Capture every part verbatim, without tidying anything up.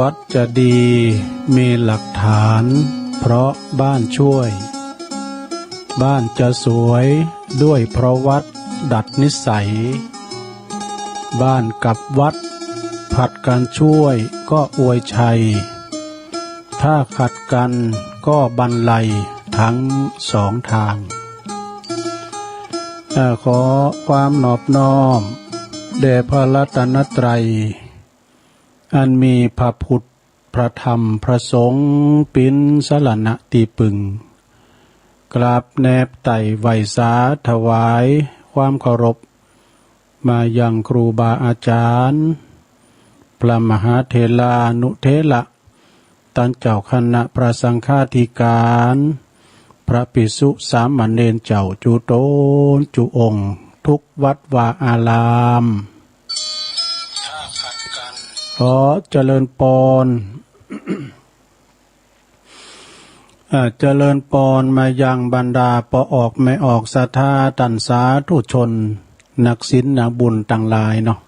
วัดจะดีมีหลักฐานเพราะบ้านช่วย บ้านจะสวยด้วยเพราะวัดดัดนิสัย บ้านกับวัดผลัดกันช่วยก็อวยชัย ถ้าขัดกันก็บันไลทั้งสองทาง อ่า ขอความนอบน้อมแด่พระรัตนตรัย อันมีพระพุทธ พระธรรม พระสงฆ์ เป๋นสรณะตี้ปึง กราบแนบไต่ไหว้สาถวายความเคารพ มายังครูบาอาจารย์ พระมหาเถรานุเถระ ต้านเจ้าคณะพระสังฆาธิการ พระภิกษุสามเณรเจ้าจุ๊ต๋นจุ๊องค์ กู้วัดวาอาราม ขอเจริญปอน อ่า เจริญปอนมายังบรรดาป้อออกแม่ออกศรัทธาต้านสาธุชน นักศีลนักบุญตังหลายเนาะ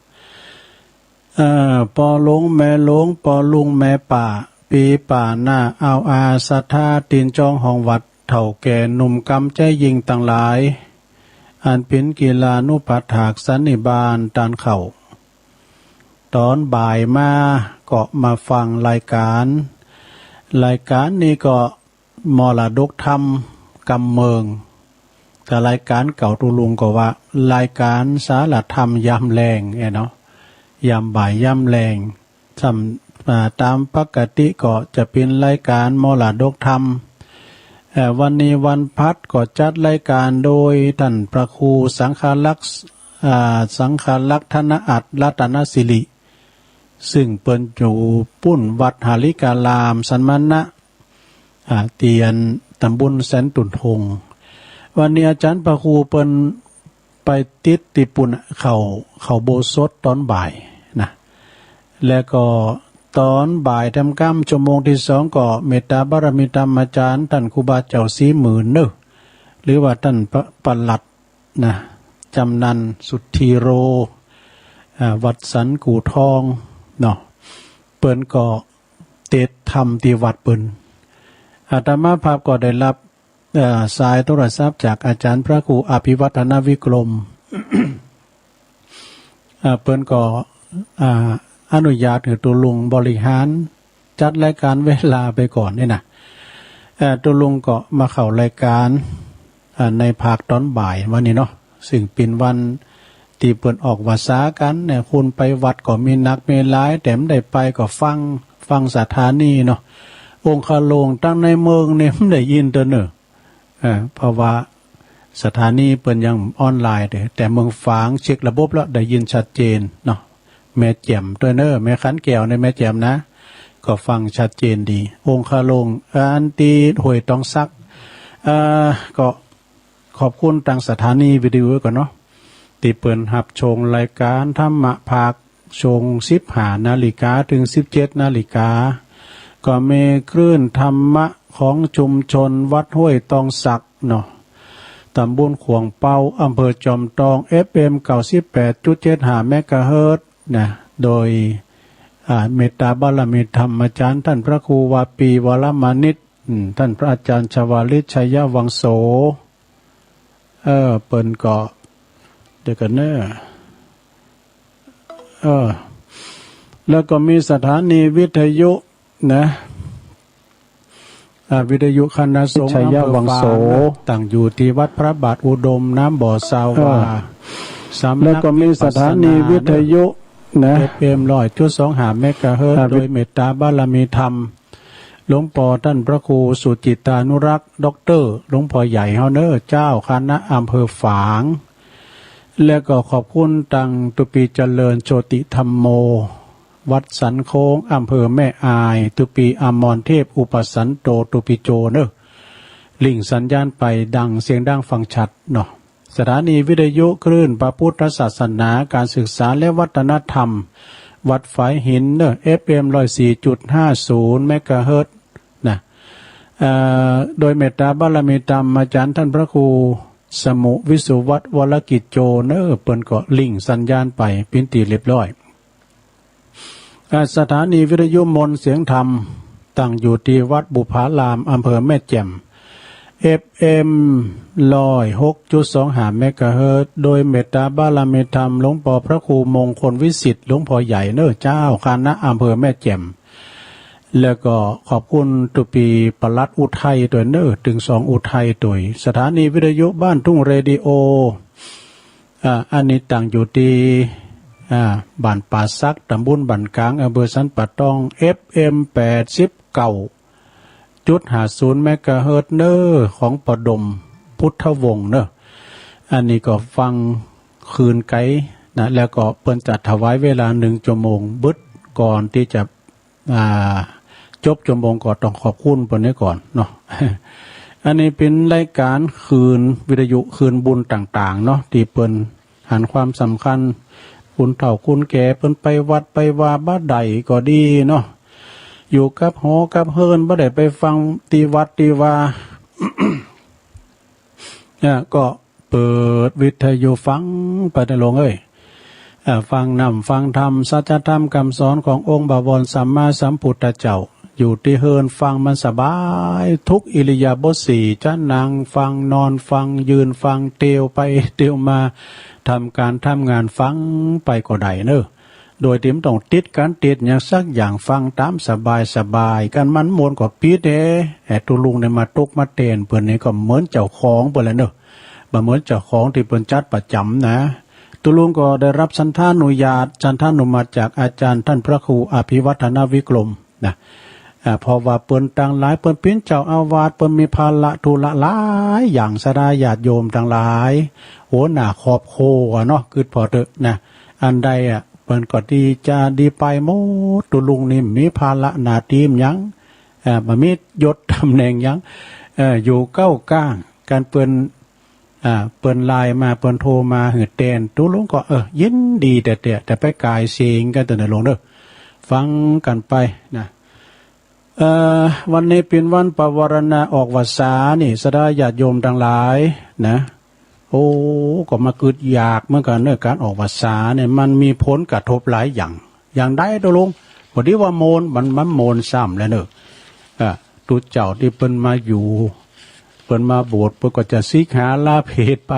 เอ่อ ป้อหลวงแม่หลวง ป้อลุงแม่ป้า ปี้ป้าน้า อ้าวอา ศรัทธาตี้จองห้องวัด เฒ่าแก่หนุ่มกำใจ๋ยิ่งตังหลาย อันเป๋นกิลานุปัฏฐากสันนิบาตต้านเข่า ต๋อนบ่ายมาก็มาฟังรายก๋าน รายก๋านนี้ก็มรดกธรรมกำเมิง แต่รายก๋านเก่าตุ๊ลุงก็ว่ารายก๋านสารธรรมยามแลงเนี่ยเนาะ ยามบ่ายยามแลง ส่ำ อ่า ต๋ามปกติก็จะเป๋นรายก๋านมรดกธรรม เอ่อ วันนี้วันพฤหัสก็จัดรายก๋านโดยต้านพระครูสังฆรักษ์ อ่า สังฆรักษ์ธนอัตถ์รัตนสิริ ซึ่งเปิ้นอยู่ปุ้นวัดหริการามสันมณะ อ่า ตี้ตำบลแสนตุนทง วันนี้อาจ๋ารย์พระครูเปิ้นไปติดตี้ปุ้น เข้า เข้าอุโบสถต๋อนบ่ายนะ แล้วก็ต๋อนบ่ายแถมก้ำชั่วโมงตี้สองก็เมตตาบารมีธรรมอาจ๋ารย์ต้านครูบาเจ้าศรีหมื่นเนาะ หรือว่าต้านปะ ปลัด นะ จำนันท์ สุทธีโร อ่า วัดสันกู่ทองเนาะ เปิ้นก็เตสน์ธรรมตี้วัดเปิ้น อาตมาภาพก็ได้ฮับ เอ่อ สายโทรศัพท์จากอาจ๋ารย์พระครูอภิวัฒนวิกรม อ่า เปิ้นก็ อ่า อนุญาตหื้อตุ๊ลุงบริหารจัดรายก๋านเวลาไปก่อนนี่นะ เอ่อ ตุ๊ลุงก็มาเข้ารายก๋าน อ่า ในภาคต๋อนบ่ายวันนี้เนาะ ซึ่งเป๋นวันตี้เปิ้นออกวาสากั๋นเนี่ย คนไปวัดก็มีนักมีหลาย แต่บ่ได้ไปก็ฟัง ฟังสถานีเนาะ องคาโลงตังในเมืองเนี่ยบ่ได้ยินเตื้อเนาะ เอ่อ เพราะว่าสถานีเปิ้นยังออนไลน์เด้อ แต่เมืองฝางเช็คระบบแล้วได้ยินชัดเจนเนาะ แม่แจ่มตวยเนาะ แม่ขันแก้วในแม่แจ่มนะ ก็ฟังชัดเจนดี องคาโลง อันตี้ห้วยตองสัก เอ่อ ก็ขอบคุณตางสถานีวิทยุก่อนเนาะ ตี้เปิ้นฮับชมรายก๋านธรรมะภาค ช่วงสิบห้านาฬิกาเถิงสิบเจ็ดนาฬิกา ก็มีคลื่นธรรมะของชุมชนวัดห้วยตองสักเนาะ ตำบลขวางเปา อำเภอจอมตอง เอฟเอ็ม เก้าสิบแปดจุดเจ็ดห้า เมกะเฮิรตซ์นะ โดย อ่า เมตตาบารมีธรรมอาจ๋ารย์ต้านพระครูวาปี วรมานิต อืม ต้านพระอาจ๋ารย์ชวาลิต ชัยวังโส เออ เปิ้นก็ เดี๋ยวก่อนเนาะ เออ แล้วก็มีสถานีวิทยุนะ อ่า วิทยุคณะสงฆ์ ชัยวังโส อำเภอฝางนะ ตั้งอยู่ตี้วัดพระบาทอุดม น้ำบ่อซาวา เออ สำนัก แล้วก็มีสถานีวิทยุนะ เอฟเอ็ม ร้อยจุดสองห้า เมกะเฮิรตซ์ อ่า โดยเมตตาบารมีธรรม หลวงป้อต้านพระครูสุจิตตานุรักษ์ ด็อกเตอร์ หลวงป้อใหญ่เฮาเนาะ เจ้าคณะอำเภอฝาง และก็ขอบคุณตางตุ๊ปีเจริญโชติธัมโม วัดสันโค้ง อำเภอแม่อาย ตุ๊ปีอมรเทพ อุปสันโต ตุ๊ปีโจเนาะ ริ่งสัญญาณไปดังเสียงดังฟังชัดเนาะ สถานีวิทยุคลื่นพระพุทธศาสนา การศึกษาและวัฒนธรรม วัดฝายหินเนาะ เอฟเอ็ม ร้อยสี่จุดห้าศูนย์ เมกะเฮิรตซ์นะ เอ่อ โดยเมตตาบารมีธรรมอาจ๋ารย์ต้านพระครูสมุห์ วิสุวัฒน์ วรกิจโจเนาะ เปิ้นก็ริ่งสัญญาณไปเป๋นตี้เรียบร้อย อ่า สถานีวิทยุมนต์เสียงธรรม ตั้งอยู่ตี้วัดบุพาราม อำเภอแม่แจ่ม เอฟเอ็ม ร้อยหกจุดสองห้า เมกะเฮิรตซ์ โดยเมตตาบารมีธรรมหลวงป้อพระครูมงคลวิสิทธิ์ หลวงป้อใหญ่เน้อเจ้า คณะอำเภอแม่แจ่ม แล้วก็ขอบคุณตุ๊ปี้ปลัดอุทัยตวยเน้อ ตึงสองอุทัยตวย สถานีวิทยุบ้านทุ่งเรดิโอ อ่า อันนี้ตั้งอยู่ตี้ อ่า บ้านป่าสัก ตำบลบ้านกลาง อำเภอสันป่าตอง เอฟเอ็ม แปดสิบเก้าจุดห้าศูนย์ เมกะเฮิรตซ์ เน้อ ของป้อดม พุทธวงศ์เน้อ อันนี้ก็ฟังคลื่นไกลนะ แล้วก็เปิ้นจะถวายเวลาหนึ่งชั่วโมง บึดก่อนตี้จะ อ่า จบชั่วโมงก็ต้องขอบคุณเปิ้นไว้ก่อนเนาะ อันนี้เป๋นรายก๋านคลื่นวิทยุคลื่นบุญต่างๆ เนาะ ตี้เปิ้นหันความสำคัญ คนเฒ่าคนแก่เปิ้นไปวัดไปวาบ่ได้ก็ดีเนาะ อยู่กับหอกับเฮือนบ่ได้ไปฟังตี้วัดตี้วา เนี่ย ก็เปิดวิทยุฟังไปเต๊อะโลงเอ้ย อ่า ฟังนำฟังธรรม สัจธรรมกำสอนขององค์บวรสัมมาสัมพุทธเจ้า อยู่ตี้เฮือนฟังมันสบาย ทุกอิริยาบถสี่ จะนั่งฟัง นอนฟัง ยืนฟัง เตียวไปเตียวมา ทำก๋านทำงานฟังไปก็ได้เน้อ โดยตี้บ่ต้องติดกั๋นติดหยังสักอย่าง ฟังต๋ามสบายๆ กันมันม่วนก็ปิดเด้ แต่ตุ๊ลุงเนี่ยมาตกมาแตนเปิ้นนี่ก็เหมือนเจ้าของเปิ้นแหละเน้อ บ่เหมือนเจ้าของตี้เปิ้นจัดประจ๋ำนะ ตุ๊ลุงก็ได้รับฉันทานุญาต ฉันทานุมัติจากอาจ๋ารย์ต้านพระครูอภิวัฒนวิกรมนะ อ่า เพราะว่าเปิ้นตังหลาย เปิ้นเป๋นเจ้าอาวาส เปิ้นมีภาระธุระหลายอย่าง ศรัทธาญาติโยมตังหลาย หัวหน้าครอบครัวเนาะ กึ๊ดผ่อเต๊อะนะ อันใดอะ เปิ้นก็ดีจาดีไปหมด ตุ๊ลุงนี่มีภาระหน้าตี้หยัง อ่า บ่มียศต๋ำแหน่งหยัง เอ่อ อยู่ก้าวก้าง กันเปิ้น อ่า เปิ้นไลน์มา เปิ้นโทรมาหื้อแตน ตุ๊ลุงก็ เออ ยินดีแต๊ๆ แต่ไปก๋ายเสียงกั๋นเต๊อะเน้อโลงเน้อ ฟังกั๋นไปนะ เอ่อ วันนี้เป๋นวันปวารณาออกพรรษานี่ ศรัทธาญาติโยมตังหลายนะ โอ้ ก็มากึ๊ดอยากเหมือนกั๋นเน้อ ก๋านออกพรรษาเนี่ย มันมีผลกระทบหลายอย่าง อย่างใดตุ๊ลุง พอดีว่าม่วน มัน มันม่วนซ้ำแหละเน้อ อ่า ตุ๊เจ้าตี้เปิ้นมาอยู่ เปิ้นมาบวช เปิ้นก็จะสิกขาลาเพสไป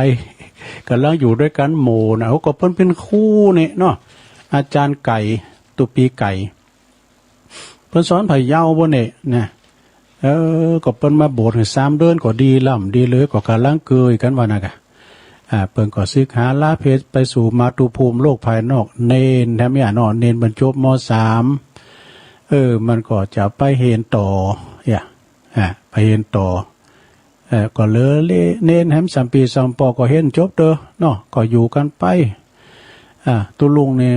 ก๋ำลังอยู่ตวยกั๋นหมู่นะ โอ้ ก็เปิ้นเป๋นครูเนี่ยเนาะ อาจ๋ารย์ไก่ ตุ๊ปี้ไก่ เปิ้นสอนพะเยาปู้นเนี่ยนะ เออ ก็เปิ้นมาบวชหื้อสามเดือนก็ดีล่ำดีเลย ก็ก๋ำลังเกยกั๋นว่านะก่ะ อ่า เปิ้นก็สิกขาลาเพสไปสู่มาตุภูมิโลกภายนอก เณรแถมเนี่ยเนาะ เณรเปิ้นจบ ม.สาม เออ มันก็จะไปเฮียนต่อ เนี่ย อ่า ไปเฮียนต่อ เออ ก็เหลือเณรแหมสามปี๋สามปอ ก็เฮียนจบเต๊อะเนาะ ก็อยู่กั๋นไป อ่า ตุ๊ลุงเนี่ย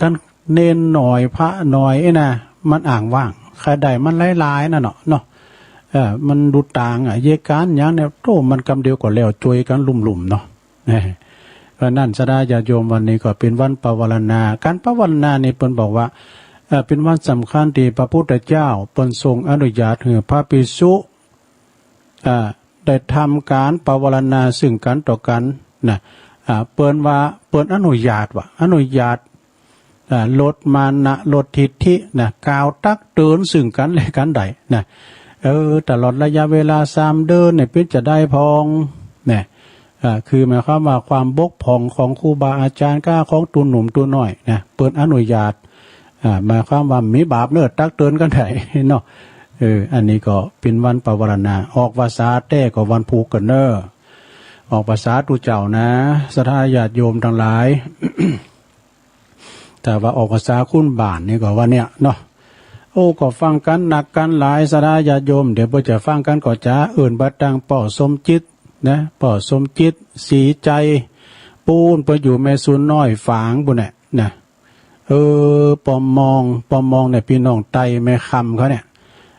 กั๋นเณรหน้อย พระหน้อยไอ้นะ มันอ้างว้าง ใค่ได้มันหลายๆ นั่นเนาะ เนาะ เออ มันดูต่างอะ เยียะก๋านหยังเนี่ย โธ่ มันกำเดียวก็แล้ว จ้วยกั๋นลุ่มๆ เนาะ เพราะนั้นศรัทธาญาติโยม วันนี้ก็เป๋นวันปวารณา ก๋านปวารณานี่เปิ้นบอกว่า เอ่อ เป๋นวันสำคัญตี้พระพุทธเจ้าเปิ้นทรงอนุญาตหื้อพระภิกษุ อ่า ได้ทำก๋านปวารณาซึ่งกั๋นต่อกั๋นนะ อ่า เปิ้นว่า เปิ้นอนุญาตว่า อนุญาต อ่า ลดมานะ ลดทิฐินะ กล่าวตักเตือนซึ่งกั๋นและกั๋นได้นะ เออ ตลอดระยะเวลาสามเดือนเนี่ย เป๋นจาใดพ่องนะ อ่า คือหมายความว่าความบกพร่องของครูบาอาจ๋ารย์ก้า ของตุ๊หนุ่มตุ๊น้อยนะ เปิ้นอนุญาต อ่า หมายความว่ามีบาปเน้อ ตักเตือนกั๋นได้เนาะ เออ อันนี้ก็เป๋นวันปวารณา ออกพรรษาแต๊ก็วันพูกกั๋นเน้อ ออกพรรษาตุ๊เจ้านะ ศรัทธาญาติโยมตังหลาย ถ้าว่าออกพรรษาคุ้นบ้านนี่ก็วันเนี้ยเนาะ โอ้ ก็ฟังกั๋นนักกั๋นหลาย ศรัทธาญาติโยม เดี๋ยวเปิ้นจะฟังกั๋นก็จะเอิ้นบ่าตังป้อสมจิตนะ ป้อสมจิต ศรีใจ ปู๊น เปิ้นอยู่แม่สูนน้อยฝางปู๊นแหละนะ เออ ป้อมอง ป้อมองเนี่ย ปี้น้องไต้แม่คำเขาเนี่ย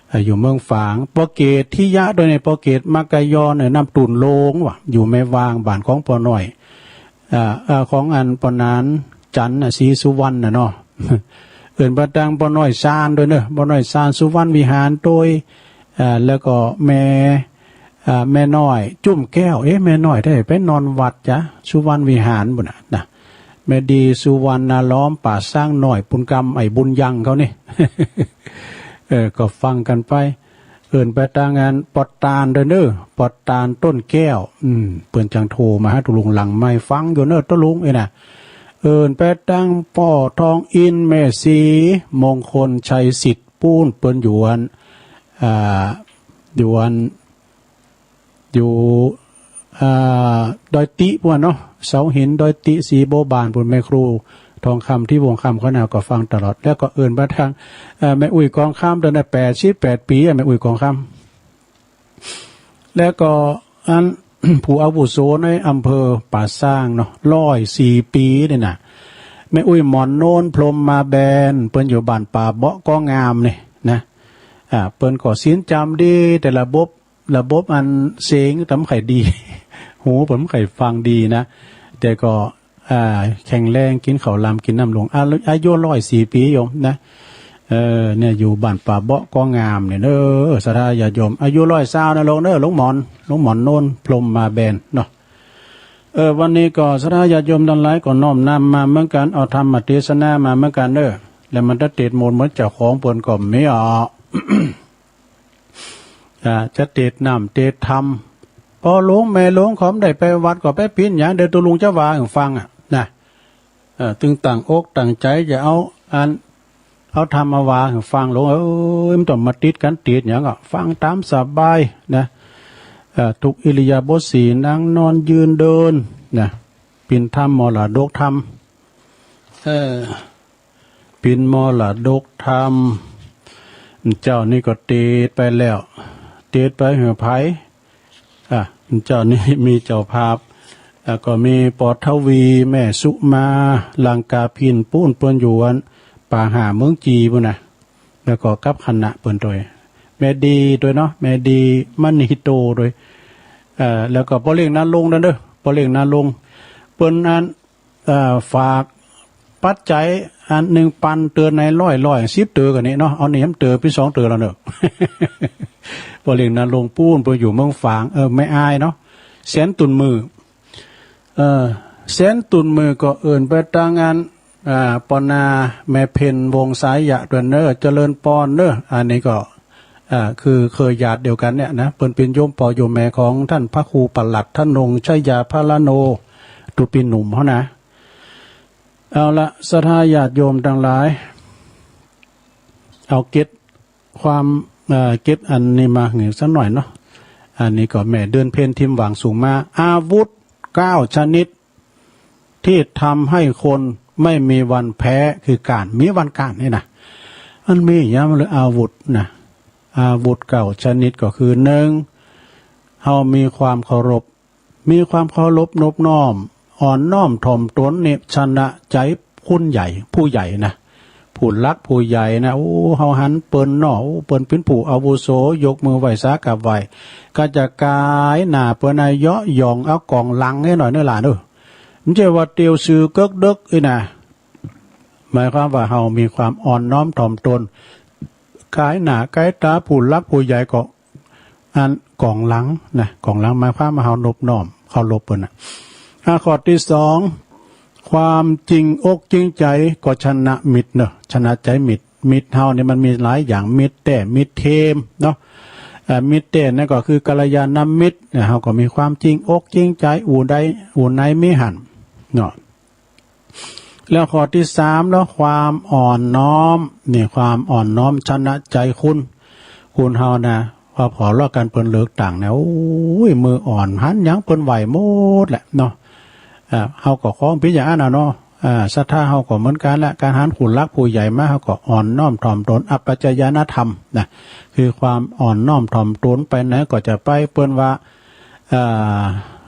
เอ่อ อยู่เมืองฝาง ป้อเกตทิยะตวยเนี่ย ป้อเกตมักกะยอเนี่ย น้ำตูนโลงว่ะ อยู่แม่วาง บ้านของป้อน้อย อ่า อ่า ของอันป้อหนานจันทร์น่ะ ศรีสุวรรณน่ะเนาะ เอิ้นบ่าตังป้อน้อยซานตวยเนาะ ป้อน้อยซานสุวรรณวิหารตวย อ่า แล้วก็แม่ อ่า แม่น้อยจุ่มแก้ว เอ๊ะ แม่น้อยได้ไปนอนวัดจ๊ะ สุวรรณวิหารปู๊นน่ะนะ แม่ดีสุวรรณาล้อม ป่าซ้างน้อย ปูนกำ ไอ้บุญยังเขานี่ เออ ก็ฟังกั๋นไป เอิ้นไปตางอันปอตานด้วยเน่อ ปอตานต้นแก้ว อืม เปิ้นจังโทรมาหาตุ๊ลุงหลังไมค์ ฟังอยู่เน่อตุ๊ลุงเอ้ยนะ เอิ้นไปตางป้อทองอินทร์ แม่ศรีมงคลชัยสิทธิ์ ปู๊นเปิ้นอยู่อัน อ่า อยู่อัน อยู่ อ่า ดอยติปู๊นเนาะ เสาหิน ดอยติ ศรีบัวบานปู๊น แม่ครูทองคำ ทิพย์วงศ์คำ เขาน่ะก็ฟังตลอด แล้วก็เอิ้นไปตาง เอ่อ แม่อุ๊ยกองคำ ตอนนั้นแปดสิบแปดปี๋อะ แม่อุ๊ยกองคำ แล้วก็อัน ผู้อาวุโสในอำเภอป่าซางเนาะ ร้อยสี่ปี๋นี่นะ แม่อุ๊ยหมอนโนน พรหมมาแบน เปิ้นอยู่บ้านป่าเบาะ ก็งามนี่นะ อ่า เปิ้นก็ศีลจ๋ำดี แต่ระบบ ระบบอันเสียงบ่ค่อยดี หูเปิ้นบ่ค่อยฟังดีนะ แต่ก็ อ่า แข็งแรง กิ๋นข้าวหลาม กิ๋นน้ำหลวง อายุ อายุร้อยสี่ปี๋โยมนะ เออ เนี่ย อยู่บ้านป่าเบาะ ก็งามเนี่ยเด้อ ศรัทธาญาติโยม อายุร้อยซาวนะลุงเด้อ ลุงหมอน ลุงหมอนโนน พรหมมาแบนเนาะ เออ วันนี้ก็ศรัทธาญาติโยมตังหลายก็น้อมนำมาเหมือนกั๋น เอาธรรมเตสนามาเหมือนกั๋นเด้อ แล้วมันจะติดหมดเหมือนเจ้าของเปิ้นก็มีอ่ะ อ่า จะเตสน้ำเตสธรรม ป้อหลวงแม่หลวงเขาบ่ได้ไปวัดก็ไปปิ๋นหยัง เดี๋ยวตุ๊ลุงจะว่าหื้อฟังอะนะ เอ่อ ตึงตั้งอกตั้งใจ๋จะเอาอัน เอาธรรมมาว่าหื้อฟัง หลวงเอ้ย บ่ต้องมาติดกั๋นติดหยังอะ ฟังต๋ามสบายนะ เอ่อ ทุกอิริยาบถสี่ นั่งนอนยืนเดินนะ ปิ๋นธรรมมรดกธรรม เอ่อ ปิ๋นมรดกธรรม เจ้านี่ก็เตสไปแล้ว เตสไปหื้อใผ อ่ะ เจ้านี่มีเจ้าภาพ อ่ะ ก็มีป้อทวี แม่สุมา ลังกาพิณ ปู๊นเปิ้นอยู่อันป่าห้าเมืองจีนปู๊นนะ แล้วก็กับคณะเปิ้นตวย แม่ดีตวยเนาะ แม่ดีมณีโตตวย เอ่อ แล้วก็ป้อเล็กนรงค์นั่นเด้อ ป้อเล็กนรงค์ เปิ้นอัน เอ่อ ฝากปัจจัยอันหนึ่งปัน เตื้อในร้อย ร้อยสิบ เตื้อกั๋นนี่เนาะ เอานี่มันเตื้อปี้สองเตื้อแล้วเนาะ ป้อเล็กนรงค์ ปู๊นเปิ้นอยู่เมืองฝาง เออ แม่อายเนาะ แสนตุ่นมือ เออ แสนตุ่นมือก็เอิ้นไปตางอัน อ่า ป้อนาแม่เพ็ญ วงศ์สายะตวยเน่อ เจริญปอนเน่อ อันนี้ก็ อ่า คือเครือญาติเดียวกั๋นเนี่ยนะ เปิ้นเป๋นโยมป้อโยมแม่ของต้านพระครูปลัดธนงค์ ชยาภรโณ ตุ๊ปี๋หนุ่มเฮานะ เอาละ ศรัทธาญาติโยมตังหลาย เอาเกร็ดความ เอ่อ เกร็ดอันนี้มาหื้อสักหน่อยเนาะ อันนี้ก็แม่เดือนเพ็ญ ทิมหว่างสูงมา อาวุธเก้าชนิด ตี้ทำหื้อคนไม่มีวันแพ้ คือก๋าน มีวันก๋านนี่นะ มันมีหยังหรืออาวุธนะ อาวุธเก้าชนิดก็คือ หนึ่ง เฮามีความเคารพ มีความเคารพนบน้อม อ่อนน้อมถ่อมตนนี่ชนะใจ๋คนใหญ่ ผู้ใหญ่นะ ผู้หลักผู้ใหญ่นะ โอ้ เฮาหันเปิ้นเนาะ โอ้ เปิ้นเป๋นผู้อาวุโส ยกมือไหว้สากราบไหว้ ก็จะก๋ายหน้าเปิ้นนะ เยาะหย่อง เอาก๋องหลังหื้อหน่อยเน่อหลานเอ้อ บ่ใจ้ว่าเตียวซื่อเก๊กเดิกอี้นะ หมายความว่าเฮามีความอ่อนน้อมถ่อมตน ก๋ายหน้าก๋ายต๋าผู้หลักผู้ใหญ่ก็ อันก๋องหลังนะ ก๋องหลังหมายความว่าเฮานบน้อมเคารพเปิ้นนะ อ่ะ ข้อตี้สอง ความจริงอกจริงใจ๋ก็ชนะมิตรเนาะ ชนะใจ๋มิตร มิตรเฮานี่มันมีหลายอย่าง มิตรแต๊ มิตรเทมเนาะ เอ่อ มิตรแต๊นั่นก็คือกัลยาณมิตรนะ เฮาก็มีความจริงอกจริงใจ๋ อู่ใด อู่ไหนมีหั้นเนาะ แล้วข้อตี้สามเนาะ ความอ่อนน้อม นี่ความอ่อนน้อมชนะใจ๋คน คนเฮานะ พอผ่อเลาะกั๋นเปิ้นเลือกตั้งนะ โอ้ย มืออ่อน หันหยังเปิ้นไหวหมดแหละเนาะ อ่า เฮาก็คล้องเป๋นอย่างอั้นน่ะเนาะ อ่า ศรัทธาเฮาก็เหมือนกั๋นแหละ ก๋านหันผู้หลักผู้ใหญ่มา เฮาก็อ่อนน้อมถ่อมตน อัปปัจจญาณธรรมนะ คือความอ่อนน้อมถ่อมตน ไปไหนก็จะไป เปิ้นว่า อ่า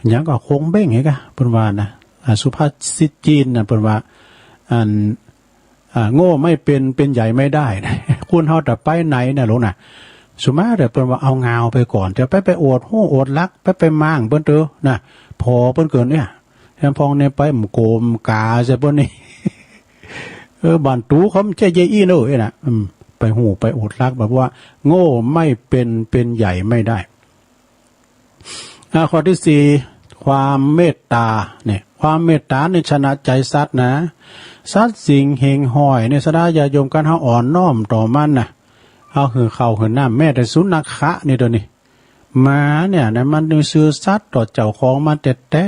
หยังก็คงเบ้งไงกะ เปิ้นว่านะ อ่า สุภาษิตจีนน่ะ เปิ้นว่า อัน อ่า โง่ไม่เป็น เป็นใหญ่ไม่ได้ คนเฮาจะไปไหนน่ะหลวงน่ะ ส่วนมากเปิ้นว่าเอางาวไปก่อน จะไป ไปอวดฮู้อวดหลัก ไป ไปม้างเปิ้นเต๊อะนะ ผ่อเปิ้นเกินเนี่ย แถมพ่องเนี่ยไปหมู่โกมกาใส่เปิ้นนี่ เออ บ้านตูเขาบ่ใจ้เยอี้เน่อเอ้ยนะ อืม ไปฮู้ไปอวดหลัก แบบว่าโง่ไม่เป็น เป็นใหญ่ไม่ได้ อ่า ข้อตี้สี่ ความเมตต๋าเนี่ย ความเมตต๋านี่ชนะใจ๋สัตว์นะ สัตว์สิ่งเหงห้อยนี่ ศรัทธาญาติโยม กันเฮาอ่อนน้อมต่อมันนะ เฮาหื้อข้าวหื้อน้ำ แม้แต่สุนัขะนี่ตั๋วนี้ หมาเนี่ยนะ มันซื่อสัตย์ต่อเจ้าของมันแต๊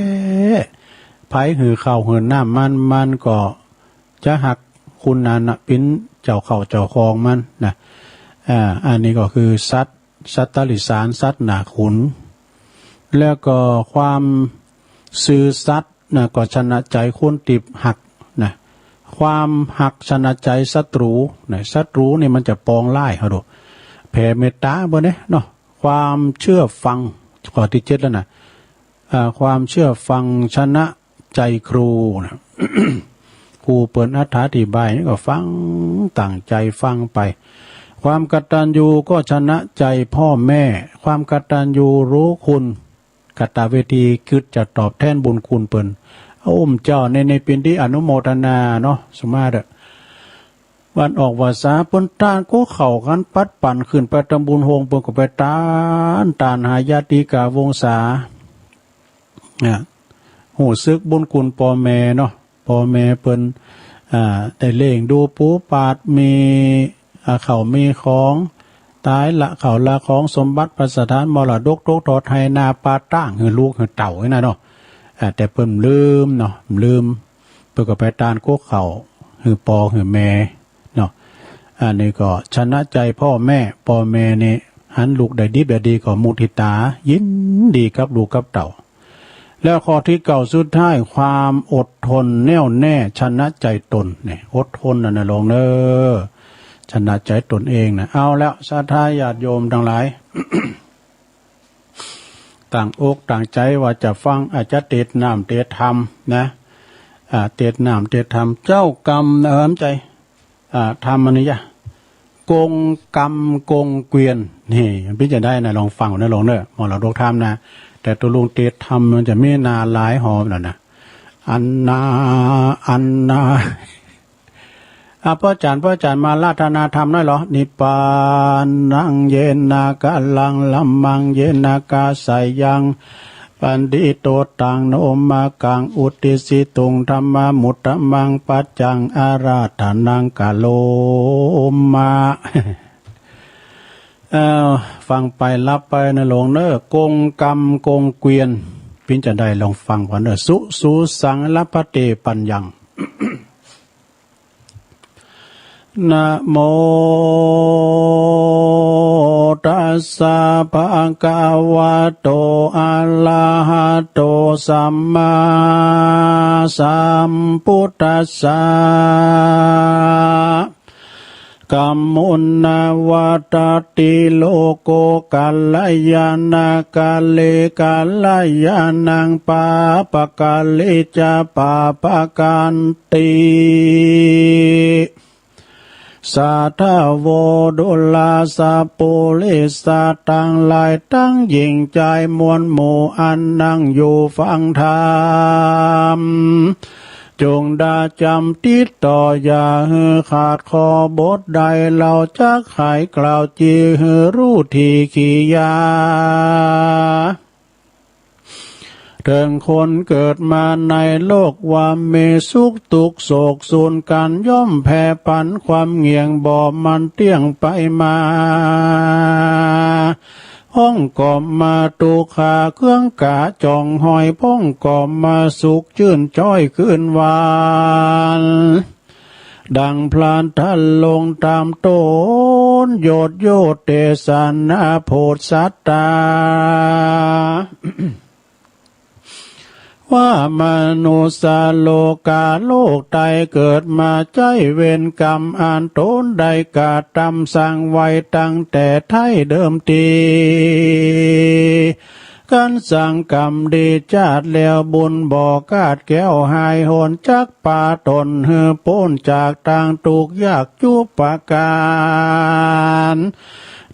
ๆ ใผหื้อข้าวหื้อน้ำมัน มันก็จะฮักคุณนั้นนะ เป๋นเจ้าข้าวเจ้าของมันนะ อ่า อันนี้ก็คือสัตว์ สัตว์ติรัจฉาน สัตว์หน้าขุน แล้วก็ความซื่อสัตย์นะ ก็ชนะใจ๋คนตี้ฮักนะ ความฮักชนะใจ๋ศัตรู๋นะ ศัตรู๋นี่มันจะปองร้ายเฮาดู แผ่เมตต๋าเปิ้นเนี่ยเนาะ ความเชื่อฟัง ข้อตี้เจ็ดแล้วนะ อ่า ความเชื่อฟังชนะใจ๋ครูนะ ครูเปิ้นอธิบายนี่ก็ฟังตั้งใจ๋ฟังไป ความกตัญญูก็ชนะใจ๋พ่อแม่ ความกตัญญูรู้คุณ กตเวที กึ๊ดจะตอบแตนบุญคุณเปิ้น โอ้มเจ้า ใน ในเป๋นตี้อนุโมทนาเนาะ สุมาเถอะ วันออกพรรษาเปิ้นตานก๊กข้าวกั๋น ปัดปั๋นขึ้นไปตำบุญโฮง เปิ้นก็ไปตาน ตานหาญาติกาวงศา อ่ะ ฮู้สึกบุญคุณป้อแม่เนาะ ป้อแม่เปิ้น อ่า ได้เลี้ยงดูปูป๋า มี อ่า ข้าวมีของ ต๋ายละข้าวละของ สมบัติพัสถาน มรดกตกทอดไฮ่นาป่าต๋าง หื้อลูกหื้อเต้านี่นะเนาะ อ่า แต่เปิ้นลืมเนาะ ลืม เปิ้นก็ไปตานก๊กข้าว หื้อป้อหื้อแม่เนาะ อันนี้ก็ชนะใจ๋ป้อแม่ ป้อแม่นี่หันลูกได้ดิบได้ดีก็มุทิตา ยินดีกับลูกกับเต้า แล้วข้อตี้เก้าสุดท้าย ความอดทนแน่วแน่ชนะใจ๋ต๋น นี่ อดทนนะ นะหลวงเน่อ ชนะใจ๋ต๋นเองนะ เอาแล้ว ศรัทธาญาติโยมตังหลาย ตั้งอกตั้งใจ๋ว่าจะฟัง อาจจะเตสน์น้ำเตสน์ธรรมนะ อ่า เตสน์น้ำเตสน์ธรรม เจ้ากรรม เออ ใจ๋ อ่า ธรรมอันนี้ยะ กงกรรมกงเกวียน นี่ มันเป๋นจะใดนะ ลองฟังนะหลวงเน่อ มรดกธรรมนะ แต่ตกลงเตสน์ธรรมมันจะมีหน้าหลายหอแล้วนะ อันนา อันนา อ่ะ ป้อจ๋ารย์ ป้อจ๋ารย์ มาอาราธนาธรรมหน้อยเหลาะ นิพพานัง เยนะ กะลัง ละมัง เยนะ กาสายัง ปันทิโต ตัง โน มะกัง อุตติสสิตุง ธัมมานุตตะมัง ปัจจัง อาราธนัง กะโรมะ เอ้า ฟังไปรับไปนะหลวงเน่อ กงกรรมกงเกวียน เป๋นจะใด ลองฟังก่อนเน่อ สุ สุสัง ละพันเต ปัญญัง นะโมตัสสะ ภะคะวะโต อะระหะโต สัมมาสัมพุทธัสสะ กัมมุนาวาตาติโลโก กัลยาณะกาเล กัลยาณัง ปาปะกาเลจะ ปาปะกันติ สาธาโว ดูราสะปุริสะตังหลาย ตังหญิงจายมวลหมู่ อันนั่งอยู่ฟังธรรม จงดาจ๋ำติดต่อ อย่าหื้อขาดข้อบทใด เฮาจักไขกล่าว จี่หื้อฮู้ถี่ขียา เถิงคนเกิดมาในโลก ว่ามีสุขตุ๊กข์โศกสูญกั๋น ย่อมแผ่ปันความเงี่ยง บ่หมั่นเตี้ยงไปมา พ่องก็มาตุ๊กข์หาเครื่องกาจ๋องห้อย พ่องก็มาสุขจื้นจ้อยคืนหวาน ดังพระธาตุลงต๋ามต้น โยชน์โยชน์เตสนาโผดสัตตา ว่ามนุษย์โลกา โลกใต้เกิดมาใจ๊เวรกรรม อันต๋นได้กระตำสร้างไว้ตั้งแต่ไท้เดิมที กันสร้างกรรมดีจาติแล้ว บุญบ่ขาดแคล้วหายหน จักปาต๋นหื้อป๊นจากตางตุ๊กข์ยากจุประก๋าน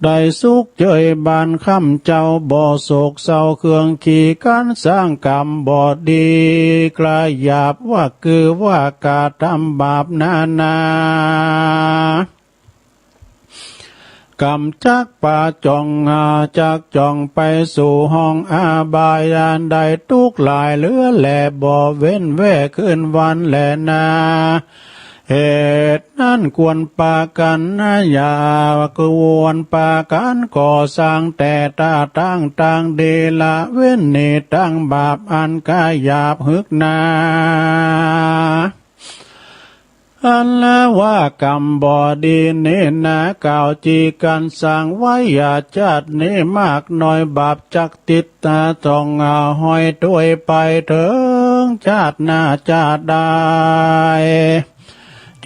ได้สุขเจยบานค่ำเจ้า บ่โศกเศร้าเครื่องขี กันสร้างกรรมบ่ดี กระหยาบว่าคือว่ากระตำบาปนานา ก กำจักปะจ๋อง อา จักจ๋องไปสู่ห้องอบาย อันใดตุ๊กข์หลายเหลือแล บ่เว้นแว่คืนวันแลนา เหตุนั้นควรปากั๋นนะ อย่า ควรปากั๋นก่อสร้าง แต่ตาตั้งตางดี ละเว้นหนีตางบาป อันก้าหยาบหึกหนา อันละว่ากรรมบ่ดีนี้นา กล่าวจีกั๋นสร้างไว้ อย่า จาตินี้มากน้อย บาปจักติดต๋ามส่องห้อยตวยไป เถิงจาติหน้าจาติใด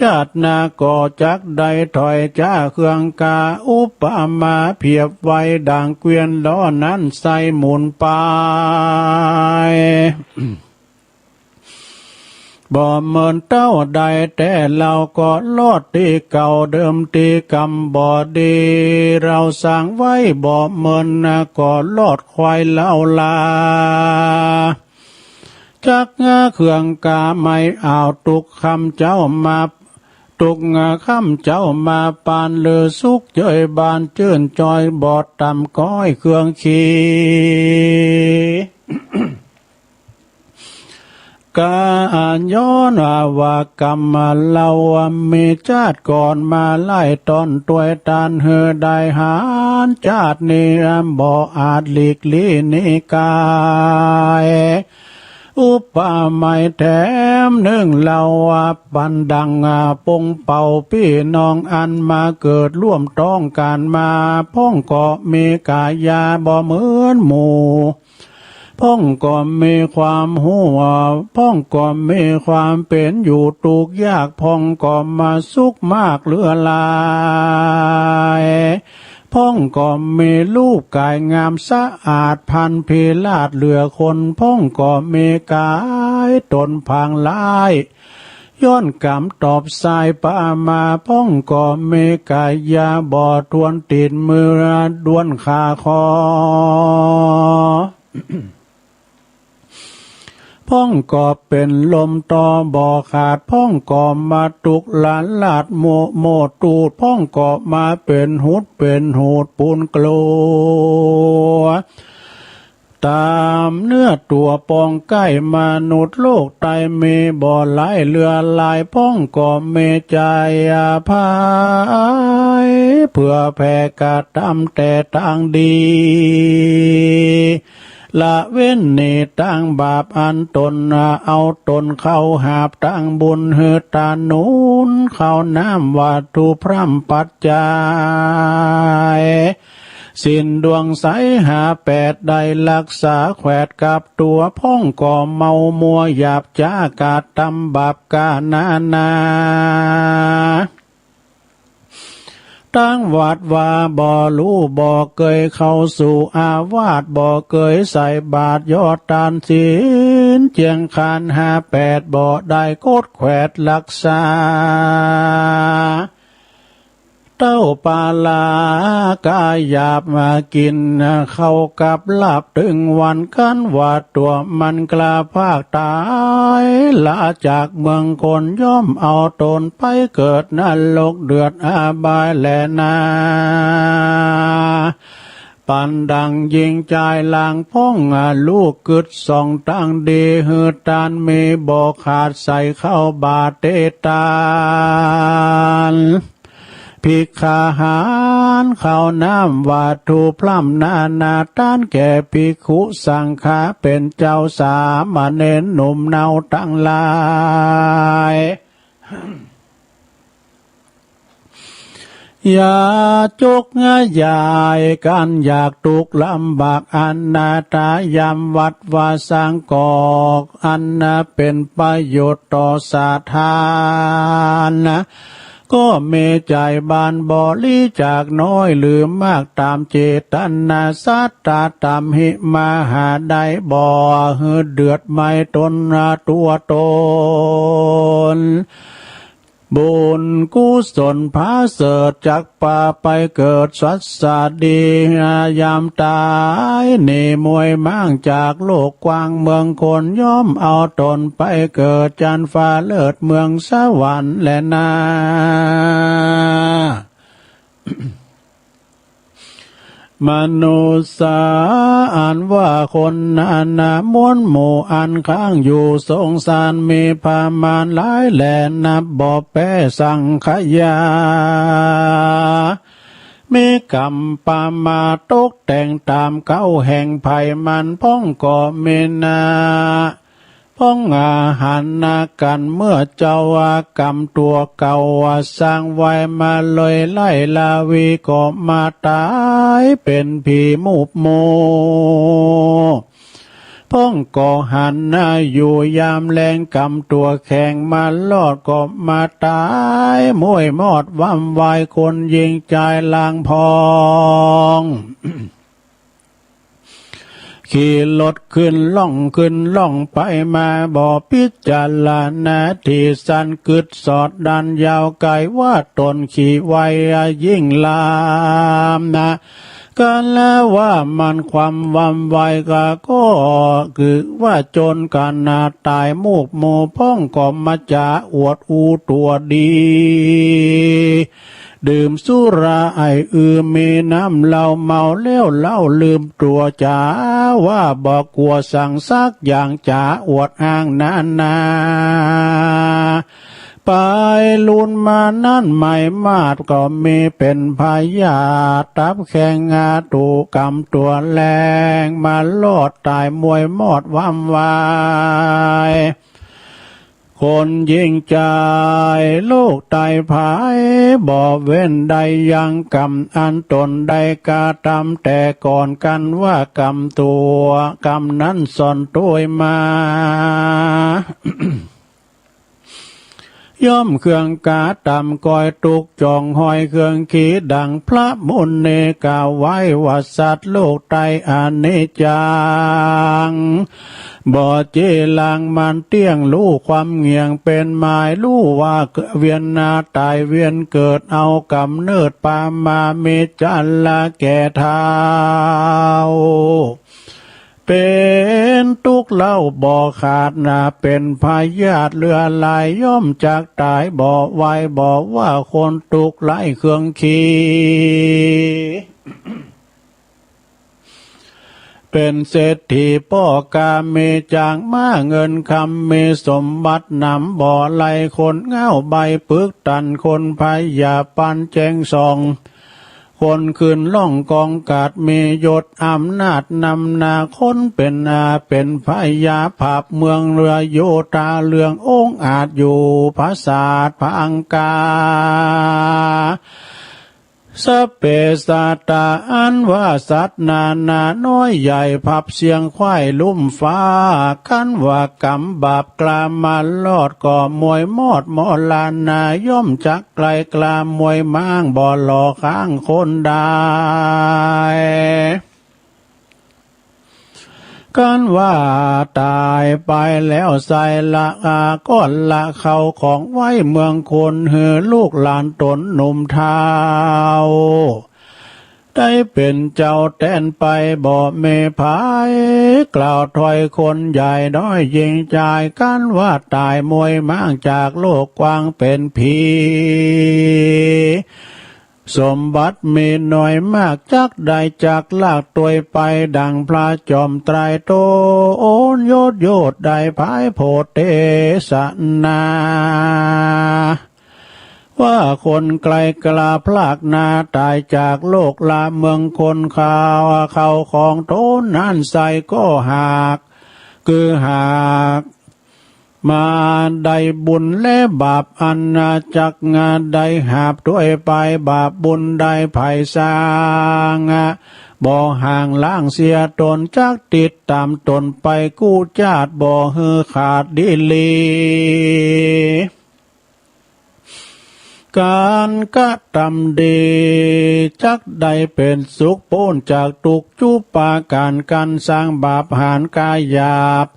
จาติหน้าก็จักได้ถ้อยจ๋าเครื่องกล่าว อุปมาเปรียบไว้ดั่งเกวียนล้อนั้น ใส่หมุนไป บ่เมินเต้าใด แต่เฮาก็รอดตี้เก่าเดิม ตี้กรรมบ่ดีเฮาสร้างไว้ บ่เมินนา ก็รอดควายเฮาลา จักหาเครื่องกล่าวใหม่ อ้าว ตุ๊กข์คำเจ้ามา ตุ๊กข์คำเจ้ามาปาน ลือสุขเจยบาน จื้นจอยบ่ต่ำก้อยเครื่องขี กาย้อนว่ากรรมเฮามีจาติก่อนมาหลายต๋อน ตวยต้านหื้อได้หาญ จาตินี้บ่อาจหลีกลี้หนีก๋าย อุปมาแถมนึ่งเฮาว่า ปันดั่งปงเป่าปี้น้อง อันมาเกิดร่วมต้องกั๋นมา พ่องก็มีก๋ายาบ่เหมือนหมู่ พ่องก็มีความฮู้ พ่องก็มีความเป๋นอยู่ตุ๊กข์ยาก พ่องก็มาสุขมากเหลือหลาย พ่องก็มีรูปก๋ายงามสะอาด พรรณพิราชเหลือคน พ่องก็มีก๋ายต๋นผางร้าย ย้อนกรรมตอบสายปามา พ่องก็มีก๋ายาบ่ถ้วน ติดมือด้วนขาคอ พ่องก็เป๋นลมต่อบ่ขาด พ่องก็มาตุ๊กข์ละลาดโมโมตูด พ่องก็มาเป๋นหุดเป๋นหูดปูนกลัว ต๋ามเนื้อตั๋วปองใก้ มนุษย์โลกใต้มีบ่หลายเหลือหลาย พ่องก็มีใจ๋อภัย เผื่อแผ่กระตำแต่ตางดี ละเว้นหนีตางบาป อันต๋นเอาต๋นเข้าหาบตางบุญ หื้อตาหนุนข้าวน้ำวัตถุพร่ำปัจจัย ศีลดวงใสห้าแปดได้รักษาแขวดกับตั๋ว พ่องก็เมามัวหยาบจ๊ากระตำบาปก้านานา ตางวัดวาบ่ฮู้ บ่เกยเข้าสู่อาวาส บ่เกยใส่บาตรยอดตานศีล เจียงคานห้าแปดบ่ได้กดแขวดรักษา เต้าปาลาก๋าหยาบมากิ๋นข้าวกับลาบ ตึงวันกั๋นว่าตั๋วมันกล้าพรากต๋าย ละจากเมืองคน ย่อมเอาต๋นไปเกิดนรกเดือดอบายแลนา ปันดั่งญิงจายหลางพ่อง ลูกกึ๊ดส่องตางดี หื้อตานมีบ่ขาด ใส่ข้าวบาตรเตตาน ภิกขาหาร ข้าวน้ำวัตถุพร่ำนานา ตานแก่ภิกขุสังฆา เป๋นเจ้าสามเณรหนุ่มเนาตังหลาย อย่าจุกยายกั๋นอยากตุ๊กข์ลำบาก อนาถายามวัดวาสร้างกอก อันเป๋นประโยชน์ต่อสาธารณะ ก็มีใจ๋บานบริจาคน้อยหรือมากต๋ามเจตนาศรัทธา ต๋ามหิมหาได้ บ่หื้อเดือดไหม้ต๋นตั๋วต๋น บุญกุศลผาเสริฐจักปาไปเกิดสัสดี ยามต๋ายหนีมวยม้างจากโลกกว้างเมืองคน ย่อมเอาต๋นไปเกิดจั๊นฟ้าเลิศเมืองสวรรค์แลนา มนุษย์สาอันว่าคนนานา มวลหมู่อันค้างอยู่สงสาร มีประมาณหลายแหล่นับบ่แป๋สังขยา มีก๋รรมประมาทตกแต่งต๋ามเก๊าแห่งไผมัน พ่องก็มีนา พ่องอาหารนากั๋น เมื่อเจ้าว่ากรรมตั๋วเก่าว่าสร้างไว้มาเลย ไล่ลาวีก็มาต๋ายเป๋นผีมูบหมู่ พ่องก็หันหน้าอยู่ยามแลง กรรมตั๋วแข็งมารอดก็มาต๋ายมวยมอดวำวาย คนหญิงจายลางพอง ขี่รถขึ้นล่องขึ้นล่องไปมา บ่พิจารณาตี้สั้น กึ๊ดสอดดันยาวไก๋ ว่าต๋นขี่ไวยิ่งลามนา กาละว่ามันความวำวาย ก็ ก็คือว่าจนก๋านาต๋ายมูบหมู่ พ่องก็มาจ๋าอวดอู้ตั๋วดี ดื่มสุราไอ้อือ มีน้ำเหล้าเมาแล้วเล่าลืมตั๋ว จ๋าว่าบ่กั๋วสังสักอย่าง จ๋าอวดอ้างนานา ไปลุนมานั้น ไม้มาดก็มีเป๋นพยาธิ ตับแข็งอาตุกรรมตั๋วแลง มารอดต๋ายมวยมอดวำวาย คนหญิงจาย โรคไตภัยบ่เว้นได้ยัง กรรมอันต๋นได้กระตำแต่ก่อน กันว่ากรรมตั๋ว กรรมนั้นซ่อนตวยมา ย่อมเครื่องกระตำก้อยตุ๊กข์ จ่องห้อยเครื่องขีดัง พระมุนีกล่าวไว้ว่า สัตว์โลกไตอันนี้จัง บ่เจรางมันเตี้ยง ฮู้ความเหงี่ยงเป๋นหมาย ฮู้ว่าเวียนนาต๋ายเวียนเกิด เอาก๋ำเนิดปามา มีจรรย์ละแก่เฒ่า เป๋นตุ๊กข์เล่าบ่ขาดนา เป๋นพยาธิเลือดไหล ย่อมจักต๋ายบ่ไว บ่ว่าคนตุ๊กข์ไร้เครื่องขี เป๋นเศรษฐีป้อกา มีจ๊างม้าเงินคำ มีสมบัติหนำบ่ไหล่ ขนเง้าใบปึกตัน คนพยาปันแจ้งส่อง คนขึ้นล่องกองกาด มียศอำนาจนำหน้า คนเป๋นอาเป๋นพญา ผับเมืองเรือโยธา เรืององอาจอยู่ผสาทผางกา สัพเพสัตตา อันว่าสัตว์นานาน้อยใหญ่ ผับเสียงไขว้ลุ่มฟ้า คันว่ากรรมบาปกล้ามารอด ก็มวยมอดมรณา ย่อมจักไกลกล้ามวยม้าง บ่หล่อข้างคนได้ คันว่าต๋ายไปแล้วไส้ ละอาก้อนละเข้าของไว้เมืองคน หื้อลูกหลานต๋นหนุ่มเฒ่า ได้เป๋นเจ้าแตนไป บ่มีใผกล่าวถ้อยคนใหญ่น้อยหญิงจาย คันว่าต๋ายมวยม้างจากโลกกว้างเป๋นผี สมบัติมีน้อยมาก จักได้จักลากตวยไป ดังพระจอมไตรโตนยศโยธได้ผายโพธิเตสนา ว่าคนไกลกล้าพลากนาต๋ายจากโลกละเมืองคน เข้า เข้าของต๋นนั้นไส้ก็หาก คือหาก มาได้บุญและบาปอันจักได้หาบตวยไป บาปบุญได้ใผสร้าง บ่ห่างล้างเสียต๋น จักติดต๋ามต๋นไปกู้จาติ บ่หื้อขาดดีหลี ก๋านกระตำดี จักได้เป๋นสุขป๊นจากตุ๊กข์จุปาก๋าน กั๋นสร้างบาปหาญก๋าหยาบ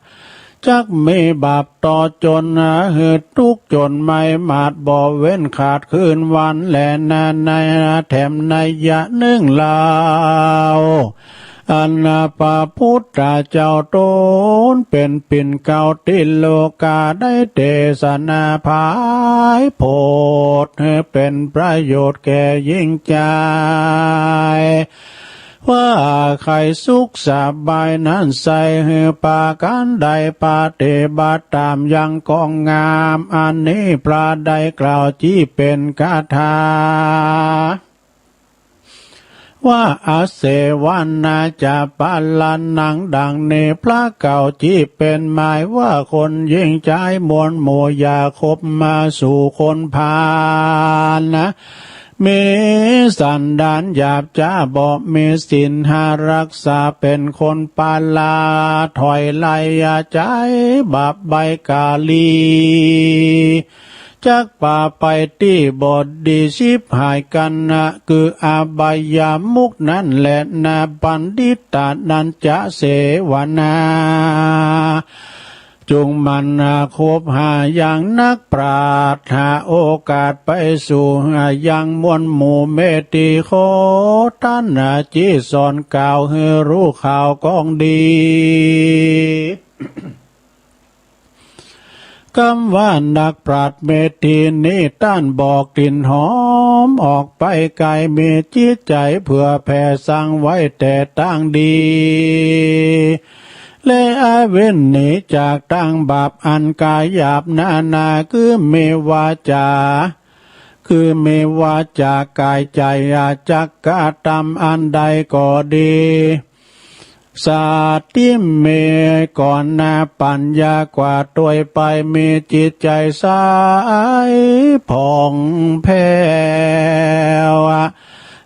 จักมีบาปต่อจ๋น หื้อตุ๊กข์จ๋นไม้หมาด บ่เว้นขาดคืนวันแลนา ในแถมนัยยะนึ่งเล่า อันพระพุทธเจ้าต๋นเป๋นปิ่นเกล้าตี้โลก๋า ได้เตสนาผายโพธิ หื้อเป๋นประโยชน์แก่หญิงจาย ว่าใค่สุขสบายนั้นใส่ หื้อปากั๋นได้ปฏิบัติต๋ามอย่างก้องงาม อันนี้พระได้กล่าวจี๊เป๋นคาถา ว่า อเสวนาจะปะละนัง ดังนี้พระกล่าวจี๊เป๋นหมายว่า คนหญิงจายมวลหมู่อย่าคบมาสู่คนพาลนะ มีสันดานหยาบจ๊า บ่มีศีลห้ารักษา เป๋นคนปาลา ถอยไล่อย่าใจ๊บาปใบ้ก๋าลี จักปาไปตี้บ่ดีฉิบหายกั๋นนะ คืออบายมุขนั้นแหละนา บัณฑิตานันจะเสวนา จุ่งหมั่นคบหาอย่างนักปราชญ์ หาโอกาสไปสู่ยังมวลหมู่เมธี ขอต้านจี๊สอนกล่าวหื้อฮู้ข่าวก้องดี กำว่านักปราชญ์เมธีนี้ ต้านบ่กลิ่นหอมออกไปไก๋ มีจิตใจ๋เผื่อแผ่สั่งไว้แต่ตางดี และอาเว้นหนีจากตางบาปอันก๋ายหยาบนานา คือมีวาจา คือมีวาจาก๋ายใจ๋ จักกระตำอันใดก็ดี สัตว์ตี้มีก่อนนาปั๋ญญากว่าตวยไป มีจิตใจ๋ใสผ่องแผ้ว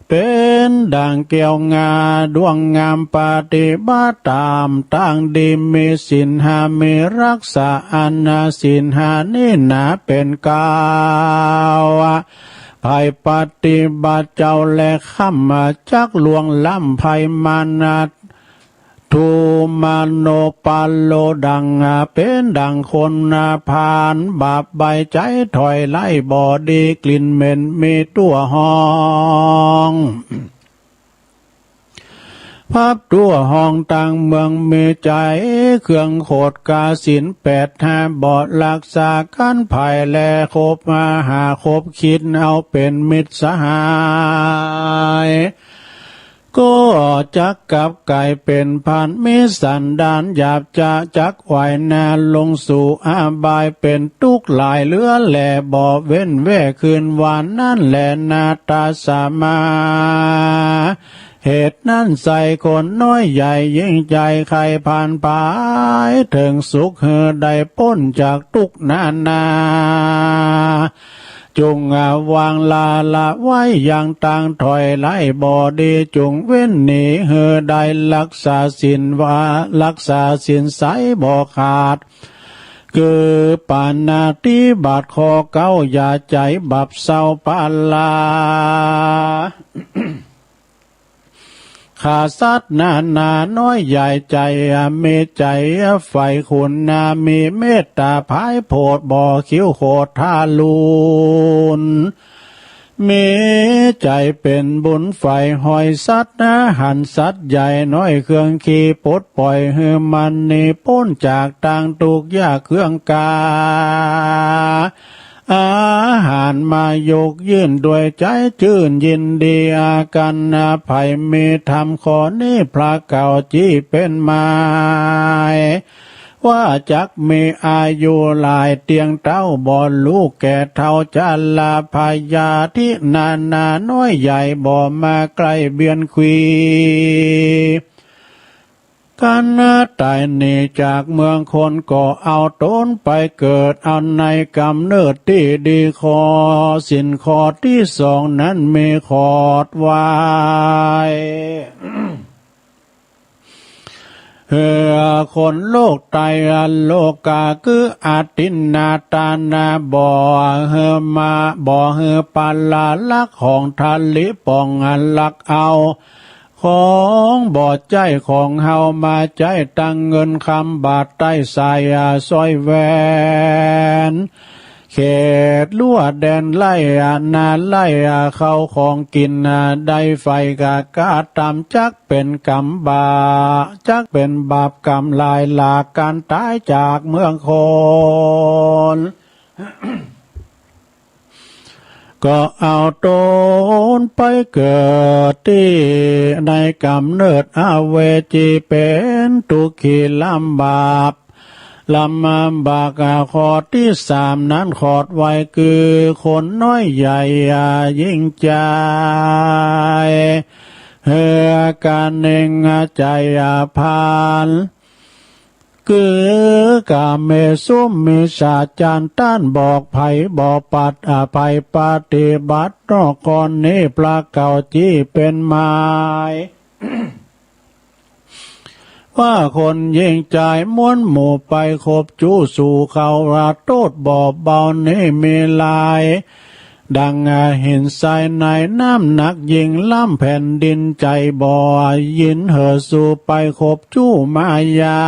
เป๋นดั่งแก้วงาดวงงาม ปฏิบัติต๋ามตางดี มีศีลห้ามีรักษา อันศีลห้านี้หนาเป๋นกาว ใผปฏิบัติเจ้าแลค่ำ จักล่วงล้ำภัยมาร ทุมโนปาโล ดั่ง เป๋นดั่งคนพาล บาปใบ้ใจ๋ถอยไล่บ่ดี กลิ่นเหม็นมีตั๋วหอง พับตั๋วหองตางเมือง มีใจ๋เครื่องโขดก๋าศีลแปดห้า บ่รักษากั๋นไผแล คบมาหาคบคิดเอาเป๋นมิตรสหาย ก็จักกลับก๋ายเป๋นพาล มีสันดานหยาบจ๊า จักไหวนาลงสู่อบาย เป๋นตุ๊กข์หลายเหลือแล บ่เว้นแว่คืนวานนั้นแลนา ตัสสมา เหตุนั้นไซร้คนน้อยใหญ่ยิ่งใจ๋ ใค่พาลไปเถิงสุข หื้อได้ป๊นจากตุ๊กข์นานา จุ่งวางละละไว้ยังตางถอยไล่บ่ดี จุ่งเว้นหนีหื้อได้รักษาศีลว่า รักษาศีลใสบ่ขาด คือปาณาติบาตข้อเก๊า อย่าใจ๋บาปเศร้าปาลา ฆ่าสัตว์นานาน้อยใหญ่ใจ๋ มีใจ๋ใฝ่ขุนนา มีเมตต๋าผายโผด บ่คิ้วโขดทารุณ มีใจ๋เป๋นบุญใฝ่ฮอยสัตว์นา หันสัตว์ใหญ่น้อยเครื่องขี้ ปลดป่อยหื้อมันหนีป๊นจากตางตุ๊กข์ยากเครื่องก๋า อาหารมายุยื่นด้วยใจ๋จื้นยินดี อากั๋นนา ใผมีธรรมข้อนี้พระกล่าวจี๊เป๋นหมาย ว่าจักมีอายุหลายเตี้ยงเต๊า บ่ฮู้แก่เฒ่า ชราพยาธินานาน้อยใหญ่ บ่มาใก้เบียดเบียนขวี กั๋นต๋ายหนีจากเมืองคน ก็เอาต๋นไปเกิดเอาในก๋ำเนิดตี้ดี ข้อศีลข้อตี้สองนั้นมีขอดไว้ เออ คนโลกไตรโลกา คืออทินนาตานา บ่หื้อมา บ่หื้อปาลาลักของทาริป๋องอันลักเอา ของบ่ใจ้ของเฮามาใจ๊ ตังเงินคำบาทใต้สายสร้อยแหวน เขตรั้วแดนไล่นาไล่ เข้าของกิ๋นได้ใฝ่กะกะตำ จักเป๋นกรรมบาป จักเป๋นบาปกรรมหลายหลาก ก๋านต๋ายจากเมืองคน ก็เอาตนไปเกิดตี้ในก๋ำเนิดอเวจี เป๋นตุ๊กขี๋ลำบาก ลำบาก ข้อตี้สามนั้นขอดไว้ คือคนน้อยใหญ่ยิ่งใจ๋ หื้อกั๋นเน่งใจ๋พาล คือกาเมสุมิจฉาจารต้านบอกใผบ่ปัด อภัยปฏิบัติ นอกข้อนี้พระเก้าจี้เป๋นหมาย ว่าคนยิ่งใจ๋มวลหมู่ไปคบจู๊สู่เขา ว่าโต้ษบ่เบานี้มีหลาย ดังหินทรายในน้ำหนักยิ่งล้ำ แผ่นดินใจ๋บ่ยิน หื้อสูไปคบจู๊มายา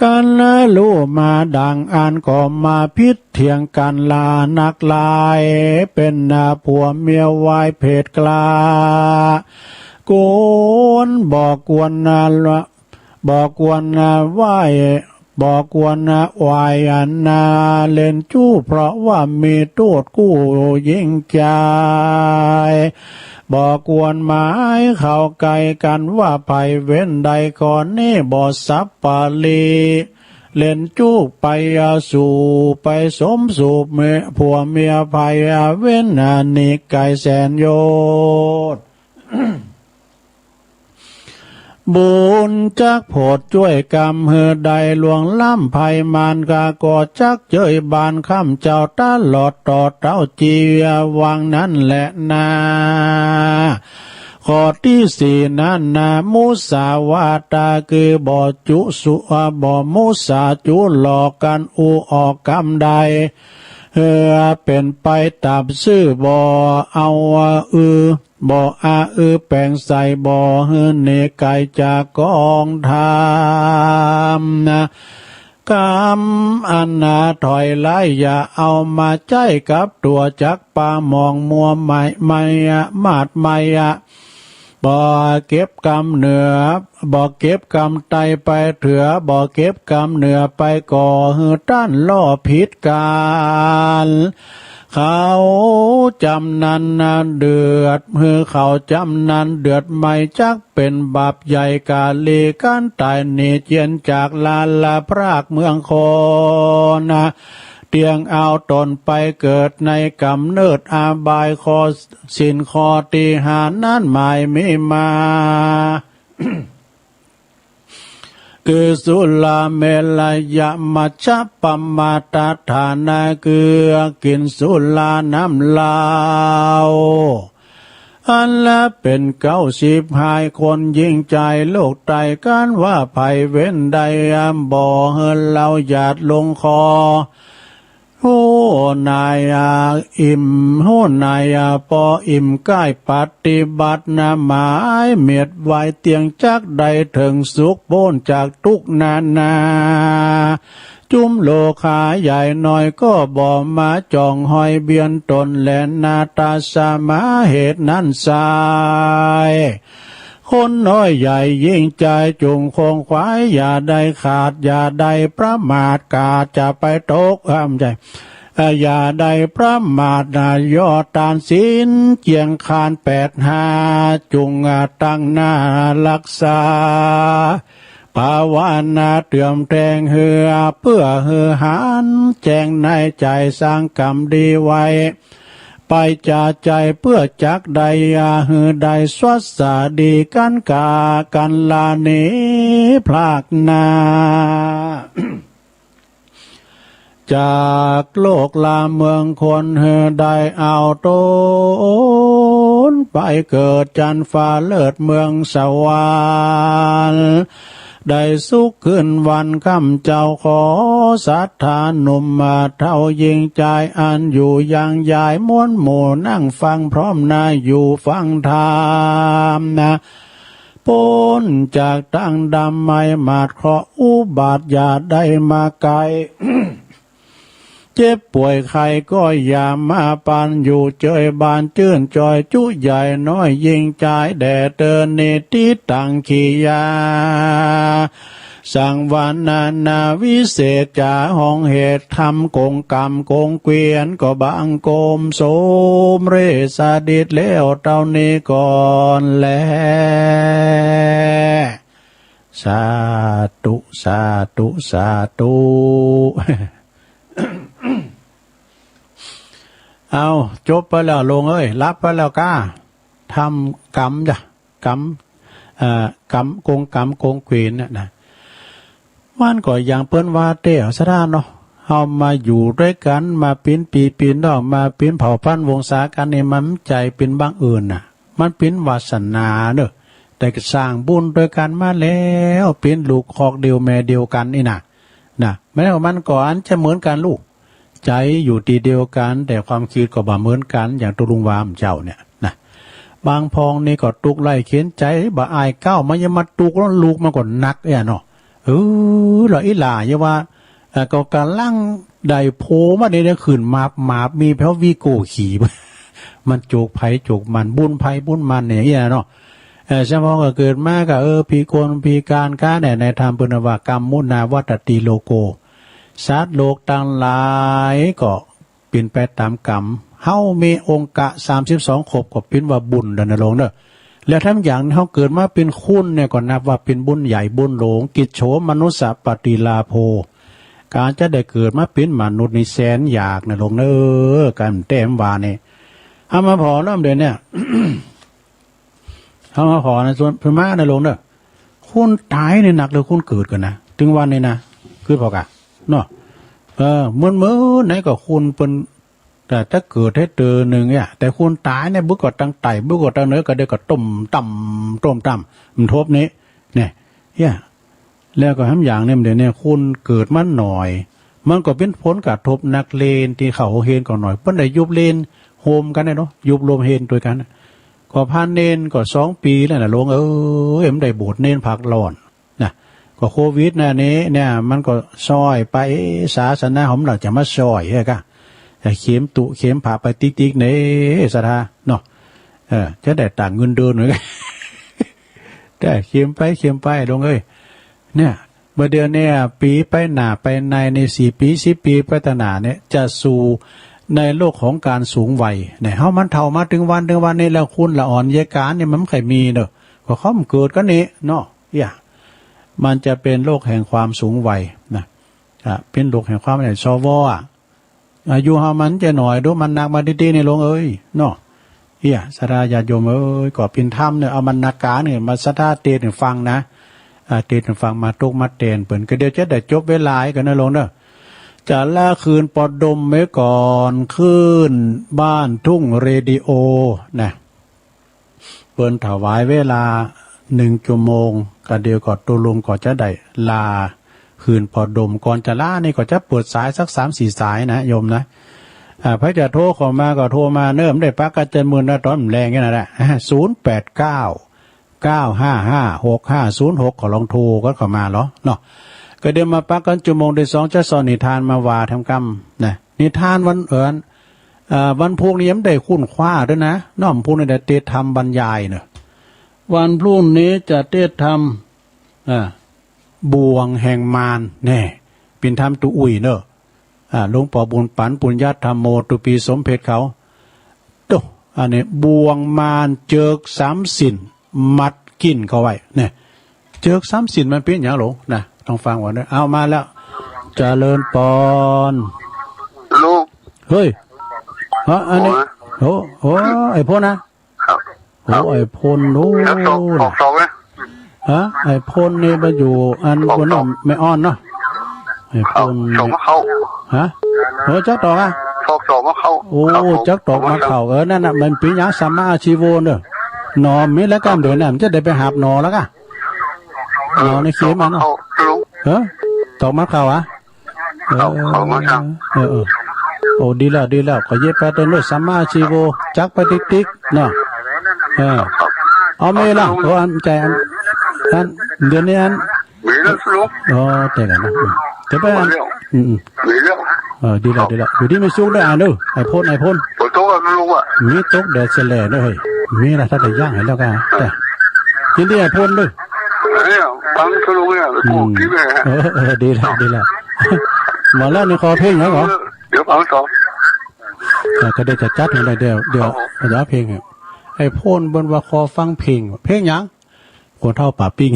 กั๋น ฮู้มาดังอั้นก็มาผิดเถียงกั๋นละนักหลาย เป๋นผัวเมียวายเพศกล้า ควร บ่ควร บ่ควรไหว้ บ่ควรไหว้อันนาเล่นจู๊ เพราะว่ามีโต้ษกู้ยิ่งใจ๋ บ่ควรหมายเข้าใก้กั๋น ว่าใผเว้นได้ข้อนี้บ่สัปปะรี เล่นจู๊ไปสู่ ไปสมสู่ผัวเมียใผ เว้นหนีไก๋แสนโยชน์ บุญจักโผดจ้วยกำหื้อได้ล่วงล้ำภัยมาร ข้าก็จักเจยบานข้ำเจ้าตลอดต่อเต้าจี๋ วางนั้นแหละนา ข้อตี้สี่นั้นนา มุสาวาตา คือบ่จุสุ บ่มุสาจุหลอกกั๋น อู้ออกกำใด หื้อเป๋นไปต๋ามซื่อ บ่เอาอือ บ่อาอือแป๋งใส่ บ่หื้อหนีไก๋จากกองธรรม กำอันถอยไล่อย่าเอามาใจ๊กับตั๋ว จักปาหมองมัวไม ไม มาดไม บ่เก็บกำเหนือ บ่เก็บกำใต้ไปเถือ บ่เก็บกำเหนือไปก่อ หื้อต้านล่อผิดกั๋น เขาจ๋ำนั้นเดือด หื้อเขาจ๋ำนั้นเดือดไม จักเป๋นบาปใหญ่ก๋าลี กั๋นต๋ายหนีเจียนจากลาลาพรากเมืองคน เตียงเอาต๋นไปเกิดในก๋ำเนิดอบาย ข้อศีลข้อตี้ห้านั้นหมายมีมา คือสุราเมรยมัชฌะปมาทฐานะ คือกิ๋นสุราน้ำเหล้า อันละเป๋นเก๊าสิบห้าย คนยิ่งใจ๋โลกใต้กั๋น ว่าใผเว้นได้บ่หื้อเหล้าหยาดลงคอ ฮู้นายอิ่ม ฮู้นายปออิ่มก้าย ปฏิบัตินาหมายเมียดไว้ เตี้ยงจักได้เถิงสุข ป๊นจากตุ๊กข์นานา จุมโลคาใหญ่น้อยก็บ่มาจ่องฮอยเบียนต๋นแลนา ตาสมาเหตุนั้นไซร้ คนน้อยใหญ่ยิ่งใจ๋จุ่งคงขวาย อย่าได้ขาด อย่าได้ประมาท ก๋าจะไปตก อ่า บ่ใจ้ อ่า อย่าได้ประมาทนา ย่อตานศีลเจียงคานแปดห้า จุ่ง อ่า ตั้งหน้าฮักษา ภาวนาเติมแต่งหื้อ เปื้อหื้อหันแจ้งในใจ๋ สร้างกรรมดีไว้ ไปจาใจ๋เปื้อจักได้ อย่าหื้อได้สวัสดีกั๋น ก๋ากั๋นละหนีพรากนา จากโลกลาเมืองคน หื้อได้เอาต๋นไปเกิดจันฟ้าเลิศเมืองสวรรค์ ได้สุขคืนวันค่ำเจ้า ขอศรัทธาหนุ่มเฒ่ายิ่งใจ๋ อันอยู่ยังยายมวลหมู่ นั่งฟังพร้อมนา อยู่ฟังธรรมนา ป๊นจากตังดำไม หมาดเคราะห์อุบัติอย่าได้มาใก้ เจ็บป่วยไข้ก็อย่ามาปาน อยู่เจยบานจื้นจ่อยจุใหญ่น้อยยิ่งใจ๋แด่เตอ นิติตังขียา สังวรรณนาวิเศษจ๋า ห้องเหตุธรรมกงกรรมกงเกวียน ก็บังคมสมเร็จสดิจแล้วเต้านี้ก่อนแล สาธุ สาธุ สาธุ เอา จบไปแล้วโลงเอ้ย หลับไปแล้วก้า ทำกรรมจ้ะ กรรม เอ่อ กรรม กงกรรมกงเกวียนน่ะนะ มันก็อย่างเปิ้นว่าแต๊อะ สะท้านเนาะ เฮามาอยู่ตวยกั๋น มาเป๋นปี้เป๋นน้อง มาเป๋นเผ่าพันธุ์วงศากั๋นนี่ มันบ่ใจ้เป๋นบังเอิญน่ะ มันเป๋นวาสนาเนาะ แต่ก็สร้างบุญตวยกั๋นมาแล้ว เป๋นลูกคอกเดียวแม่เดียวกั๋นนี่น่ะ นะ แม้ว่ามันก็อันจะเหมือนกั๋นลูก ใจ๋อยู่ตี้เดียวกั๋น แต่ความกึ๊ดก็บ่เหมือนกั๋น อย่างตุ๊ลุงว่าเมื่อเจ๊าเนี่ยนะ บางพ่องนี่ก็ตุ๊กข์ไร้เข็ญใจ๋ บ่อายเก๊า มันยังมาตุ๊กข์แล้วลูกมันก็หนักเนี่ยเนาะ เออ แล้วอีหล่าเยียะว่า เอ่อ ก็ก่ำลังได้ผัวมาเนี่ย ขึ้นมาบมาบ มีแผววีโก้ขี่ มันโจคใผโจคมัน บุญใผบุญมันเนี่ย อย่างเงี้ยเนาะ เอ่อ สะพอก็เกิดมาก็ เออ พิกลพิก๋านก้าเนี่ย ในธรรมเปิ้นว่า กรรมมุนาวัตตติโลโก สัตว์โลกตังหลายก็เป๋นไปต๋ามกรรม เฮามีองค์กะสามสิบสองครบก็เป๋นว่าบุญแล้วนะโลงเนาะ แล้วแถมอย่างเฮาเกิดมาเป๋นคนเนี่ยก็นับว่าเป๋นบุญใหญ่บุญหลวง กิจโฉมนุสสะปฏิลาโภ ก๋านจะได้เกิดมาเป๋นมนุษย์นี่แสนยากนะโลงเนาะ ก๋านแต้มว่านี่ เฮามาผ่อเริ่มเดี๋ยวเนี่ย เฮามาผ่อในส่วนเพิ่นมานะโลงเนาะ คนต๋ายนี่หนักกว่าคนเกิดกั๋นนะ ตึงวันนี้นะ คือผ่อก่ะ เนาะ เออ เมินๆ ไหนก็คนเปิ้น แต่ถ้าเกิดหื้อเตื้อนึ่งเนี่ย แต่คนต๋ายเนี่ย บึกก็ตังใต้ บึกก็ตังเหนือ ก็เดี๋ยวก็ต้มต่ำ ต้มต่ำ มันทบนี่ เนี่ย เนี่ย แล้วก็แถมอย่างเนี่ย เดี๋ยวนี้คนเกิดมาหน่อย มันก็เป๋นผลกระทบนักเรียนตี้เข้าโฮงเฮียนก็หน่อย เปิ้นได้ยุบเรียนโฮมกั๋นเนี่ยเนาะ ยุบโฮมเฮียนตวยกั๋น ก็พรรษาเณรก็สองปี๋แล้วนะโลงเอ้ย บ่ได้บวชเณรพักร้อน นะ ก็โควิดนะนี่ เนี่ย มันก็ซ่อยไป ศาสนาของเฮาจะมาซ่อยเหรอก้า จะเข็มตุ๊เข็มผาไปติ๊กๆ เนี่ย ศรัทธาเนาะ เออ จะได้ต่างเงินเดือนหน่อย แต่เข็มไปเข็มไปโลงเอ้ย เนี่ย บ่าเดี่ยวเนี่ย ปี๋ไปหน้าไปใน ในสี่ปี๋ สิบปี๋ไปตางหน้าเนี่ย จะสู่ในโลกของก๋านสูงวัย เนี่ย เฮามันเฒ่ามาเถิงวัน เถิงวันนี้แล้ว คนละอ่อนเยียะก๋านเนี่ย มันบ่ใค่มีเนาะ ก็เขาบ่เกิดกั๋นนี่เนาะ เอี้ย มันจะเป๋นโลกแห่งความสูงวัยนะ อ่ะ เป๋นโลกแห่งความ เนี่ย สว อ่ะ อายุเฮามันจะหน่อย ดูมันหนักมาตี้ๆ นี่โลงเอ้ย เนาะ เอี้ย ศรัทธาญาติโยมเอ้ย ก็เป๋นธรรมเนี่ย เอาบรรณาการเนี่ย มาศรัทธาเตสน์หื้อฟังนะ อ่า เตสน์หื้อฟัง มาตกมาแตนเปิ้น ก็เดี๋ยวจะได้จบเวลากั๋นนะโลงเนาะ จะละคืนปอดมไว้ก่อน คลื่นบ้านทุ่งเรดิโอ นะ เปิ้นถวายเวลาหนึ่งชั่วโมง ก็เดี๋ยวก็ตุ๊ลุงก็จะได้ลาคืนปอดม ก่อนจะลานี่ก็จะเปิดสายสักสามสี่สายนะโยมนะ อ่า ใผจะโทรเข้ามาก็โทรมาเนาะ บ่ได้ปะกั๋นจนมืดนะ ต๋อนแลงนี่นะ ศูนย์แปดเก้า เก้าห้าห้า หกห้าศูนย์หก ก็ลองโทรกั๋นเข้ามาเนาะ เนาะ ก็เดี๋ยวมาปะกั๋นชั่วโมงตี้สอง จะสอนนิทานมาว่าแถมกำนะ นิทานวัน เอิ้น เอ่อ วันพุธนี่ยังบ่ได้ค้นคว้าตวยนะ วันพุธนี่ได้เตสน์ธรรมบรรยายเนาะ วันพุธนี้จะเตสน์ธรรม อ่า บ่วงแห่งมาร แน่ เป๋นธรรมตุ๊อุ้ยเนาะ อ่า หลวงป้อบุญปันปุญญธัมโม ตุ๊ปี้สมเภชเขา โต้ อันนี้ บ่วงมารเจิกสามสิ้น มัดกิ๋นเข้าไว้ เนี่ย เจิกสามสิ้นมันเป๋นหยังโลงนะ ต้องฟังก่อนเนาะ เอามาแล้ว เจริญปอน ลูก เฮ้ย ฮะ อันนี้ โอ้ย โอ้ โอ้ ไอ้พลนะ ครับ โอ้ ไอ้พล โอ้ แล้วสอง สอง สองนะ ฮะ ไอ้พลนี่มาอยู่อัน สอง บน สอง แม่อ่อนเนาะ ไอ้พล สองมาเข้า ฮะ โอ้ จักตอกอะ สอง สองมาเข้า โอ้ ครับผม จักตอกมาเข้า เออ นั่นน่ะ มันเป๋นหยัง สัมมาอาชีโวเนาะ หน่อมีแล้วก้า เดี๋ยวนั้นจะได้ไปหาบหน่อแล้วก้า หน่อในเขตมันเนาะ เข้าลูก เออ ตอกมาเข้าอะ เออ เข้า เข้ามาครับ เออ เออ โอ้ ดีแล้ว ดีแล้ว ก็เยียะไปเต๊อะเนาะ สัมมาอาชีโว จักไปติ๊กๆ เนาะ เออ เอาเมล่ะ โอ้ อันใจอัน อัน เดี๋ยวนี้อัน มีแล้วลูก อ๋อ แต่กันนะ อืม เดี๋ยวไปอัน มีแล้ว อืม อืม มีแล้ว เออ ดีแล้ว ดีแล้ว อยู่ดีมีสุขเด้อ อ่า เด้อ ไอ้พล ไอ้พล ฝนตกอ่ะลูกอ่ะ มีตกแดดแสแหล่เด้อ เฮ้ย มีละ ถ้าได้ย่างให้แล้วก็ แต่ ยินดี ไอ้พลเด้อ เนี่ย ฟังตะลุงเนี่ย อืม พวกที่เนี่ย เออ เออ ดีแล้ว ดีแล้ว หมดแล้ว นี่ขอเพลงหยังก่อ เดี๋ยวฟังต่อ เออ ก็เดี๋ยวจะจัดหื้อได้ เดี๋ยว เดี๋ยว ครับผม เดี๋ยวเอาเพลงให้ ไอ้โพนเปิ้นว่าขอฟังเพลง เพลงหยัง คนเฒ่าป๋าปิ้ง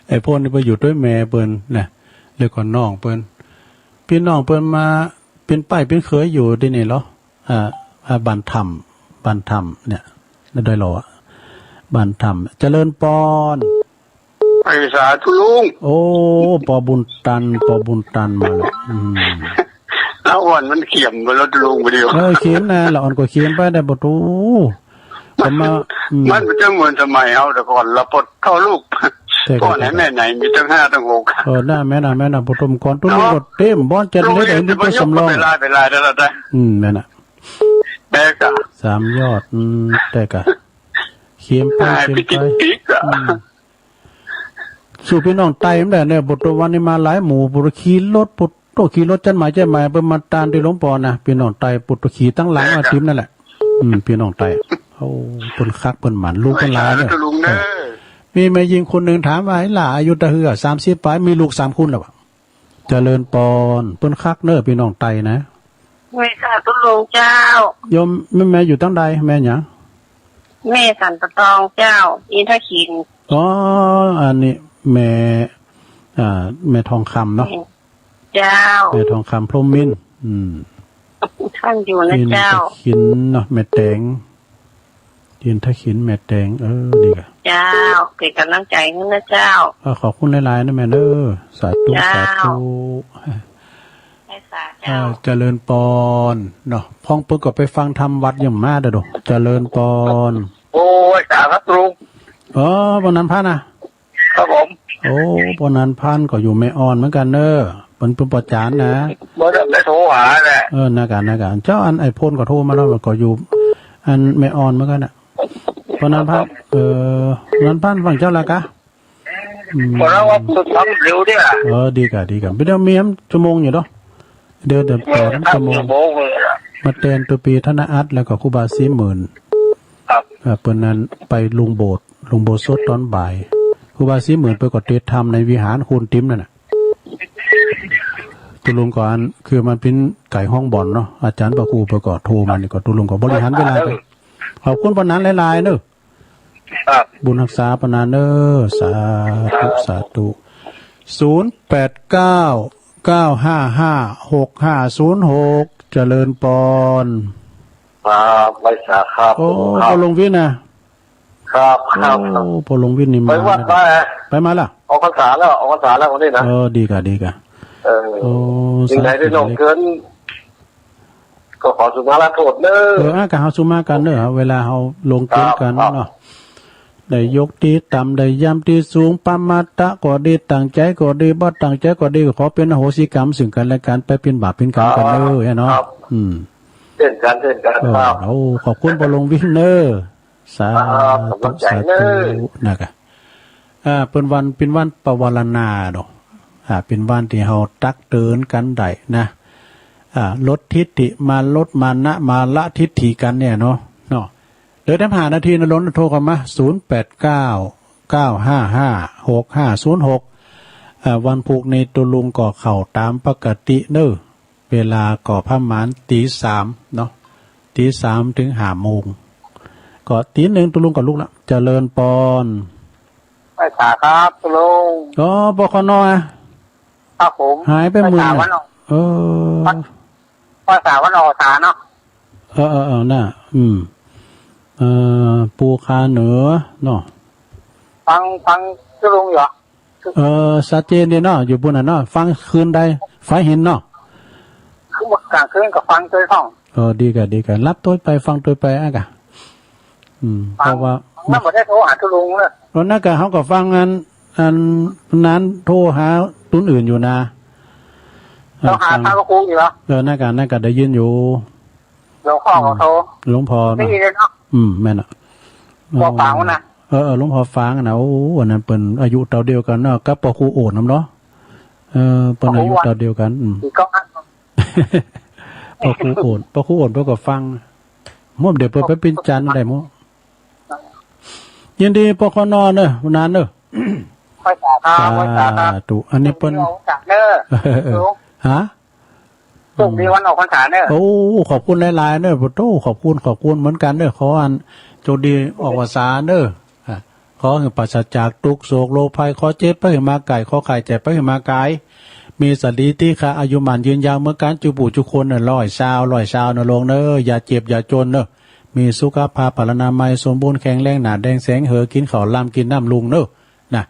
ไอ้โพนนี่ไปอยู่ตวยแม่เปิ้นนะ แล้วก็น้องเปิ้น ปี้น้องเปิ้นมาเป๋นป้ายเป๋นเขยอยู่ตี้นี่เหรอ อ่า อ่า บ้านถ้ำ บ้านถ้ำเนี่ย ได้เหรอ บ้านถ้ำ เจริญปอน ไอ้สาธุลุง โอ้ ปอบุญตัน ปอบุญตันมาแล้ว อืม ละอ่อนมันเขียมไปแล้วลุง บ่าเดี่ยว เออ เขียมนะ ละอ่อนก็เขียมไปได้บ่ตู้ ก็มา อืม มันบ่จะเหมือนสมัยเฮาแต่ก่อน ละปดเท่าลูก ใช่ ก่อน ใช่ ไหนแม่ไหนมีตั้งห้าตั้งหก เออ น่า แม่นน่ะ แม่นน่ะ ปฐมก่อน ตู้นี้ เนาะ ก็เต็ม บ่อนเจ็ด เม็ด ไอ้นี่ก็สำรอง ไปลาย ไปลายแล้วล่ะ อืม แม่นน่ะ แปลกอะ สามยอด อืม แปลกอะ เขียมไป หายไป เขียมไป ติ๊กๆอะ อืม สู้ปี้น้องไตมันได้เนี่ย ปุตตะวันนี่มาหลายหมู่ ปุตตะขี่รถ ปุตตะขี่รถจันหมาย จันหมายไปมาตานตี้หลวงปอนะ ปี้น้องไตปุตตะขี่ตั้งหลัง เออ มาติมนั่นแหละ อืม ปี้น้องไต โอ้ เปิ้นคักเปิ้นหมั่น ลูกเปิ้นหลายเนี่ย เออ มีแม่ญิงคนนึ่งถามว่า ไอ้หล่าอายุตะเฮือ สามสิบป๋าย มีลูกสามคนแล้ววะ เจริญปอน เปิ้นคักเน้อ ปี้น้องไตนะ ไหว้สาธุลุงเจ้า โยมแม่ แม่อยู่ตังใด แม่หยัง แม่สันปะตองเจ้า อินทขิล อ๋อ อันนี้แม่ อ่า แม่ทองคำเนาะ เจ้า แม่ทองคำพรหมมินทร์ อืม ท่านอยู่นะเจ้า อินทขิลเนาะ แม่แตง อินทขิลแม่แตง เออ ดีก่ะ เจ้า เป๋นก๋ำลังใจ๋หื้อนะเจ้า เออ ขอบคุณหลายๆ นะแม่เน้อ สาธุ เจ้า สาธุ ไหว้สาเจ้า อ่า เจริญปอนเนาะ พ่องเปิ้นก็ไปฟังธรรมวัดยังมาเด้อ เจริญปอน โอ้ย สาธุลุง เออ ปอนันพันธ์น่ะ ครับผม โอ้ ปอนันพันธ์ก็อยู่แม่อ่อนเหมือนกั๋นเน้อ เปิ้น เปิ้นปอจ๋านนะ บ่ได้โทรหาแหละ เออ นะก่ะ นะก่ะ เจ้า อันไอ้โพนก็โทรมาแล้ว ก็อยู่ อันแม่อ่อนเหมือนกั๋นน่ะ ปอนันพันธ์ ครับผม เออ ปอนันพันธ์ฟังเจ้าละก่ะ อืม ปอนันพันธ์ฟังเร็วเนี่ย เออ ดีก่ะ ดีก่ะ เดี๋ยวมีชั่วโมงอยู่เนาะ เดี๋ยว เดี๋ยวต่อชั่วโมง ชั่วโมงเลยอะ มาแตนตัวปีธนอัต แล้วก็ครูบาศรีหมื่น ครับ อ่า เปิ้นนั้นไปลุงโบสถ์ ลุงโบสถ์สดตอนบ่าย ครูบาศรีหมื่นเปิ้นก็เตสน์ธรรมในวิหารโคนติมนั่นน่ะ ตุลุงก็อัน คือมันเป๋นไก๋ห้องบ่อนเนาะ อาจ๋ารย์ปะครูเปิ้นก็โทรมานี่ก็ตุลุงก็บริหารเวลาไป ขอบคุณปอนันหลายๆ เน้อ ครับ บุญฮักษาปอนันเน้อ สาธุ สาธุ ศูนย์แปดเก้า เก้าห้าห้า หกห้าศูนย์หก เจริญปอน ครับ ไหว้สาครับ โอ้ ครับ ปอหลวงวินทร์น่ะ ครับ ครับ โอ้ ปอหลวงวินทร์นี่ ไป มา วัดมา ไปมาละ ออกพรรษาแล้ว ออกพรรษาแล้ววันนี้นะ เออ ดีก่ะ ดีก่ะ เออ โอ้ สิ่งใด สาธุ ได้ล่วงเกิน ก็ขอสุมาลาโทษเน้อ เออ อ่ะ ก็เฮาสุมากั๋นเน้อ เวลาเฮาล่วงเกินกั๋น ครับ เนาะ ได้ยกตี้ต่ำ ได้ย่ำตี้สูง ปะมาทะก็ดี ตั้งใจ๋ก็ดี บ่ตั้งใจ๋ก็ดี ก็ขอเป๋นอโหสิกรรมซึ่งกั๋นและกั๋น ไปเป๋นบาปเป๋นกรรมกั๋นเน้อ ครับ เนาะ ครับ อืม เช่นกั๋น เช่นกั๋น เออ ครับ โอ้ ขอบคุณปอหลวงวินทร์เน้อ สาธุ ครับ ขอบคุณ สาธุ เน้อ นะก่ะ อ่า เป๋นวัน เป๋นวันปวารณาเนาะ อ่า เป๋นวันตี้เฮาตักเตือนกั๋นได้นะ อ่า ลดทิฏฐิ มาลดมานะ มาละทิฏฐิกั๋นเนี่ยเนาะ เนาะ เหลือแค่ห้านาทีนะ ลองโทรเข้ามา ศูนย์แปดเก้า เก้าห้าห้า หกห้าศูนย์หก อ่า วันพูกนี้ตุลุงก็เข้าต๋ามปกติเน้อ เวลาก็ประมาณตี๋สามเนาะ ตี๋สามเถิงห้าโมง ก็ตี๋นึ่งตุลุงก็ลุกละ เจริญปอน ไหว้สาครับตุลุง อ๋อ ปคน อะ ครับผม หายไปเมื่อ ไหว้สาวันออก เออ ไหว้สาวันออกพรรษาเนาะ เออ เออ เออ น่ะ อืม เอ่อ ปู่คาเหนือเนาะ ฟัง ฟังตุลุงอยู่เหรอ เออ ชัดเจนดีเนาะ อยู่ปู๊นน่ะเนาะ ฟังคืนใด ฝายหินเนาะ คือกลางคืนก็ฟังตวยพ่อง เออ ดีก่ะ ดีก่ะ หลับตวยไป ฟังตวยไปอะก่ะ อืม ฟัง เพราะว่า มันบ่ได้โทรหาตุลุงเลย ตอนนั้นก่ะ เฮาก็ฟังอัน อันนั้นโทรหาตุ๊นอื่นอยู่นะ โทรหา เออ ฟัง พระครูอยู่เหรอ เออ นั่นก่ะ นั่นก่ะ ได้ยินอยู่ หลวงพ่อก็โทร อืม หลวงพ่อนะ ได้ยินเลยเนาะ อืม แม่นน่ะ หลวงพ่อฝางนะ เออ เออ หลวงพ่อฝางนะ โอ้ อันนั้นเปิ้นอายุเต้าเดียวกั๋นเนาะ กับปอครูโอดนำเนาะ เออ เปิ้นอายุเต้าเดียวกั๋น อืม อีกก็ ปอครูโอด ปอครูโอดเปิ้นก็ฟัง หมดเดี๋ยวเปิ้นไปเป๋นจันทร์ได้หมด ยินดี ปคน เน้อ นานเน้อ ค่อยสาครับ ค่อยสาครับ สาธุ อันนี้เปิ้น ออกพรรษาเน้อ ฮะ โชคดีวันออกพรรษาเน้อ โอ้ ขอบคุณหลายๆ เน้อ โอ้ ขอบคุณ ขอบคุณเหมือนกั๋นเน้อ ขออันโชคดีออกพรรษาเน้อ อ่ะ ขอหื้อปราศจากทุกข์โศกโรคภัย ขอเจ็บไปหื้อมาไกล ขอไข้เจ็บไปหื้อมาไกล มีสติติขา อายุมั่นยืนยาวเหมือนกั๋น จุผู้จุคนเน้อ ร้อยซาว ร้อยซาวเน้อลุงเน้อ อย่าเจ็บอย่าจนเน้อ มีสุขภาพพลานามัยสมบูรณ์แข็งแรง หน้าแดงแสงเหอ กิ๋นข้าวลำกิ๋นน้ำลุงเน้อ นะ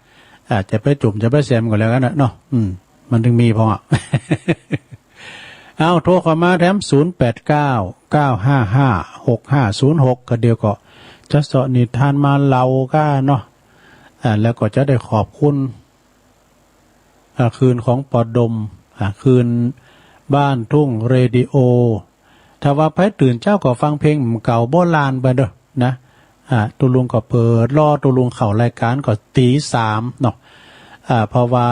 อ่า จะไปจุ่มจะไปแซมก็แล้วกั๋นนะเนาะ อืม มันถึงมีพอ เอา โทรเข้ามาแถม ศูนย์แปดเก้า เก้าห้าห้า หกห้าศูนย์หก ก็เดี๋ยวก็จะเสาะนิทานมาเล่าก้าเนาะ อ่า แล้วก็จะได้ขอบคุณ อ่า คืนของปอดม อ่า คืนบ้านทุ่งเรดิโอ ถ้าว่าใผตื่นเจ๊าก็ฟังเพลงเก่าโบราณไปเด้อนะ อ่า ตุ๊ลุงก็เปิดรอตุ๊ลุงเข้ารายก๋านก็ตีสามเนาะ อ่า เพราะว่า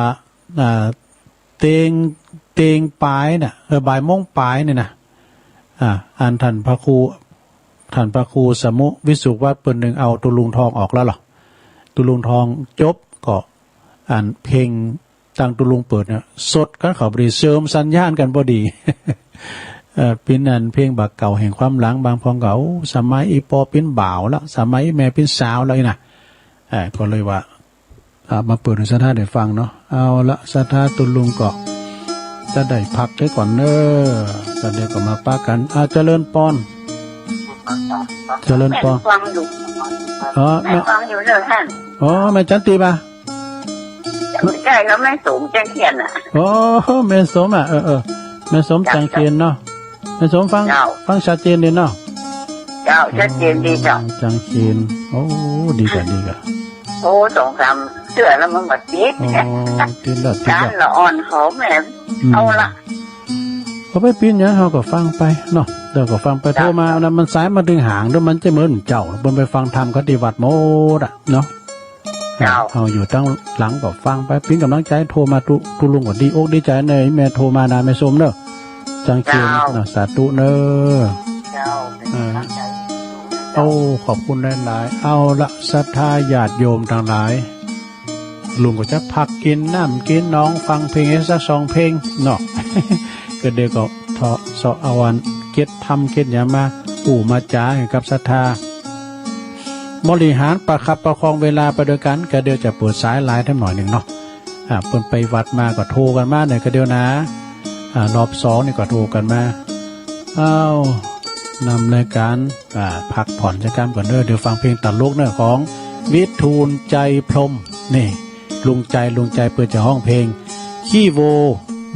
อ่า เตียง เตียงป๋ายน่ะ เออ บ่ายโมงป๋ายนี่นะ อ่า อันท่านพระครู ท่านพระครูสมุวิสุวัตเปิ้นนึ่งเอาตุ๊ลุงทองออกแล้วเหรอ ตุ๊ลุงทองจบก็ อันเพลงตังตุ๊ลุงเปิดเนี่ย สดกั๋นเข้าพอดี เสริมสัญญาณกั๋นพอดี เอ่อ เป๋นอันเพลงบ่าเก่าแห่งความหลัง บางพ่องก็ โอ้ สมัยอี่ป้อเป๋นบ่าวแล้ว สมัยอี่แม่เป๋นสาวแล้วอี้นะ เอ่อ ก็เลยว่า อ่ะ มาเปิดหื้อศรัทธาได้ฟังเนาะ เอาละ ศรัทธาตุ๊ลุงก็จะได้พักเสียก่อนเน้อ ตอนนี้ก็มาปะกั๋น อ่ะ เจริญปอน เจริญปอน ฟังอยู่ อ๋อ แม่ แม่ฟังอยู่เน้อท่าน อ๋อ แม่จันตีปะ ใจ้แล้ว แม่สมจังเขียนน่ะ โอ้ แม่สมอ่ะ เออ เออ แม่สมจังเขียนเนาะ แม่สมฟัง เจ้า ฟังชัดเจนดีเนาะ เจ้า ชัดเจนดีเจ้า อ๋อ จังเขียน โอ้ ดีกว่า ดีกว่า โอ้ สองสามเทื่อแล้วมันบ่ติด อ๋อ ติดแล้ว ติดแล้ว การละอ่อนเขาแม่ อืม เอาละ ก็ไปปิ้นหยังเฮาก็ฟังไปเนาะ เดี๋ยวก็ฟังไป เจ้า โทรมานะ มันสายมาตึงหางเด้อ มันจะเหมือนเจ้า เปิ้นไปฟังธรรมเขาตี้วัดหมดอะเนาะ เจ้า เฮาอยู่ตังหลังก็ฟังไป เป๋นก๋ำลังใจ๋ โทรมาตุ๊ ตุ๊ลุงก็ดีอกดีใจ๋เน้อ แม่โทรมานะ แม่สมเน้อ จังเขียน เจ้า เนาะ สาธุเน้อ เจ้า เป๋นก๋ำลังใจ๋ เออ โอ้ ขอบคุณหลายๆ เอาละ ศรัทธาญาติโยมตังหลาย ลุงก็จะพักกิ๋นน้ำกิ๋นหนอง ฟังเพลงสักสองเพลงเนาะ ก็เดี๋ยวก็เซาะ เซาะเอาอันเก็บธรรมเก็บหยังมาอู้มาจ๋าให้กับศรัทธา บริหารประคับประคองเวลาไปด้วยกั๋น ก็เดี๋ยวจะเปิดสายลายแถมหน่อยนึ่งเนาะ อ่า เปิ้นไปวัดมาก็โทรกั๋นมาหน่อยก็เดี๋ยวนะ อ่า รอบสองนี่ก็โทรกั๋นมา อ้าว นำรายก๋าน อ่า พักผ่อนสักกำก่อนเน้อ เดี๋ยวฟังเพลงตลกเน้อ ของวิทูลใจพรหม นี่ ลุงใจ ลุงใจเปิ้นจะฮ้องเพลง ขี้โว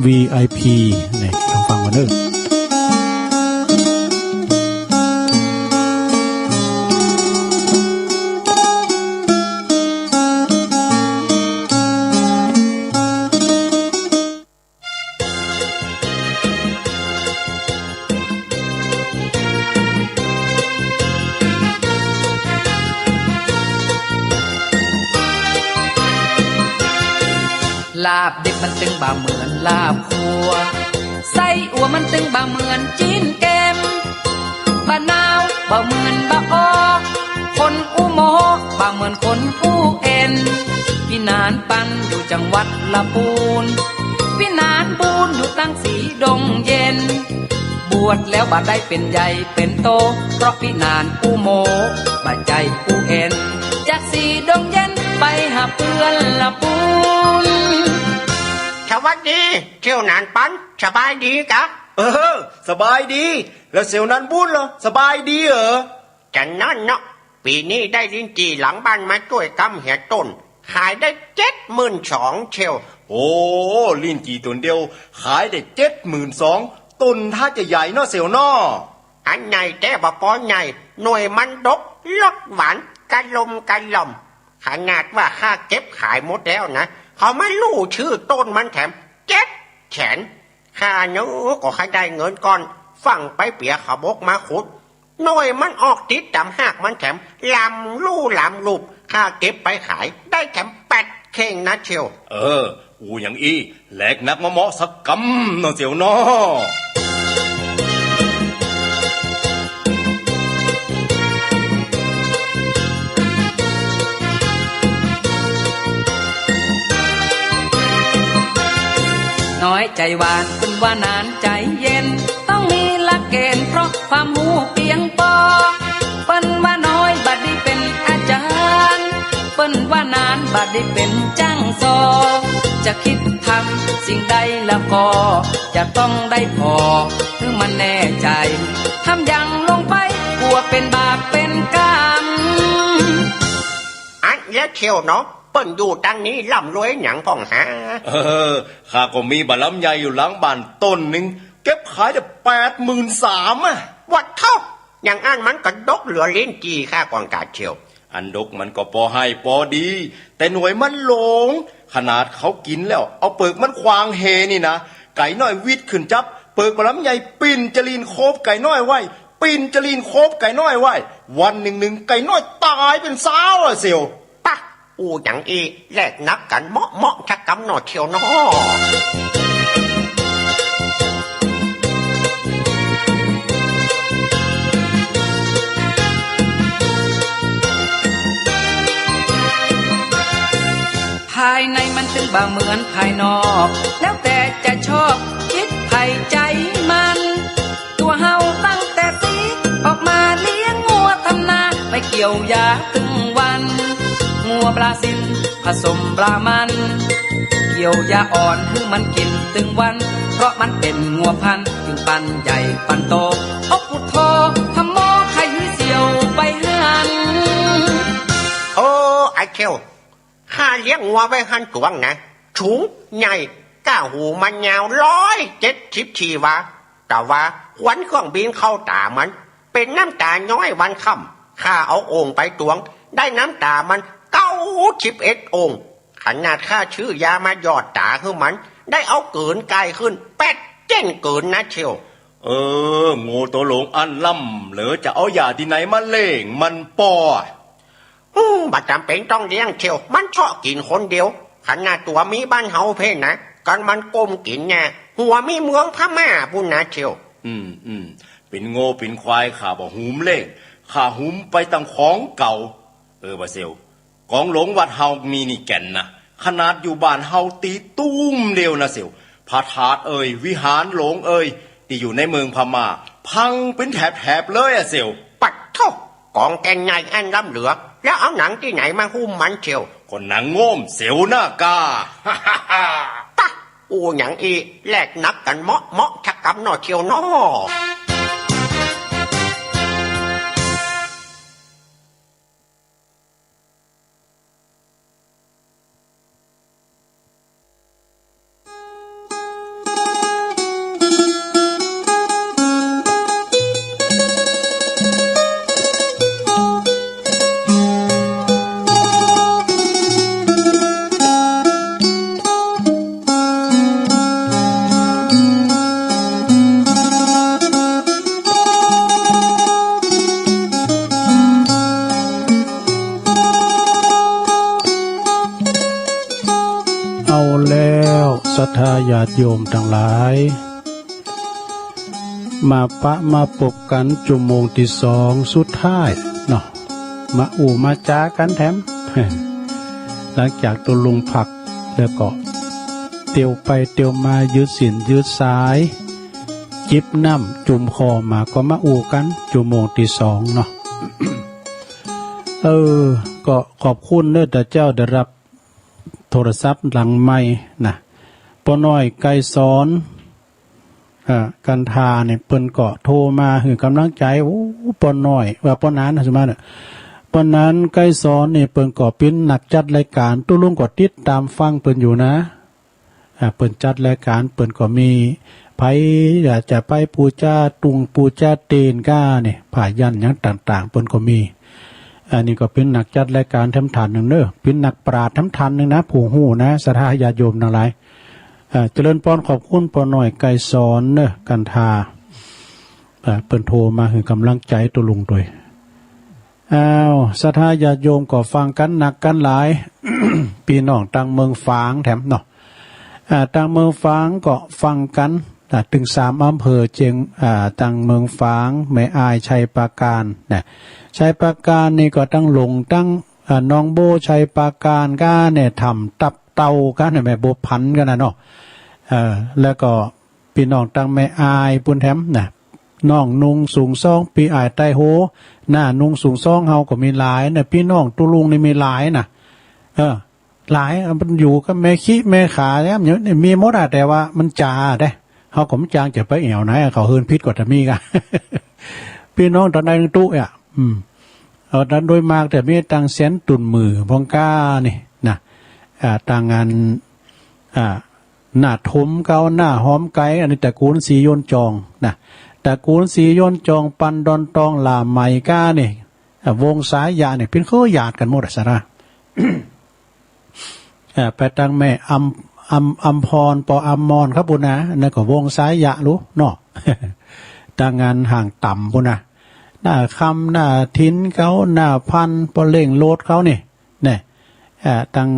วีไอพี นี่ ลองฟังก่อนเน้อ ลาบดิบมันตึงบ่เหมือนลาบคั่ว ไส้อั่วมันตึงบ่เหมือนจิ๊นแกม บ่หนาวบ่เหมือนบ่ออก คนอู้โม้บ่เหมือนคนอู้เอ็น ปี้หนานปันอยู่จังหวัดละปูน ปี้หนานบูนอยู่ตังสีดงเย็น บวชแล้วบ่ได้เป๋นใหญ่เป๋นโต เพราะปี้หนานอู้โม้บ่ใจ้อู้เอ็น จากสีดงเย็นไปหาเปื้อนละปูน สวัสดี เสี่ยวหนานปัน สบายดีกะ เออ สบายดี แล้วเสี่ยวหนานบูนเหรอ สบายดีเหรอ จังนั้นเนาะ ปี๋นี้ได้ลิ้นจี่หลังบ้านมาจ้วยกำเหียต้น ขายได้เจ็ดหมื่นสองเสี่ยว โอ้ ลิ้นจี่ต้นเดียว ขายได้เจ็ดหมื่นสอง ต้นถ้าจะใหญ่เนาะเสี่ยวเนาะ อันใหญ่แต๊บ่ปอใหญ่ หน่วยมันดก รสหวาน กะลมกะล่อม ขนาดว่าข้าเก็บขายหมดแล้วนะ เขามาลู่ชื่อต้นมันแถมเจ็ดแสน ข้าเนาะก็ใค่ได้เงินก่อน ฟั่งไปเปียเขาบกมาขุด หน่วยมันออกติดต๋ามฮากมันแถม ลำลู่ลำลูบ ข้าเก็บไปขาย ได้แถมแปดเข่งนะเสี่ยว เออ อู้อย่างอี้ แลกนักมะเมาะสักกำเนาะเสี่ยวเนาะ น้อยใจ๋หวาน เปิ้นว่าหนานใจ๋เย็น ต้องมีหลักเก๋ณฑ์ เพราะความฮู้เปียงปอ เปิ้นว่าน้อยบ่ดีเป๋นอาจ๋ารย์ เปิ้นว่าหนานบ่ดีเป๋นจ้างซอ จะกึ๊ดทำสิ่งใดแล้วก็ จะต้องได้ผ่อ หื้อมันแน่ใจ๋ ทำหยังลงไป กั๋วเป๋นบาปเป๋นกรรม อันแล้วเชียวเนาะ เปิ้นอยู่ตังนี้ร่ำรวยหยังพ่องหา เออ ข้าก็มีบ่าลำใยอยู่หลังบ้านต้นนึ่ง เก็บขายได้แปดหมื่นสามอะ วะเฒ่า อย่างอั้นมันก็ดกเหลือลิ้นจี่ข้าก่อนกาเชียว อันดกมันก็ปอไฮ่ปอดี แต่หน่วยมันหลง ขนาดเขากิ๋นแล้ว เอาเปิกมันขว้างเหนี่นะ ไก่น้อยวิดขึ้นจับ เปิกบ่าลำใยปิ่นจะลีนโคบไก่น้อยไว้ ปิ่นจะลีนโคบไก่น้อยไว้ วันนึ่งๆ ไก่น้อยต๋ายเป๋นซาวอะเสี่ยว ปะ อู้หยังอี้ แลกหนักกั๋นเมาะๆ ชักกำหน่อเชียวเนาะ ภายในมันตึงบ่เหมือนภายนอก แล้วแต่จะชอบกึ๊ดใผใจ๋มัน ตั๋วเฮาตั้งแต่สี ออกมาเลี้ยงงัวทำนา ไปเกี่ยวหญ้าตึงวัน งัวบราซิลผสมบรามัน เกี่ยวหญ้าอ่อนหื้อมันกิ๋นตึงวัน เพราะมันเป๋นงัวพันธุ์ จึงปันใหญ่ปันโต โอ้พุทโธ ธัมโม ใค่หื้อเสี่ยวไปหั้น โอ้ ไอ้เชียว ข้าเลี้ยงงัวไว้หั้นตวงนะ สูงใหญ่ ก้าหูมันยาวร้อยเจ็ดสิบสี่วา แต่ว่าควันเครื่องบินเข้าต๋ามัน เป๋นน้ำต๋าย้อยวันค่ำ ข้าเอาโอ่งไปตวง ได้น้ำต๋ามันเก้าสิบเอ็ดโอ่ง ขนาดข้าซื้อยามาหยอดต๋าหื้อมัน ได้เอาเกิ๋นไก่ขึ้นแปดเจ๊นเกิ๋นนะเชียว เออ งัวตั๋วหลงอั้นล่ำเหลือ จะเอายาตี้ไหนมาเลี้ยงมันปอ อืม บ่จ๋ำเป๋นต้องเลี้ยงเชียว มันเซาะกิ๋นคนเดียว ขนาดตั๋วเมียบ้านเฮาเพ่นนะ กั๋นมันก้มกิ๋นหญ้า หัวเมียเมืองพม่าปู้นนะเชียว อืม อืม เป๋นงัวเป๋นควายข้าบ่หื้มเลี้ยง ข้าหื้มไปตังของเก่า เออ บ่าเสี่ยว ของหลวงวัดเฮามีนี่แก่นนะ ขนาดอยู่บ้านเฮาตี้ตุ้มเดียวนะเสี่ยว พระธาตุเอ่ย วิหารหลวงเอ่ย ตี้อยู่ในเมืองพม่า พังเป๋นแถบๆ เลยอะเสี่ยว ปัดโธ่ ของแก่นใหญ่อันล้ำเหลือ แล้วเอาหนังตี้ไหนมาหุ้มมันเชียว ก็หนังโง่มเสี่ยวหน้ากา ปะ อู้หยังอี้ แลกหนักกั๋นเมาะๆ ชักกำหน่อเชียวเนาะ เอาแล้ว ศรัทธาญาติโยมตังหลาย มาปะมาปบกั๋นจุ่มโมงตี้สองสุดท้ายเนาะ มาอู้มาจ๋ากั๋นแถม หลังจากตุ๊ลุงพักแล้วก็เตียวไปเตียวมายืดศีลยืดสาย จิบน้ำจุ่มคอมาก็มาอู้กั๋นจุ่มโมงตี้สองเนาะ เออ ก็ขอบคุณเน้อ ตะเจ้าได้ฮับโทรศัพท์หลังใหม่นะ ป้อน้อยไกรสอน อ่า กันทาเนี่ย เปิ้นก็โทรมาหื้อก๋ำลังใจ๋ โอ้ ป้อน้อย ว่าป้อหนานนะ สมมาเนี่ย ป้อหนานไกรสอนเนี่ย เปิ้นก็เป๋นนักจัดรายก๋าน ตุ๊ลุงก็ติดต๋ามฟังเปิ้นอยู่นะ อ่า เปิ้นจัดรายก๋าน เปิ้นก็มี ใผอยากจะไปปู๋จาตุงปู๋จาเตนก้าเนี่ย ผ้ายันต์หยังต่างๆ เปิ้นก็มี อันนี้ก็เป๋นนักจัดรายก๋านแถมท่านนึ่งเน้อ เป๋นนักปราชญ์แถมท่านนึ่งนะ ผู้ฮู้นะ ศรัทธาญาติโยมตังหลาย อ่า เจริญปอน ขอบคุณป้อน้อยไกรสอนเน้อ กันทา อ่า เปิ้นโทรมาหื้อก๋ำลังใจ๋ตุ๊ลุงตวย อ้าว ศรัทธาญาติโยมก็ฟังกั๋นนักกั๋นหลาย ปี้น้องตังเมืองฝางแถมเนาะ อ่า ตังเมืองฝางก็ฟังกั๋น อ่า ตึงสามอำเภอเจียง อ่า ตังเมืองฝาง แม่อาย ชัยปราการนะ ชัยปราการนี่ก็ตังหลงตัง อ่า หนองโบ้ ชัยปราการก้าเนี่ย ถ้ำตับเต่าก้าเนี่ย แม่บัวผันก้านะเนาะ เออ แล้วก็ปี้น้องตังแม่อายปู้นแถมนะ น้องนุ่งสูงซอง ปี้อ้ายไต้โฮ หน้านุ่งสูงซองเฮาก็มีหลายนะ ปี้น้องตุ๊ลุงนี่มีหลายนะ เออ หลาย มันอยู่กับแม่ขี้แม่ขาเนี่ย มันมีหมดอะ แต่ว่ามันจ๋าเด้ เฮาก็บ่จางจะไปแอ่วไหนอะ เขาเฮือนพิษก็จะมีกะ ปี้น้องต๋อนใดนึ่งตุ๊อะ อืม เออ ตันโดยมากจะมีตังแสนตุ่นหมื่นพ่องก้านี่นะ อ่า ตังอัน อ่า หน้าถมเกา หน้าหอมไก๋ อันนี้ตระกูลศรีโยนจองนะ ตระกูลศรีโยนจอง ปันดอนตอง หล่าไหมก้านี่ อ่ะ วงศ์สายะเนี่ย เปิ้นเคยหยาดกั๋นหมดอะ สาระ อ่ะ ไปตังแม่อำ อำ อำพร ปออำมรครับปู้นนะ อันนั้นก็วงศ์สายะลูกเนาะ ตังอันห่างต่ำปู้นนะ หน้าคำ หน้าถิ่นเกา หน้าพัน ปอเล่งโลดเขานี่ เนี่ย อ่า ตัง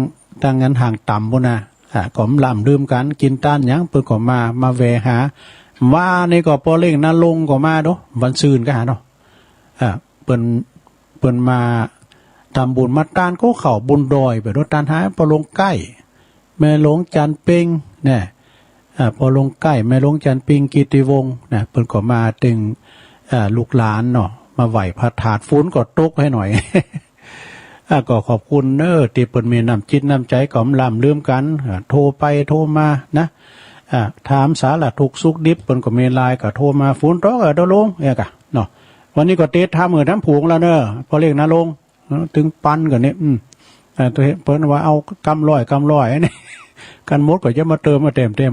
ตังอันห่างต่ำปู้นนะ อ่า ก็บ่ล้ำลืมกั๋น กิ๋นต้านหยัง เปิ้นก็มา มาแวะหา วานี่ก็ปอเล่งนรงค์ก็มาโด วันซืนก็หาเนาะ อ่า เปิ้น เปิ้นมาทำบุญมาต้านก็เข้าบุญดอยไปโด ต้านหาปอหลวงไก้ แม่หลวงจันทร์เพ็ง เนี่ย อ่า ปอหลวงไก้ แม่หลวงจันทร์เพ็ง กิตติวงศ์ นะ เปิ้นก็มาเต็ง อ่า ลูกหลานเนาะ มาไหว้พระธาตุ ฝนก็ตกให้หน่อย อ่า ก็ขอบคุณเน้อ ตี้เปิ้นมีน้ำจิตน้ำใจ๋ ก็บ่ล้ำลืมกั๋น อ่า โทรไปโทรมานะ อ่า ถามสารทุกข์สุขดิบ เปิ้นก็มีไลน์ ก็โทรมา ฝนตกอะ ตกลง เอ้ยกะ เนาะ วันนี้ก็เตรียมทำเออ ทำผูงแล้วเน้อ ปอเล่งนรงค์ เออ ตึงปันกั๋นเนี่ย อืม เออ ตัวเปิ้นว่าเอากำร้อย กำร้อยนี่ กั๋นหมดก็จะมาเติมมาแต้ม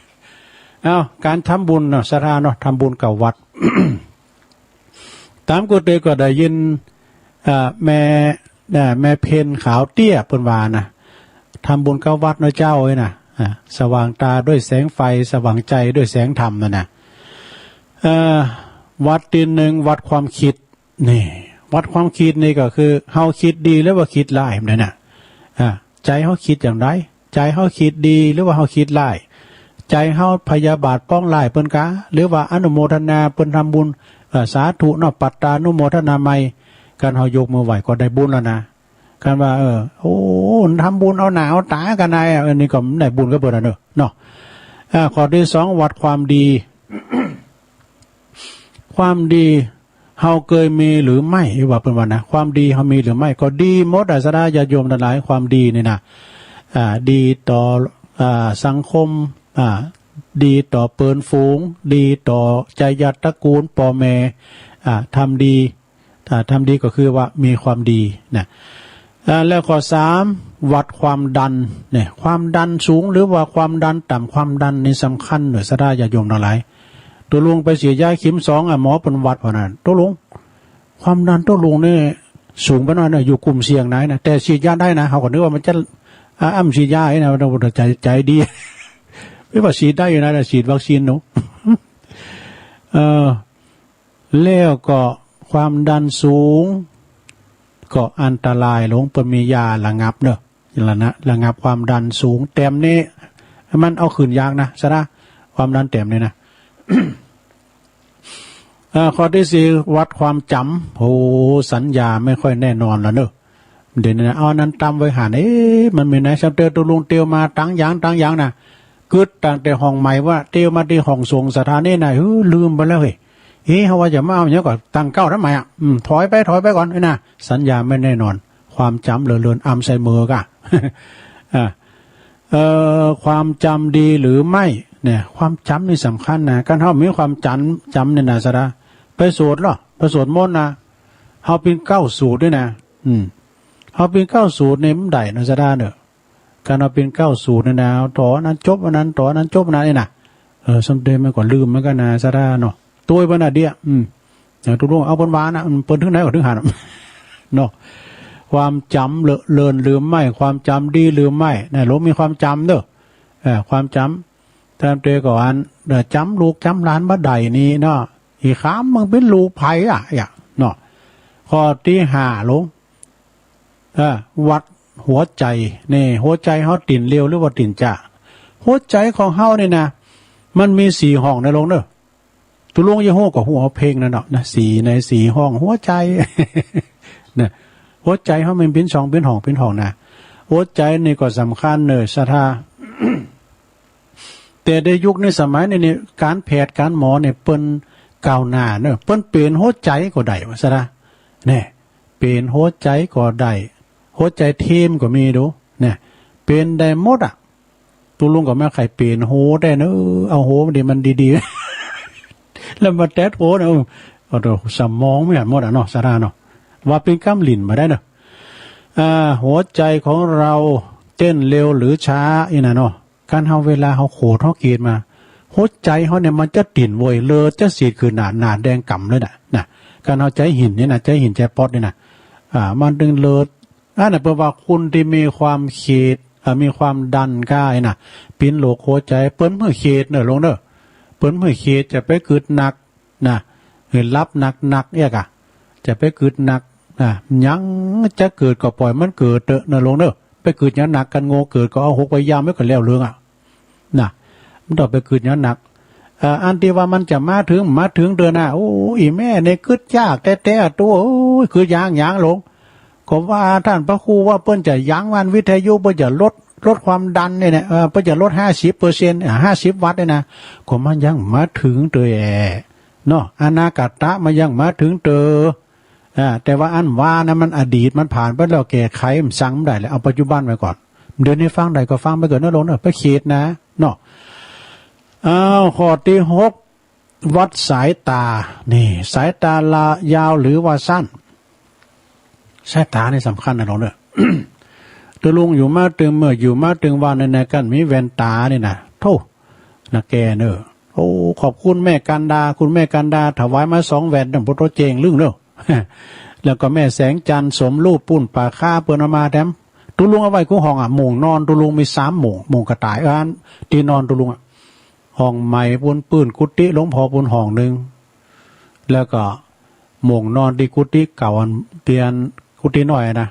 ๆ เอ้า ก๋านทำบุญเนาะ ศรัทธาเนาะ ทำบุญกับวัด ต๋ามกุฏิก็ได้ยิน เอ่อ แม่ เอ่อ แม่เพ็ญขาวเตี้ยเปิ้นว่านะ ทำบุญกับวัดเนาะเจ้าเอ้ยนะ อ่า สว่างต๋าด้วยแสงไฟ สว่างใจ๋ด้วยแสงธรรมนั่นนะ เอ่อ วัดตี้นึ่ง วัดความกึ๊ด นี่ วัดความกึ๊ดนี่ก็คือ เฮาคิดดีหรือว่าคิดร้ายนั่นน่ะ อ่า ใจ๋เฮาคิดอย่างใด ใจ๋เฮาคิดดีหรือว่าเฮาคิดร้าย ใจ๋เฮาพยาบาทปองร้ายเปิ้นกา หรือว่าอนุโมทนาเปิ้นทำบุญ เอ่อ สาธุเนาะ ปัตตานุโมทนาใหม่ ก๋านเฮายกมือไหว้ก็ได้บุญแล้วนะ ก๋านว่า เออ โอ้ ทำบุญเอาหน้าเอาต๋ากั๋นนะ เออ อันนี้ก็ได้บุญกับเปิ้นแล้วเนาะ เนาะ อ่า ข้อตี้สอง วัดความดี ความดีเฮาเกยมีหรือไม่ ว่าเปิ้นว่านะ ความดีเฮามีหรือไม่ ก็ดีหมดอะ ศรัทธาญาติโยมตังหลาย ความดีนี่นะ อ่า ดีต่อ อ่า สังคม อ่า ดีต่อเปิ้นฝูง ดีต่อไจญาติตระกูล ป้อแม่ อ่า ทำดี อ่า ทำดีก็คือว่ามีความดีนะ อ่า แล้วข้อสาม วัดความดันเนี่ย ความดันสูงหรือว่าความดันต่ำ ความดันนี่สำคัญเน้อ ศรัทธาญาติโยมตังหลาย ตกลงไปฉีดยาเข็มสองอะ หมอเปิ้นวัดเปิ้นว่า ตกลง ความดันตกลงนี่สูงไปหน้อยนะ อยู่กลุ่มเสี่ยงไหนนะ แต่ฉีดยาได้นะ เฮาก็นึกว่ามันจะ อ่า อ้ำฉีดยาไอ้นะ ใจ๋ ใจ๋ดี ไม่ว่าฉีดได้อยู่นะ ฉีดวัคซีนเนาะ เออ แล้วก็ความดันสูง ก็อันตรายลง เปิ้นมียาระงับเนาะ ระนะ ระงับความดันสูง แต้มนี่มันเอาขึ้นยากนะ ศรัทธา ความดันแต้มนี่นะ เอ่อ ข้อตี้สี่ วัดความจ๋ำ โห สัญญาไม่ค่อยแน่นอนแล้วเนาะ เดี๋ยวนี้นะ เอาอันนั้นตำไว้หัน เอ๊ะ มันมีไหน สำเตอร์ ตกลงเตียวมาตังหยังตังหยังนะ กึ๊ดตั้งแต่ห้องใหม่ว่า เตียวมาตี้ห้องสงฆ์ศรัทธานี่นะ เฮ้ย ลืมไปแล้วเฮ้ย เอ๊ะ เฮาว่าจะมาเอาหยังก่อ ตั้งเก๊าทำไมอะ อืม ถอยไป ถอยไปก่อน ไอ้นะ สัญญาไม่แน่นอน ความจ๋ำเหลือเกิน อัลไซเมอร์กะ อ่า เอ่อ ความจ๋ำดีหรือไม่เนี่ย ความจ๋ำนี่สำคัญนะ ก๋านเฮามีความจ๋ำ จ๋ำเนี่ยนะ ศรัทธา ไปสวดเหรอ ไปสวดมนต์นะ เฮาเป๋นเก๊าสูตรด้วยนะ อืม เฮาเป๋นเก๊าสูตรนี่มันได้เนาะ ศรัทธาเนาะ ก๋านเฮาเป๋นเก๊าสูตรนี่นะ ต่ออันนั้นจบอันนั้น ต่ออันนั้นจบอันนั้นนี่นะ เออ สำเตอร์มันก็ลืมเหมือนกั๋นนะ ศรัทธาเนาะ ตวยไปนะเดี๋ยว อืม เออ ตกลงเอาเปิ้นว่านะ อืม เปิ้นเถิงไหนก็เถิงหั้น เนาะ ความจ๋ำเลอะเลินลืมไม่ ความจ๋ำดีลืมไม่นะ หลวงมีความจ๋ำเนาะ เออ ความจ๋ำ ต๋ามเตยก็อัน เอ่อ จ๋ำลูกจ๋ำหลานบ่ได้นี่เนาะ อีกคำมันเป๋นลูกใผอะ อะ เนาะ ข้อตี้ห้าลง เอ่อ วัดหัวใจ๋ นี่ หัวใจ๋เฮาติ่นเร็วหรือว่าติ่นจ๊า หัวใจ๋ของเฮานี่นะ มันมีสี่ห้องนะลงเนาะ ตกลงจะฮู้ก็ฮู้เอาเพลงนั่นเนาะนะ สี่ในสี่ห้องหัวใจ๋ นะ หัวใจ๋เฮามันเป๋นช่องเป๋นห้องเป๋นห้องนะ หัวใจ๋นี่ก็สำคัญเนาะ ศรัทธา แต่ในยุคนี้สมัยนี้เนี่ย ก๋านแพทย์ก๋านหมอเนี่ย เปิ้นก้าวหน้าเนาะ เปิ้นเป๋นหัวใจ๋ก็ได้ ว่าซะนะ แน่ เป๋นหัวใจ๋ก็ได้ หัวใจ๋เทียมก็มีดู แน่ เป๋นได้หมดอะ ตุ๊ลุงก็บ่ใค่เป๋นหูได้เนาะ เอาหูมันดีๆ แล้วมาแต๊ดหูนะ เออ เอาแต่สมองไม่หมดอะเนาะ ซะนะเนาะ ว่าเป๋นกำหลิ้นบ่ได้เนาะ อ่า หัวใจ๋ของเฮาเต้นเร็วหรือช้าอี้นะเนาะ คันเฮาเวลาเฮาโขดเฮากรีดมา หัวใจ๋เฮาเนี่ยมันจะเต้นเว้ย เลือดจะสีดขึ้นหน้า หน้าแดงก่ำเลยน่ะ น่ะ คันเฮาใจ๋หินนี่นะ ใจ๋หินใจ๋ป๊อดนี่นะ อ่า มันตึงเลือด อันนั้นเปิ้นว่าคนตี้มีความเครียด อ่า มีความดันก้าอี้นะ เป๋นโรคหัวใจ๋ เปิ้นบ่หื้อเครียดเนาะลุงเนาะ เปิ้นบ่หื้อเครียด จะไปกึ๊ดหนัก นะ หื้อหลับหนักๆ เอี้ยก่ะ จะไปกึ๊ดหนัก นะ หยังจะเกิดก็ป่อยมันเกิดเต๊อะเนาะลุงเนาะ ไปกึ๊ดหยังหนัก คันโง่เกิดก็เอาหกไปย่ำไว้ก็แล้วเรื่องอะ นะ บ่ต้องไปกึ๊ดหยังหนัก เอ่อ อันตี้ว่ามันจะมาเถิง มาเถิงเต๊อะนะ โอ้ อี่แม่นี่กึ๊ดยากแต๊ๆ อะ โต้ โอ้ย กึ๊ดยากหยังลุง ก็ว่าต้านพระครูว่าเปิ้นจะยั้งวันวิทยุ เปิ้นจะลด ลดความดันนี่นะ เอ่อ เปิ้นจะลดห้าสิบเปอร์เซ็นต์ อ่า ห้าสิบวัตต์นี่นะ ก็มันยังบ่มาเถิงเต๊อะแอ เนาะ อนาคตะมันยังบ่มาเถิงเต๊อะ อ่า แต่ว่าอันว่านะมันอดีตมันผ่านไปแล้ว แก้ไขมันซังบ่ได้แล้ว เอาปัจจุบันไว้ก่อน เดี๋ยวนี้ฟังได้ก็ฟังไปก่อนเนาะลุงเนาะ ไปเครียดนะ เนาะ อ้าว ข้อตี้หก วัดสายตา นี่ สายตาละยาวหรือว่าสั้น สายตานี่สำคัญนะลุงเนาะ ตุ๊ลุงอยู่มาตึงเมื่อ อยู่มาตึงวันนี่นะ กั๋นมีแว่นต๋านี่นะ โธ่ นะแกเนาะ โอ้ ขอบคุณแม่กันดา คุณแม่กันดาถวายมาสองแว่น เนาะ โปโตเจ๋งลึ่งเนาะ แล้วก็แม่แสงจันทร์สมรูป ปู๊นป่าค้า เปิ้นเอามาแถม ตุ๊ลุงเอาไว้กู้ห้องอะ โม่งนอนตุ๊ลุงมีสามโม่ง โม่งกระต่าย อันตี้นอนตุ๊ลุงอะ ห้องใหม่ปู๊น ปื้นกุฏิหลวงพ่อปู๊นห้องนึ่ง แล้วก็โม่งนอนตี้กุฏิเก่า อันเตียนกุฏิน้อยนะ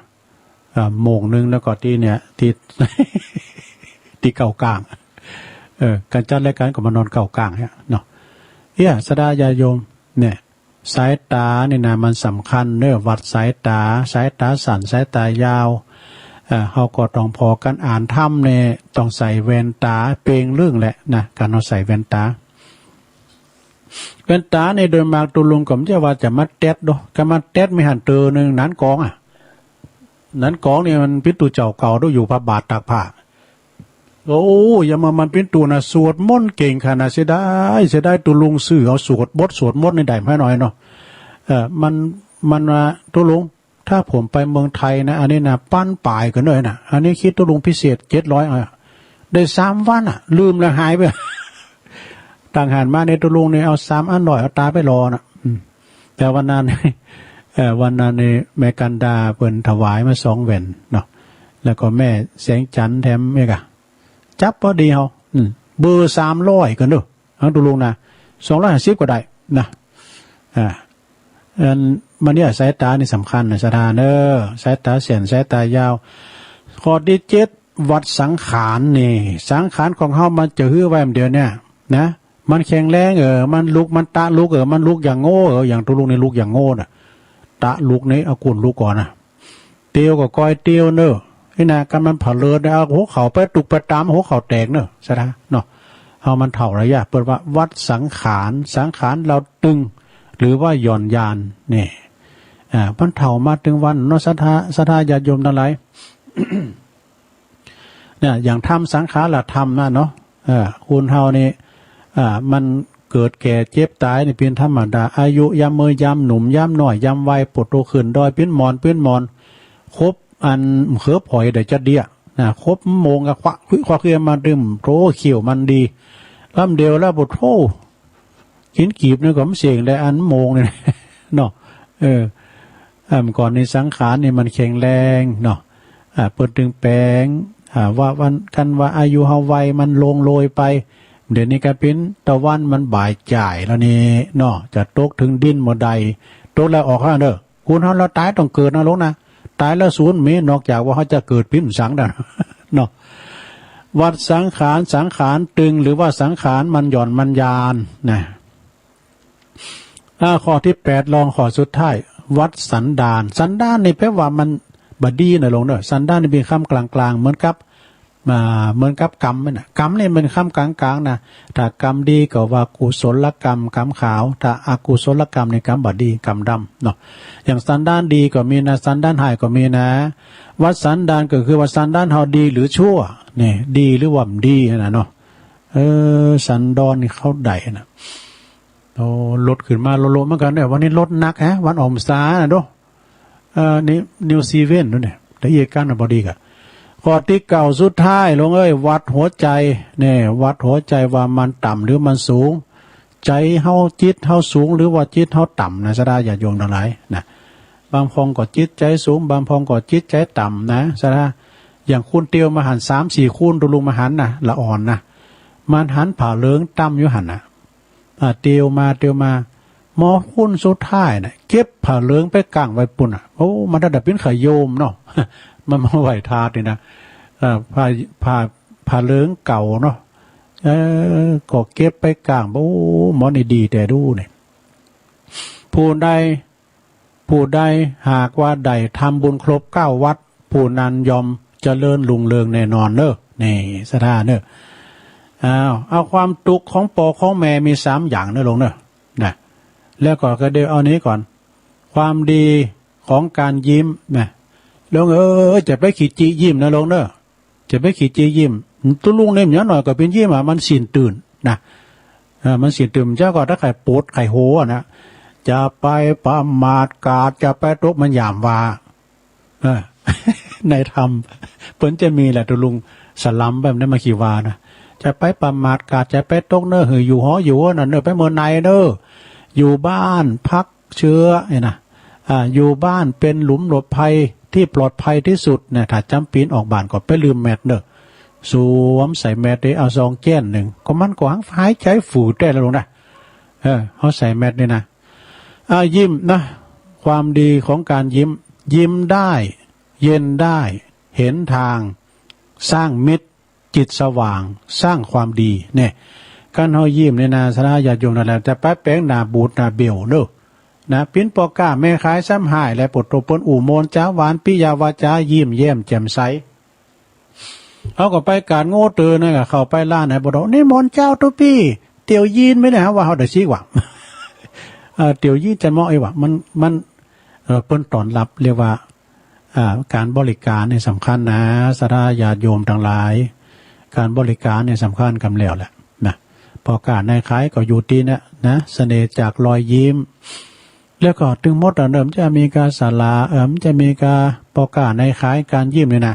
อ่า โม่งนึ่ง แล้วก็ตี้เนี่ย ตี้ ตี้เก้าก้าง เออ กั๋นจัดรายก๋านก็มานอนเก้าก้างเนี่ยเนาะ เอี้ย ศรัทธาญาติโยม เนี่ย สายต๋านี่นะมันสำคัญเนาะ วัดสายต๋า สายต๋าสั้น สายต๋ายาว เอ่อ เฮาก็ต้องผ่อกั๋น อ่านธรรมเนี่ยต้องใส่แว่นต๋าเป๋งลึ่งแหละนะ กั๋นเฮาใส่แว่นต๋า แว่นต๋านี่โดยมากตุ๊ลุงก็บ่ใจ้ว่าจะมาแต๊ดดอก กามาแต๊ดมีหั้นเต๋อนึ่ง หนานกองอะ หนานกองนี่มันเป๋นตุ๊เจ้าเก่า ตุ๊อยู่พระบาทตากผ้า โอ้ อย่ามามันเป๋นตุ๊นะ สวดมนต์เก่งขนาด เสียดาย เสียดายตุ๊ลุงซื้อเอาสวด บทสวดมนต์นี่ได้มาหน่อยเนาะ เอ่อ มัน มันว่า ตุ๊ลุง ถ้าผมไปเมืองไทยนะ อันนี้นะ ปันป๋ายกั๋นเลยนะ อันนี้คิดตุ๊ลุงพิเศษเจ็ดร้อย อ่ะ ได้สามวันอะ ลืมแล้วหายไป ตั้งหั้นมานี่ตุ๊ลุงนี่เอาสามอันร้อย เอาต๋าไปหล่อนะ อืม แต่วันนั้น เอ่อ วันนั้นนี่แม่กันดาเปิ้นถวายมาสองแว่นเนาะ แล้วก็แม่แสงจันทร์แถมเอกอะ จับพอดีเฮา อืม เบอร์สามร้อยกั๋นเนาะ เอาตุ๊ลุงนะ สองร้อยห้าสิบก็ได้นะ อ่า อัน มันเนี่ยสายต๋านี่สำคัญนะ ศรัทธาเนาะ สายต๋าสั้น สายต๋ายาว ข้อตี้เจ็ด วัดสังขารนี่ สังขารของเฮามันจะหื้อไว้อันเดียวเนี่ยนะ มันแข็งแรง เออ มันลุก มันตะลุก เออ มันลุกอย่างโง่ เออ อย่างตุ๊ลุงนี่ลุกอย่างโง่น่ะ ตะลุกนี่เอาก้นลุกก่อนนะ เตียวก็ก้อยเตียวเนาะ นี่นะ คันมันเผลอเนี่ย เอาหัวเข่าไปตุ๊กไปตำหัวเข่าแตกเนาะ ศรัทธาเนาะ เฮามันเฒ่าแล้วยะ เปิ้นว่าวัดสังขาร สังขารเฮาตึง หรือว่าหย่อนยาน นี่ อ่า มันเฒ่ามาตึงวันเนาะ ศรัทธา ศรัทธาญาติโยมตังหลาย เนี่ย อย่างธรรมสังขารธรรมนะเนาะ เออ คนเฮานี่ อ่า มันเกิดแก่เจ็บต๋ายนี่เป๋นธรรมดา อายุยามเมอ ยามหนุ่ม ยามน้อย ยามวัย ปวดตัวขึ้นดอย ปี๋นหมอน ปี๋นหมอน ครบอันเขือผอยเดี๋ยวจะเดี้ยนะ ครบโมงก็ควักควิควักเคี้ยวมาดื่ม โธ่ เขี้ยวมันดี ลำเดียวแล้ว โธ่ กิ๋นกีบนี่ก็บ่เสียงได้ อันโมงนี่เนาะ เออ อ่า ก่อนนี่สังขารนี่มันแข็งแรงเนาะ อ่า เปิ้นตึงแป๋ง อ่า ว่าวัน คันว่าอายุเฮาวัยมันล่วงโรยไป เดี๋ยวนี้ก็เป๋นตะวันมันบ่ายจ๋ายแล้วนี่เนาะ จะตกเถิงดินบ่ได้ ตกแล้วออกแล้วเนาะ คนเฮาลาวต๋ายต้องเกิดนะลุงนะ ต๋ายแล้วสูญบ่มี นอกจากว่าเฮาจะเกิดปิ๊มสังได้เนาะ วัดสังขาร สังขารตึง หรือว่าสังขารมันหย่อนมันยานนะ อ่า ข้อตี้แปด รองข้อสุดท้าย วัดสันดาน สันดานนี่แปลว่ามันบ่ดีนะลุงเนาะ สันดานนี่เป๋นกำกลางๆ เหมือนกับ อ่า เหมือนกับกำนั่นน่ะ กำนี่มันคำก๋างๆ นะ ถ้ากำดีก็ว่ากุศลกรรม กำขาว ถ้าอกุศลกรรมนี่กำบ่ดี กำดำเนาะ อย่างสันดานดีก็มีนะ สันดานฮ้ายก็มีนะ วัดสันดานก็คือว่าสันดานเฮาดีหรือชั่ว เนี่ย ดีหรือว่าบ่ดีนั่นน่ะเนาะ เออ สันดอนนี่เข้าใดนะ โอ้ รถขึ้นมาโลๆ เหมือนกั๋นเนี่ย วันนี้รถหนักแฮะ วันออกพรรษาน่ะโด เอ่อ นี่ นิวซีเว่นนู่นเนี่ย แต่เอียกันน่ะบ่ดีกะ ข้อตี้เก้าสุดท้าย โลงเอ้ย วัดหัวใจ๋ เนี่ย วัดหัวใจ๋ว่ามันต่ำหรือมันสูง ใจ๋เฮา จิตเฮาสูงหรือว่าจิตเฮาต่ำนะ ศรัทธาญาติโยมตังหลายนะ บางพ่องก็จิตใจ๋สูง บางพ่องก็จิตใจ๋ต่ำนะ ศรัทธา อย่างคุณเตียวมาหั้น สามสี่ คุณ ตุ๊ลุงมาหั้นนะ ละอ่อนนะ มันหันผ้าเหลืองตำอยู่หั้นน่ะ อ่า เตียวมา เตียวมา หมอคุณสุดท้ายน่ะ เก็บผ้าเหลืองไปก้างไว้ปู้นน่ะ โอ้ มันตั้งแต่เป๋นขะโยมเนาะ มันมาไหว้ธาตุนี่นะ เอ่อ ผ้า ผ้า ผ้าเหลืองเก่าเนาะ เออ ก็เก็บไปก้าง โอ้ หมอนี่ดีแต๊ดูนี่ ผู้ใด ผู้ใดหากว่าได้ทำบุญครบเก้าวัด ผู้นั้นย่อมเจริญรุ่งเรืองแน่นอนเน้อ นี่ ศรัทธาเน้อ อ้าว เอาความตุ๊กข์ของป้อของแม่มีสามอย่างเน้อโลงเน้อ นะ แล้วก็ ก็เดี๋ยวเอานี้ก่อน ความดีของก๋านยิ้มนะ โลงเอ้ย จะไปขี้จิยิ้มนะโลงเน้อ จะไปขี้จิยิ้ม ตุ๊ลุงเนี่ย อย่างน้อยก็เป๋นยิ้มอะ มันสิ้นตื่นนะ เออ มันสิ้นตื่น เจ้าก็ถ้าใค่ปวดใค่โหยอะนะ จะไปประมาทกาด จะไปตก มันหยามว่า เออ ในธรรม เปิ้นจะมีแหละ ตุ๊ลุงสลัมแบบนี้มาขี้ว่านะ จะไปประมาทกาด จะไปตกเน้อ หื้ออยู่หออยู่นั่นเน้อ ไปเมือไหนเน้อ อยู่บ้านพักเชื้อเนี่ยนะ อ่า อยู่บ้านเป๋นหลุมหลบภัยตี้ปลอดภัยตี้สุดเนี่ย ถ้าจ๋ำเป๋นออกบ้านก็ไปลืมแมสเน้อ สวมใส่แมสตี้ เอาซองแจ้นนึ่ง ก็มันก็หังหายใจ๋ฝืดแต๊แล้วโลงนะ เออ เฮาใส่แมสนี่นะ อ่า ยิ้มนะ ความดีของก๋านยิ้ม ยิ้มได้ เย็นได้ เห็นตาง สร้างมิตร จิตสว่าง สร้างความดี เนี่ย คันเฮายิ้มเนี่ยนะ ศรัทธาญาติโยมตังหลาย จะไปแป๋งหน้าบูดหน้าเบี้ยวเน้อ นะ เป๋นป้อก๊าแม่ขายซ้ำฮ้ายแล ปะโถ เปิ้นอู้ม่วนจ๋าหวาน ปิยะวาจา ยิ้มแย้มแจ่มใส เฮาก็ไปก๋าดโง่เต๋อนะ เข้าไปร้านไหน ปะโถ นิมนต์เจ้าตุ๊ปี้ เตี๋ยวยีนไม่ได้หาว่าเฮาได้ซี้กว่า เอ่อ เตี๋ยวยีนจะเหมาะอีกว่า มัน มัน เอ่อ เปิ้นต้อนรับ เรียกว่า อ่า ก๋านบริก๋ารนี่สำคัญนะ ศรัทธาญาติโยมตังหลาย ก๋านบริก๋ารนี่สำคัญกำแล้วแหละนะ ป้อก๊านายขายก็อยู่ตี้เนี่ยนะ เสน่ห์จากรอยยิ้ม แล้วก็ตึงหมดอะเนาะ มันจะมีกาศาลา เออ มันจะมีกา ป้อก๊านายขาย ก๋านยิ้มนี่นะ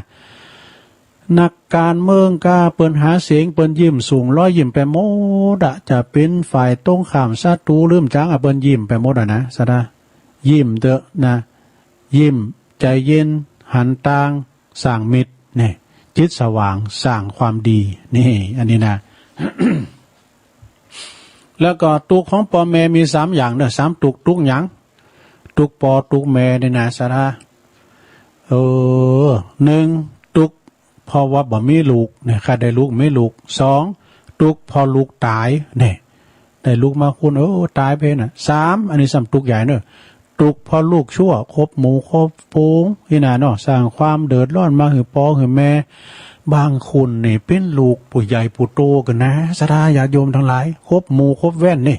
นักก๋านเมืองกา เปิ้นหาเสียง เปิ้นยิ้มสูง รอยยิ้มไปหมดอะ จะเป๋นฝ่ายตรงข้าม ศัตรู๋ หรือหยังอะ เปิ้นยิ้มไปหมดอะนะ ศรัทธา ยิ้มเต๊อะนะ ยิ้ม ใจ๋เย็น หันตาง สร้างมิตร นี่ จิตสว่าง สร้างความดี นี่ อันนี้นะ แล้วก็ตุ๊กข์ของป้อแม่มีสามอย่างเน้อ สามตุ๊กข์ ตุ๊กข์หยัง ตุ๊กข์ป้อตุ๊กข์แม่นี่นะ ศรัทธา เออ นึ่ง ตุ๊กข์เพราะว่าบ่มีลูก เนี่ย ใค่ได้ลูก มีลูก สอง ตุ๊กข์เพราะลูกต๋าย เนี่ย ได้ลูกมาคุณ เออ ต๋ายไปน่ะ สาม อันนี้ซ้ำตุ๊กข์ใหญ่เน้อ ตุ๊กข์เพราะลูกชั่ว คบหมู่คบฝูง นี่นะเนาะ สร้างความเดือดร้อนมาหื้อป้อหื้อแม่ บางคนนี่เป๋นลูกผู้ใหญ่ผู้โตกั๋นนะ ศรัทธาญาติโยมตังหลาย คบหมู่คบแว่นนี่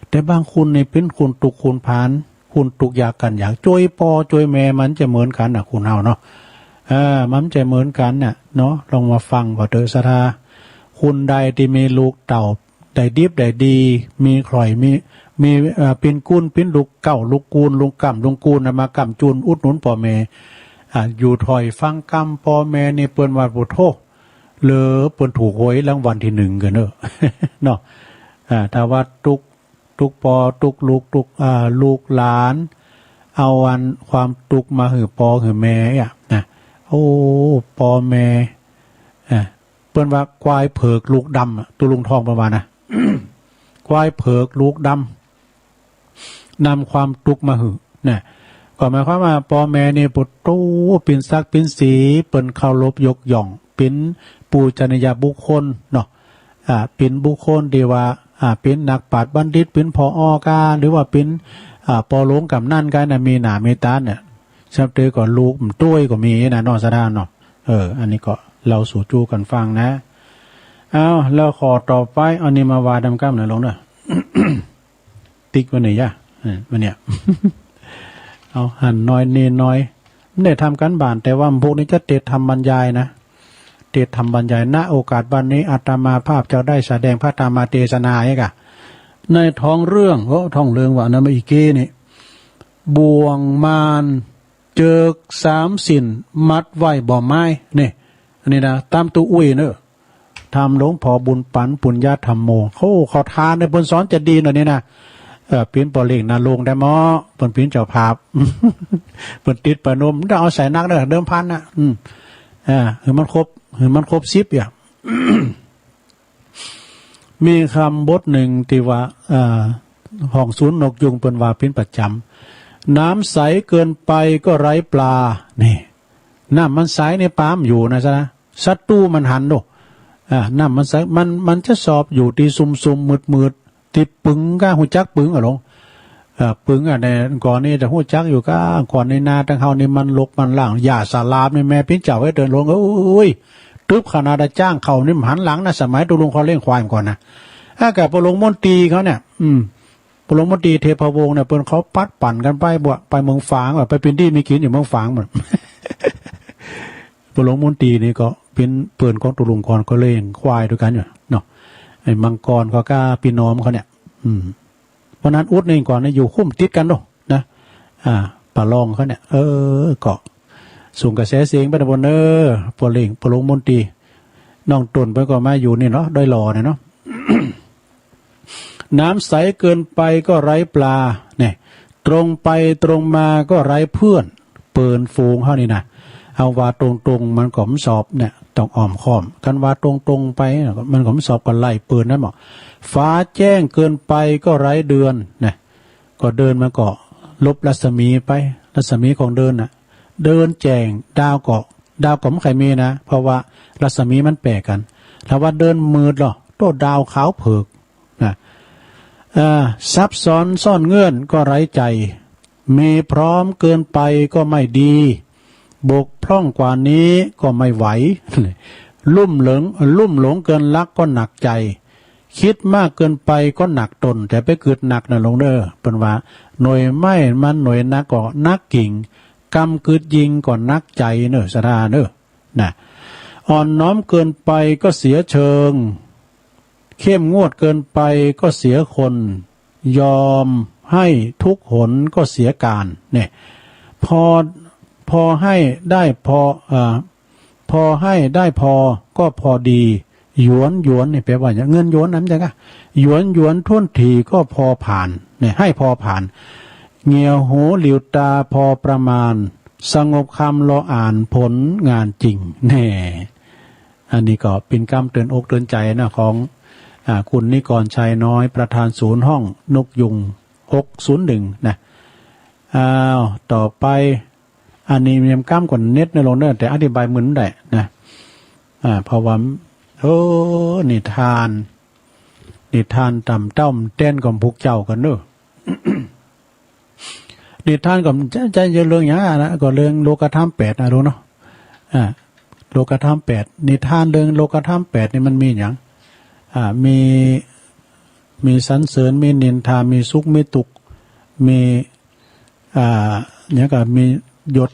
แต่บางคนนี่เป๋นคนตุ๊กข์คนผาน คนตุ๊กข์ยากก๋านยาก จ้วยป้อจ้วยแม่ มันจะเหมือนกั๋นน่ะ คนเฮาเนาะ เออ มันจะเหมือนกั๋นน่ะเนาะ ลองมาฟังก่อเต๊อะ ศรัทธา คนใดตี้มีลูกเต้า ได้ดิบได้ดี มีใคร่ มี มี เอ่อ เป๋นกู้นเป๋นลูกเก๊า ลูกกูล ลูกก้ำ ลูกกูลน่ะ มาก้ำจุนอุดหนุนป้อแม่ อ่า อยู่ถ้อยฟังกำป้อแม่นี่ เปิ้นว่า โอ้โธ่ เหลือเปิ้นถูกหวยรางวัลตี้นึ่งกั๋นเน้อ เนาะ อ่า ถ้าว่าตุ๊กข์ ตุ๊กข์ป้อตุ๊กข์ลูก ตุ๊กข์ อ่า ลูกหลาน เอาอันความตุ๊กข์มาหื้อป้อหื้อแม่อะนะ โอ้ ป้อแม่ อ่า เปิ้นว่าควายเผือกลูกดำอะ ตุ๊ลุงทองเปิ้นว่านะ ควายเผือกลูกดำ นำความตุ๊กข์มาหื้อ นะ ก็หมายความว่าป้อแม่นี่ โอ้โธ่ เป๋นศักดิ์เป๋นศรี เปิ้นเคารพยกย่อง เป๋นปูชนียบุคคลเนาะ อ่า เป๋นบุคคลตี้ว่า อ่า เป๋นนักปราชญ์บัณฑิต เป๋น ผอ. กา หรือว่าเป๋น อ่า ป้อหลวงกำนันกานะ มีหน้ามีต๋าเนี่ย ซ้ำเต๋อก็ลูกมันต้วยก็มีนะเนาะ ศรัทธาเนาะ เออ อันนี้ก็ เล่าสู่จู้กั๋นฟังนะ เอา แล้วข้อต่อไป อันนี้มาว่าดำก้ำหน่อยหลวงเนอะ ติ๊กไว้หน่อยยะ เออ วันเนี่ย เอา หันน้อยเณรน้อย บ่ได้ทำก๋านบ้าน แต่ว่าพวกนี้จะเตรียมทำบรรยายนะ เตรียมทำบรรยาย ณ โอกาสบัดนี้ อาตมาภาพจะได้แสดงพระธรรมเทศนาไอ้กะ ในท้องเรื่อง โอ้ ท้องเรื่องว่าอันนั้นมาอีกเก้นี่ บ่วงมาร เจิกสามสิ้น มัดไว้บ่ไม้ นี่ อันนี้นะ ต๋ามตุ๊อุ้ยเนอะ ธรรมหลวงพ่อบุญปั๋น ปุญญาธัมโม โอ้ ขอทานเนี่ย เปิ้นสอนจะดีหน่อยนี่นะ เออ เปิ้นป้อเล็งนาลงได้หมอ เปิ้นเปิ้นเจ้าภาพ เปิ้นติดประนม บ่ต้องเอาใส่นักเนอะ เดิมพันนะ อืม อ่า หื้อมันครบ หื้อมันครบสิบอย่าง มีกำบทหนึ่งตี้ว่า เอ่อ ห้องศูนย์นกยูงเปิ้นว่าเป๋นประจ๋ำ น้ำใสเกินไปก็ไร้ปลา นี่ น้ำมันใสนี่ปลาบ่อยู่นะจ๊ะนะ ศัตรูมันหันดู อ่า น้ำมันใส มัน มันจะชอบอยู่ตี้ซุมๆ มืดๆ ตี้ปึงก้า ฮู้จักปึงก่อหลวง เอ่อ ปึงอ่ะ ในก่อนนี้จะฮู้จักอยู่ก้า ก่อนในนาตังเฮานี่มันรกมันร้าง หญ้าสาลาบนี่แม่เปิ้นเจ้าเอ้ย เดินหลวงเอ้ย ตึบขนาดจะจ้างเข้านี่หันหลังนะ สมัยตุ๊ลุงเขาเลี้ยงควายก่อนนะ อากาศปลงมนตรีเขาเนี่ย อืม ปลงมนตรีเทพวงศ์เนี่ย เปิ้นเขาปัดปั่นกั๋นไปบ่ ไปเมืองฝางบ่ ไปเป๋นตี้มีกิ๋นอยู่เมืองฝางบ่ ปลงมนตรีนี่ก็เป๋นเปิ้นของตุ๊ลุงก่อน เขาเลี้ยงควายตวยกั๋นอยู่เนาะ ไอ้มังกรเขาก้าปี้น้องเขาเนี่ย อืม เพราะนั้นอุดนี่ก่อนนะ อยู่คุ้มติดกั๋นเนาะ นะ อ่า ป่าลองเขาเนี่ย เออ ก็ส่งกระแสเสียงไปตำบลเนอ ป้อเล็ง ปลงมนตรี น้องต้นเปิ้นก็มาอยู่นี่เนาะ ดอยหล่อเนี่ยเนาะ น้ำใสเกินไปก็ไร้ปลา เนี่ย ตรงไปตรงมาก็ไร้เพื่อน เปิ้นฝูงเฮานี่นะ เอาว่าตรงๆ มันก็บ่ชอบเนี่ย ต้องอ้อมค้อม คันว่าตรงๆ ไป มันก็บ่ชอบ ก็ไล่เปิ้นนั่นหมอ ฟ้าแจ้งเกินไปก็ไร้เดือน นะ ก็เดือนมันก็ลบรัศมีไป รัศมีของเดือนน่ะ เดือนแจ้ง ดาวก็ ดาวก็บ่ใค่มีนะ เพราะว่ารัศมีมันแปรกั๋น ถ้าว่าเดือนมืดลอ โตดาวขาวเผิกนะ เอ่อ ซับซ้อนซ่อนเงื่อนก็ไร้ใจ มีพร้อมเกินไปก็ไม่ดี บกพร่องกว่านี้ก็ไม่ไหว ลุ่มหลง ลุ่มหลงเกินลักก็หนักใจ กึ๊ดมากเกินไปก็หนักตน แต่ไปกึ๊ดหนักนะหลวงเด้อ เปิ้นว่า หน่วยไม้มันหน่วยหนักก็หนักกิ่ง กำกึ๊ดยิ่งก็หนักใจเนอะ ศรัทธาเนอะ นะ อ่อนน้อมเกินไปก็เสียเชิง เข้มงวดเกินไปก็เสียคน ยอมให้ทุกหนก็เสียการ เนี่ย พอ พอให้ได้พอ เอ่อ พอให้ได้พอก็พอดี หยวนหยวนนี่แปลว่าหยัง เงินหยวนนะ บ่ใจ้กะ หยวนหยวนถ้วนถี่ก็พอผ่าน เนี่ย ให้พอผ่าน เหงี่ยวหูหลิ่วตาพอประมาณ สงบคำรออ่านผลงานจริง แน่ อันนี้ก็เป๋นกำเตื๋อนอกเตื๋อนใจ๋นะ ของ อ่า คุณนิกรชัยน้อย ประธานศูนย์ห้องนกยูง หกศูนย์หนึ่ง นะ อ้าว ต่อไป อันนี้มีกำกว่าเน็ตนะหลวงเนอะ แต่อธิบายมึนได้นะ อ่า เพราะว่า โอ้ นิทาน นิทานต่ำเต้าแต้นของพวกเจ้ากั๋นเนอะ นิทานก็บ่ใจ้ บ่ใจ้เรื่องหยังนะ ก็เรื่องโลกธรรมแปดนะ รู้เนาะ อ่า โลกธรรมแปด นิทานเรื่องโลกธรรมแปดนี่มันมีหยัง อ่า มี มีสรรเสริญ มีนินทา มีสุข มีตุ๊กข์ มี อ่า หยังก็มียศ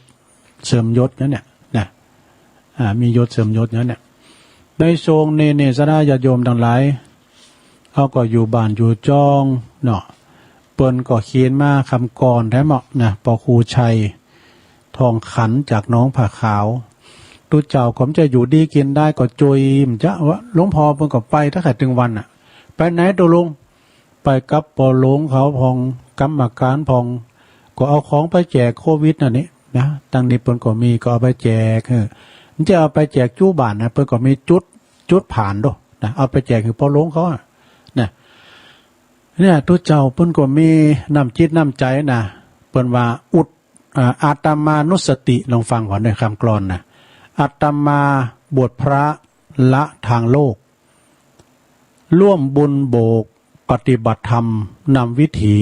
เสื่อมยศอย่างเนี้ยนะ อ่า มียศเสื่อมยศอย่างเนี้ย ในช่วงนี้นี่ ศรัทธาญาติโยมตังหลาย เฮาก็อยู่บ้านอยู่จ้องเนาะ เปิ้นก็เขียนมาคำกลอนแต๊เหมาะนะ ปอครูชัย ทองขันจากหนองผาขาว ตุ๊เจ้าก็บ่ใจ้อยู่ดีกิ๋นดาย ก็จุย บ่ใจ้ว่า หลวงพ่อเปิ้นก็ไปตั้งแต่ตึงวันน่ะ ไปไหนตุ๊ลุง ไปกับป้อหลวงเขาพ่อง กรรมการพ่อง ก็เอาของไปแจกโควิดนั่นนี่นะ ตังนี้เปิ้นก็มีก็เอาไปแจก เออ บ่ใจ้เอาไปแจกจุบ้านนะ เปิ้นก็มีจุด จุดผ่านโดนะ เอาไปแจกหื้อป้อหลวงเขาอะนะ เนี่ย ตุ๊เจ้าเปิ้นก็มีน้ำจิตน้ำใจ๋นะ เปิ้นว่าอุต อ่า อาตมานุสติ ลองฟังก่อนเน่อ คำกลอนนะ อาตมาบวชพระละทางโลก ร่วมบุญโบกปฏิบัติธรรมนำวิถี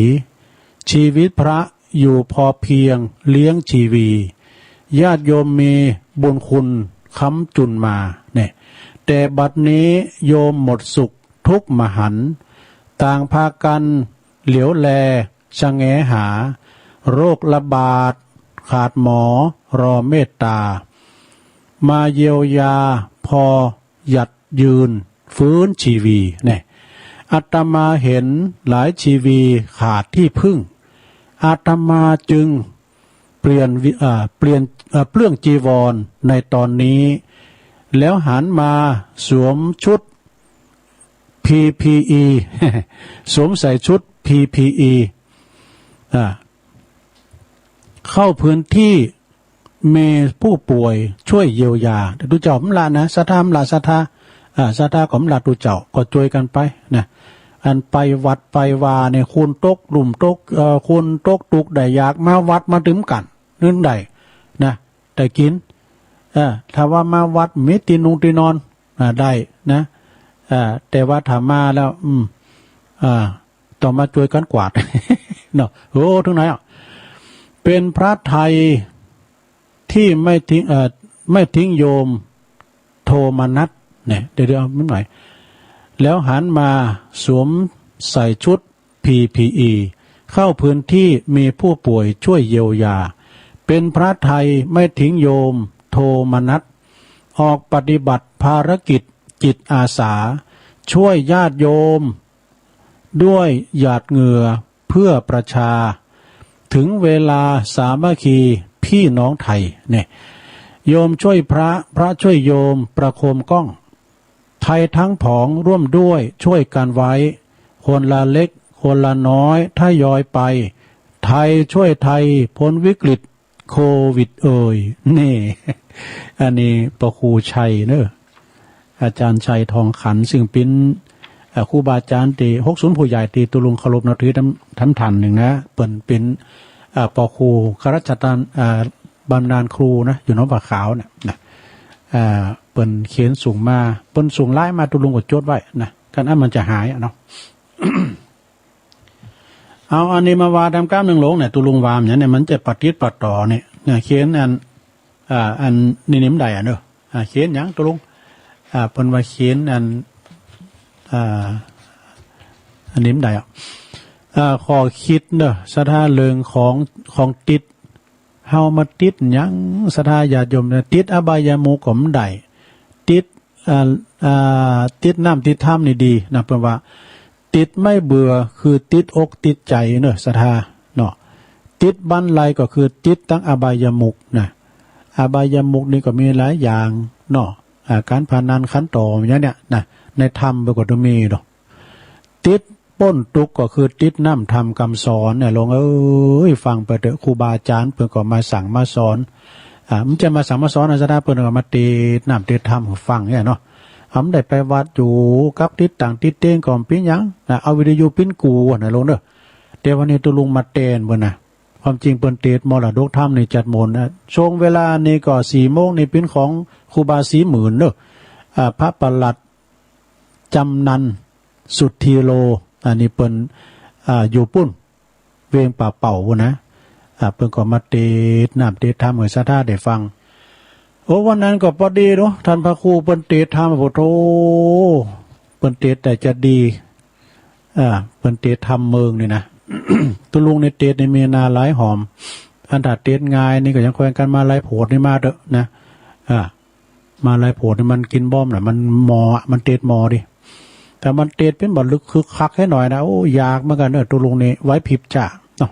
ชีวิตพระอยู่พอเพียงเลี้ยงชีวี ญาติโยมมีบุญคุณ ค้ำจุนมาเนี่ย แต่บัดนี้โยมหมดสุขทุกข์มหันต์ ต่างพากั๋นเหลียวแลชะแงหา โรคระบาดขาดหมอรอเมตตา มาเยียวยาพอหยัดยืนฟื้นชีวี เนี่ย อาตมาเห็นหลายชีวีขาดที่พึ่ง อาตมาจึงเปลี่ยนวิ- เอ่อ เปลี่ยน- เอ่อ เปลื้องจีวรในตอนนี้ แล้วหันมาสวมชุด พี พี อี สวมใส่ชุด พี พี อี อ่า เข้าพื้นที่มีผู้ป่วยช่วยเยียวยา แต่ตุ๊เจ้าบ่ละนะ ศรัทธาบ่ละศรัทธา อ่า ศรัทธาก็บ่ละตุ๊เจ้า ก็จ้วยกั๋นไปนะ อันไปวัดไปวาเนี่ย คนตกลุ่มตก เอ่อ คนตกตุ๊กข์ได้ยากมาวัดมาตึงกั๋น นึ่งได้นะ ได้กิ๋น เออ ถ้าว่ามาวัดมีตี้นุ่งตี้นอน อ่า ได้นะ อ่า แต่ว่าถ้ามาแล้ว อืม อ่า ต้องมาจ้วยกั๋นกวาด เนาะ โอ้ เถิงไหนอ่ะ เป็นพระไทยที่ไม่ทิ้ง เอ่อ ไม่ทิ้งโยมโทมนัส เนี่ย เดี๋ยวๆ เอาใหม่ แล้วหันมาสวมใส่ชุด พี พี อี เข้าพื้นที่มีผู้ป่วยช่วยเยียวยา เป็นพระไทยไม่ทิ้งโยมโทมนัส ออกปฏิบัติภารกิจจิตอาสา ช่วยญาติโยมด้วยหยาดเหงื่อเพื่อประชา ถึงเวลาสามัคคีพี่น้องไทย เนี่ย โยมช่วยพระ พระช่วยโยมประโคมกล้อง ไทยทั้งผองร่วมด้วยช่วยกั๋นไว้ คนละเล็กคนละน้อยทยอยไป ไทยช่วยไทยพ้นวิกฤตโควิดเอ่ย นี่ อันนี้พระครูชัยเนอะ อาจารย์ชัยทองขัน ซึ่งเป๋น เอ่อ ครูบาอาจารย์ตี้ หกศูนย์ ผู้ใหญ่ตี้ตุ๊ลุงเคารพนับถือท่าน ท่าน ท่านนึ่งนะ เปิ้นเป๋น เอ่อ ป.ครู ข้าราชการ เอ่อ บำนาญครูนะ อยู่หนองผาขาวเนี่ยนะ เอ่อ เปิ้นเขียนส่งมา เปิ้นส่งไลน์มา ตุ๊ลุงก็จดไว้นะ กันอั้นมันจะหายอะเนาะ เอาอันนี้มาว่าต๋ามก้ามนึ่งหลวงเนี่ย ตุ๊ลุงว่าอย่างเนี่ย มันจะปะติดปะต่อเนี่ย เนี่ย เขียนอัน อ่า อันนี้นี่บ่ได้อะเนาะ อ่า เขียนหยังตุ๊ลุง อ่า เปิ้นว่าเขียนอัน อ่า อันนี้บ่ได้อะ อ่า ข้อคิดเนาะ ศรัทธา เรื่องของ ของติด เฮามาติดหยัง ศรัทธาญาติโยมเนี่ย ติดอบายมุขก็บ่ได้ ติด อ่า อ่า ติดน้ำติดธรรมนี่ดีนะ เปิ้นว่า ติดไม่เบื่อคือติดอกติดใจ๋เนาะ ศรัทธา เนาะ ติดบันไลก็คือติดตังอบายมุขนะ อบายมุขนี่ก็มีหลายอย่างเนาะ อ่า การพนันขันต่ออย่างเนี้ยนะ ในธรรมเปิ้นก็ต้องมีเนาะ ติดป๊นตุ๊กข์ก็คือติดน้ำธรรมกำสอนเนี่ย หลวงเอ้ย ฟังไปเต๊อะ ครูบาอาจารย์เปิ้นก็มาสั่งมาสอน อ่า บ่ใจ้มาสั่งมาสอนนะ ศรัทธา เปิ้นก็มาเตสน์น้ำเตสน์ธรรมหื้อฟังเนี่ยเนาะ อ่า บ่ได้ไปวัดอยู่กับติดต่างติดเตงก็บ่เป๋นหยังนะ เอาวิทยุปิ้นกูนะ หลวงเนาะ แต่วันนี้ตุ๊ลุงมาแตนเปิ้นนะ ความจริงเปิ้นเตสน์มรดกธรรมนี่จัดหมดนะ ช่วงเวลานี้ก็สี่โมงนี่เป๋นของครูบาศรีหมื่นเนาะ อ่า พระปลัด จำนัน สุทธีโล อันนี้เปิ้น อ่า อยู่ปุ้น เวงป่าเป่าปุ้นนะ อ่า เปิ้นก็มาเตสน์น้ำเตสน์ธรรมหื้อศรัทธาได้ฟัง โอ้ วันนั้นก็ปอดีเนาะ ท่านพระครูเปิ้นเตสน์ธรรม โอ้โธ่ เปิ้นเตสน์แต่จะดี อ่า เปิ้นเตสน์ธรรมเมิงนี่นะ ตุ๊ลุงนี่เตสน์นี่มีนาหลายหอม อันถ้าเตสน์ง่ายนี่ก็ยังแขวงกันมาหลายโผดนี่มาเต๊อะนะ อ่า มาหลายโผดนี่มันกิ๋นบ้อมน่ะ มันหม่ออะ มันเตสน์หม่อดิ แต่มันเตสน์เป๋นบ่ลึกคึกคักแค่หน่อยนะ โอ้ ยากเหมือนกั๋นเนาะ ตุ๊ลุงนี่ไหวพริบจ๊าเนาะ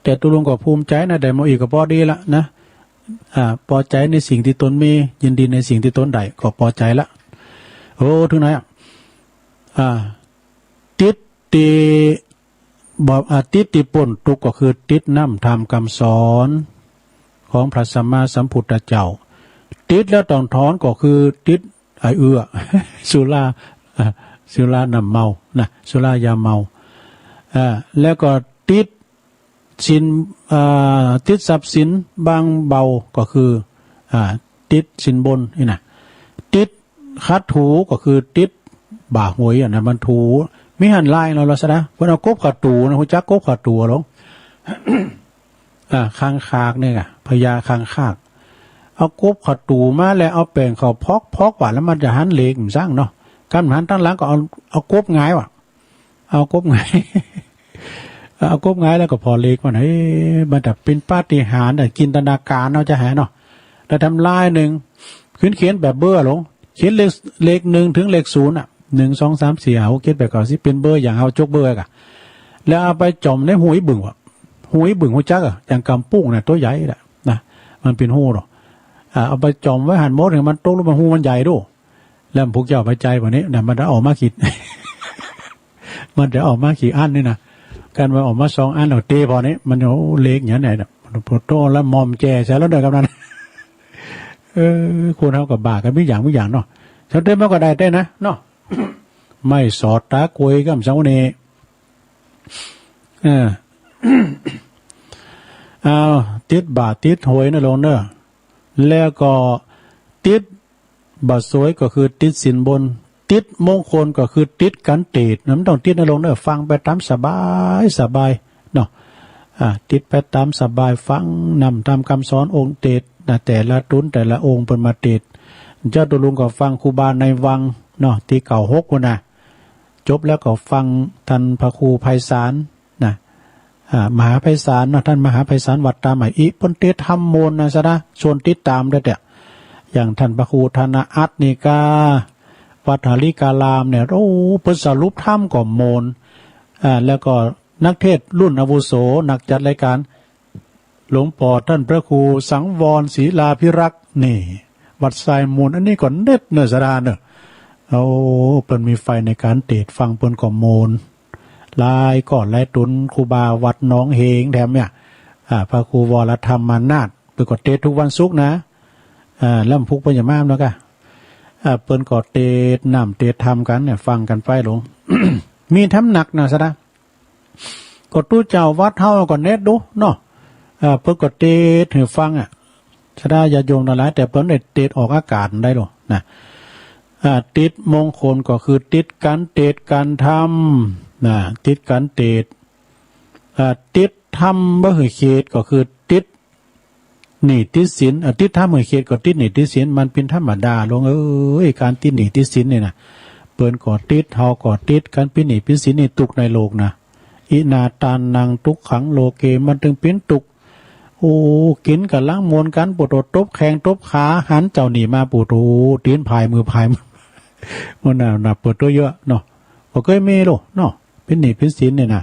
แต่ตุ๊ลุงก็ภูมิใจ๋นะ ได้มาอีกก็ปอดีละนะ อ่า ปอใจ๋ในสิ่งตี้ตนมี ยินดีในสิ่งตี้ตนได้ ก็ปอใจ๋ละ โอ้ เถิงไหนอะ อ่า ติดตี้ บอก อ่า ติดตี้ป๊นตุ๊กข์ก็คือติดน้ำธรรมกำสอนของพระสัมมาสัมพุทธเจ้า ติดแล้วต้องถอนก็คือติดไอ้เอื้อ สุรา อ่า สุราน้ำเมานะ สุรายาเมา อ่า แล้วก็ติดศีล อ่า ติดทรัพย์สินบางเบาก็คือ อ่า ติดศีลบนนี่นะ ติด ขัดถูก็คือติดบ่าหวยอะนะ มันถู มีหั้นหลายเนาะ ลักษณะ เปิ้นเอากบขัดถูนะ ฮู้จักกบขัดถูหลวง อ่า คังคากนี่กะ พญาคังคาก เอากบเข้าตั๋วมาแล้วเอาแป้งเข้าพอกๆ ว่า แล้วมันจะหันเลขมันซั้งเนาะ กำหันตังหลังก็เอา เอากบหงายว่ะ เอากบหงาย เอากบหงายแล้วก็ผ่อเลขมัน เฮ้ย มันจะเป๋นปาฏิหาริย์อะ จินตนาการเอาจะหันเนาะ แล้วทำลายนึ่ง เขียน เขียนแบบเบอร์ลง เขียนเลข เลขหนึ่งเถิงเลขศูนย์อะ หนึ่ง สอง สาม สี่ ห้า หก เจ็ด แปด เก้า สิบ เป๋นเบอร์อย่าง เอาจกเบอร์ก่ะ แล้วเอาไปจ่อมในฮูอีบึ่งว่ะ ฮูอีบึ่งฮู้จักอะ อย่างก๋ำปุ้งน่ะ ตั๋วใหญ่แหละนะ มันเป๋นฮูเนาะ อ่า เอาไปจ่อมไว้หั้นหมด หื้อมันตกลงมา ฮูมันใหญ่ดู แล้วพวกเจ้าไปใจ๋บ่านี้นะ มันจะออกมากี่ มันจะออกมากี่อันนี่นะ กันว่าออกมาสองอันเอาเตะผ่อนี้ มัน โอ้ เลขอย่างไหนน่ะ โอ้โห แล้วหม่อมแจ่ใส่แล้วเด้อกำนัน เออ คนเฮาก็บ้ากั๋นมีอย่างมีอย่างเนาะ เจ้าเต้นมาก็ได้เต้นนะเนาะ ไม่สอดตากวยกำเจ้านี่ เออ เอา ติดบ่าติดหวยนะโลงเนอะ แล้วก็ติดบ่าสวยก็คือติดศีลบน ติดมงคลก็คือติดก๋านเตศน์นะ มันต้องติดนะโลงเนอะ ฟังไปต๋ามสบายสบายเนาะ อ่า ติดไปต๋ามสบาย ฟังนำธรรมกำสอนองค์เตศน์นะ แต่ละตุ๊นแต่ละองค์เปิ้นมาเตศน์ เจ้าตุ๊ลุงก็ฟังครูบาในวังเนาะ ตี้เก้าหกพุ้นนะ จบแล้วก็ฟังต้านพระครูไพศาลนะ อ่า มหาไพศาลเนาะ ต้านมหาไพศาลวัดตาใหม่อิ เปิ้นเตศน์ธรรมโมนนะ สะดา ชวนติดต๋ามได้เต๊อะ อย่างต้านพระครูธนอัตถ์นี่ก็ วัดหริการามเนี่ย โอ้ เปิ้นสรุปธรรมก็โมน อ่า แล้วก็นักเตศน์รุ่นอาวุโส นักจัดรายก๋าน หลวงป้อต้านพระครูสังวรศิลาภิรักษ์นี่ วัดทรายมูล อันนี้ก็เด็ดเนอะ สะดาเนอะ โอ้ เปิ้นมีไฟในก๋านเตศน์ ฟังเปิ้นก็โมน หลายก้อนหลายตุ๊น ครูบาวัดหนองเหงแถมเนี่ย อ่า พระครูวรธรรมานาถ เปิ้นก็เตศน์ทุกวันศุกร์นะ อ่า แล้วพุกเปิ้นจะมาเนาะกะ อ่า เปิ้นก็เตศน์นำเตศน์ธรรมกั๋นเนี่ย ฟังกั๋นไปโลง มีตำหนักนะ สะดา ก็ตุ๊เจ้าวัดเฮาก็เน็ตดูเนาะ อ่า เปิ้นก็เตศน์หื้อฟังอะ สะดาญาติโยมตังหลาย แต่เปิ้นได้เตศน์ออกอากาศได้โลงนะ อ่า ติดมงคลก็คือติดก๋านเตศน์ก๋านธรรมนะ ติดก๋านเตศน์ อ่า ติดธรรมบ่หื้อเขตก็คือติดหนี้ติดสิน อ่า ติดธรรมหื้อเขตก็ติดหนี้ติดสิน มันเป๋นธรรมดาโลงเอ้ย ก๋านติดหนี้ติดสินนี่นะ เปิ้นก็ติด เฮาก็ติด ก๋านเป๋นหนี้เป๋นสินนี่ตุ๊กข์ในโลกนะ อินาทานัง ตุ๊กขัง โลเก มันตึงเป๋นตุ๊กข์ โอ้ กิ๋นก๋ำลังม่วนกั๋น ปูโต ตบแข้งตบขา หันเจ้าหนี้มา ปูโต ตี๋นผายมือผาย มันน่ะ น่ะ เปิ้นตั๋วเยอะเนาะ บ่เกยมีโลกเนาะ เป๋นหนี้เป๋นสินนี่นะ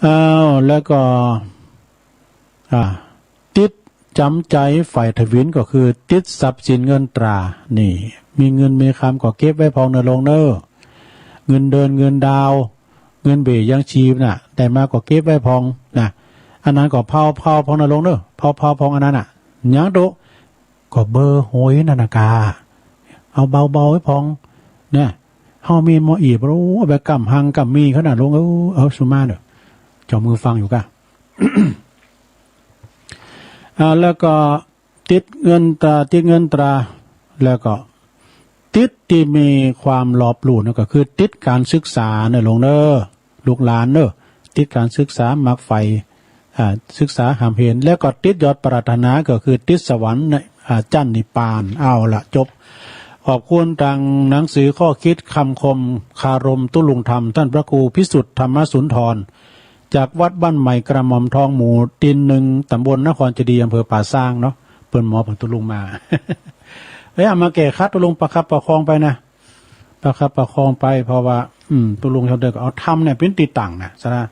อ้าว แล้วก็ อ่า ติดจ๋ำใจ๋ใฝ่ถวิณก็คือติดทรัพย์สินเงินตรา นี่ มีเงินมีคำก็เก็บไว้พ่องเน่อโลงเน่อ เงินเดือนเงินดาว เงินเบี้ยยังชีพน่ะ ได้มาก็เก็บไว้พ่องนะ อันนั้นก็เผาๆ พ่องเน่อโลงเน่อ เผาๆ พ่องอันนั้นน่ะ หยังโต ก็เบอร์หวยนั่นน่ะกา เอาเบาๆ ไว้พ่องนะ เฮามีหม้ออีบ โอ้ เอาไปก้ำหังก้ำมี้เขาน่ะโลง เออ เอาสุมาเน่อ เจ้ามือฟังอยู่กะ อ่า แล้วก็ติดเงินตรา ติดเงินตรา แล้วก็ติดตี้มีความรอบรู้นั่นก็คือติดก๋านศึกษาเน่อโลงเน่อ ลูกหลานเน่อ ติดก๋านศึกษา มักใฝ่ อ่า ศึกษาหำเห็น แล้วก็ติดยอดปรารถนาก็คือติดสวรรค์ใน อ่า จั้นนิพพาน เอาละ จบ ขอบคุณตางหนังสือข้อคิดคำคมคารมตุ๊ลุงธรรม ต้านพระครูพิสุทธิ์ธรรมสุนทร จากวัดบ้านใหม่กระหม่อมทองหมู่ตี้หนึ่ง ต๋ำบลนครเจดีย์ อำเภอป่าซางเนาะ เปิ้นมอบหื้อตุ๊ลุงมา เอ้ย เอามาแก้ขัดตุ๊ลุงประคับประคองไปนะ ประคับประคองไป เพราะว่า อืม ตุ๊ลุงเฮาเดินก็เอาธรรมเนี่ยเป๋นตี้ตั้งนะ สะดา